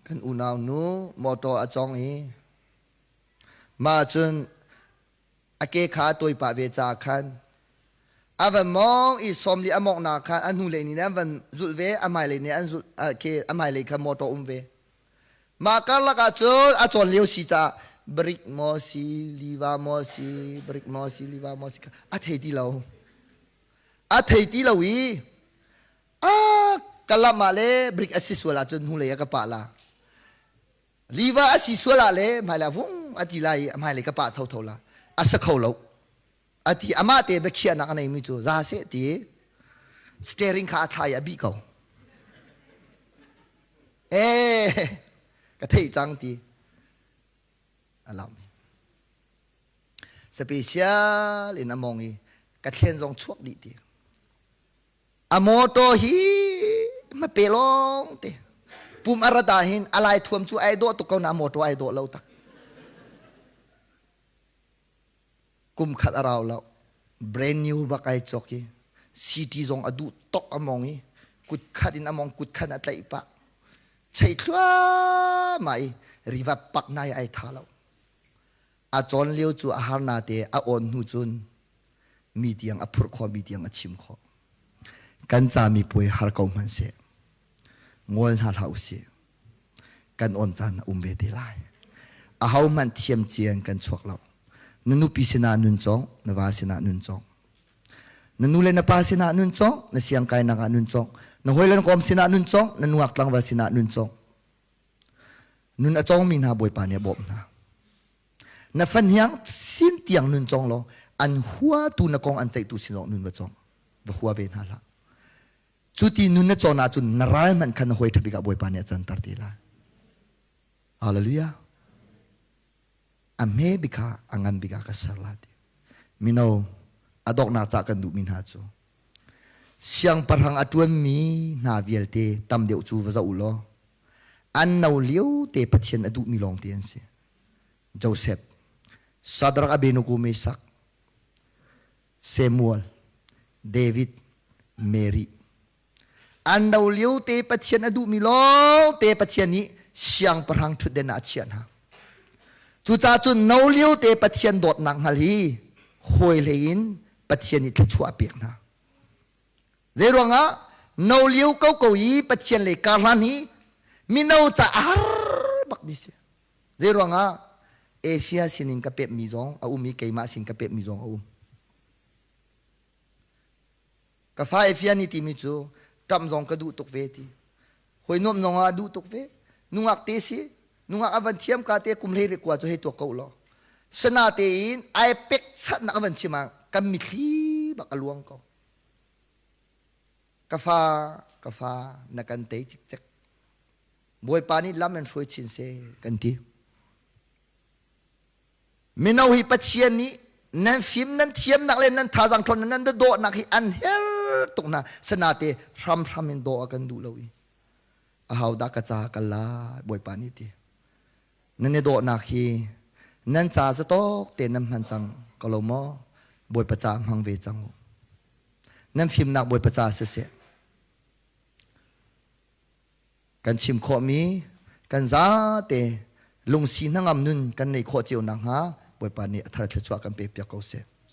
kan unau nu motor a cawng i mah cun a ke kha a tawi pah ve caah khan a van mawng i sawmli a mawngnak khan a hnulei nih an van zulh ve a hmailei nih an zulh ke a hmailei kha motor um ve mah karlak ah cun a cawn lio si caah brik maw si liva maw si brik maw si liva maw si a thei ti lo a thei ti lo i a ka lam ah le brik a si sual ahcun hnulei a ka pah la Liva a si sual ah le hmailei vung a ti lai i a hmailei ka pah thotho la a sa kho lo a ti amah te biakhiahnak a neimi cu za seh ti steering kha a thla i a bih ko eh ka theih cang ti a lam special in a mong i ka thlen zong chuak dih ti A motor hi hmape lawng te. Pum a rat ah hin a lai thuam cu ai dawh tuk ko na motor ai dawh lo tak. Kum khat a rau lo. Brand new bak ai cawk i city zong a duh tok a mong i kut khat in a mong kut khat a tlaih pah. Chei thluahmah i rivat pak nai ai tha lo. A cawn lio cu a har na te a awn hnu cun mi tiang a phurh khawh mi tiang a chim khawh. Kan ca mipuai har ko hmanhseh ngol hna hlah usih. Kan awn caan a um ve te lai. Aho hmanh thiam cian kan chuak lo. Na nupi sinah nun cawng, na va sinah nun cawng. Na nu le na pa sinah nun cawng, na siangkainak ah nun cawng. Na hawi le na kom sinah nun cawng, na nungak tlangval sinah nun cawng. Nun a cawngmi hna Bawipa nih a bawmh hna. Na fahniang sin tiang nun cawng law an huatu na kong an ceihtu sin zong nun va cawng. Va hua ve hna hlah. Cu ti nun na cawn ahcun na ral hmanh kha na hawi ṭha bik ah Bawipa nih a canter te lai. Hallelujah. A hme bik kha a ngan bik ah ka ser lai ti. Mino a donghnak ca kan duhmi hna cu. Siangpahrang a ṭuanmi hna vialte tam deuh cu va zoh u law an no lio te Pathian a duhmi lawngte an si. Joseph, Shadrach Abednego Meshach, Samuel, David, Mary. An no lio te Pathian a duhmi lawngte Pathian nih siangpahrang ṭhutden ah a chiah hna. Cucaah cun no lio te Pathian dawtnak hngal hi hawi hlei in Pathian nih thluachuah a pek hna. Zeiruangah no lio koko i Pathian lei kar hlan hi mino ca a har bakmi si. Zeiruangah Asia sinin ka pekmi zong a um i keimah sin ka pekmi zong a um. Ka fa Asia nih timi cu ṭamh zong ka duh tuk ve ti. Hawi nuamh zong ah duh tuk ve. Nungak te si. Nungak a van thiam ka te kum hlei re kua cu hei tuak ko law. Sana tein ai pek chatnak a van chim ah kan mithli bak a luang ko. Ka fa, ka fa, na kan tei cikcek. Bawipa nih lam in hruai chin seh kan ti. Mino hi Pathian nih nan fim nan thiamnak le nan thazaang ṭhawnnak nan dawhnak hi an her tuk hna. Sanate hramhram in dawh a kan duh lo i aho dah ka ca kal lai Bawipa nih ti. Nan i dawhnak hi nan ca zatawk te nan hman cang ko lo maw? Bawipa ca hmang ve cang u. Nan fimnak Bawipa ca siseh. Kan chim khawhmi kan zate lungsi hnangam nun kan neih khawh cio nakhnga Bawipa nih a thar thluachuah kan pek piak ko seh.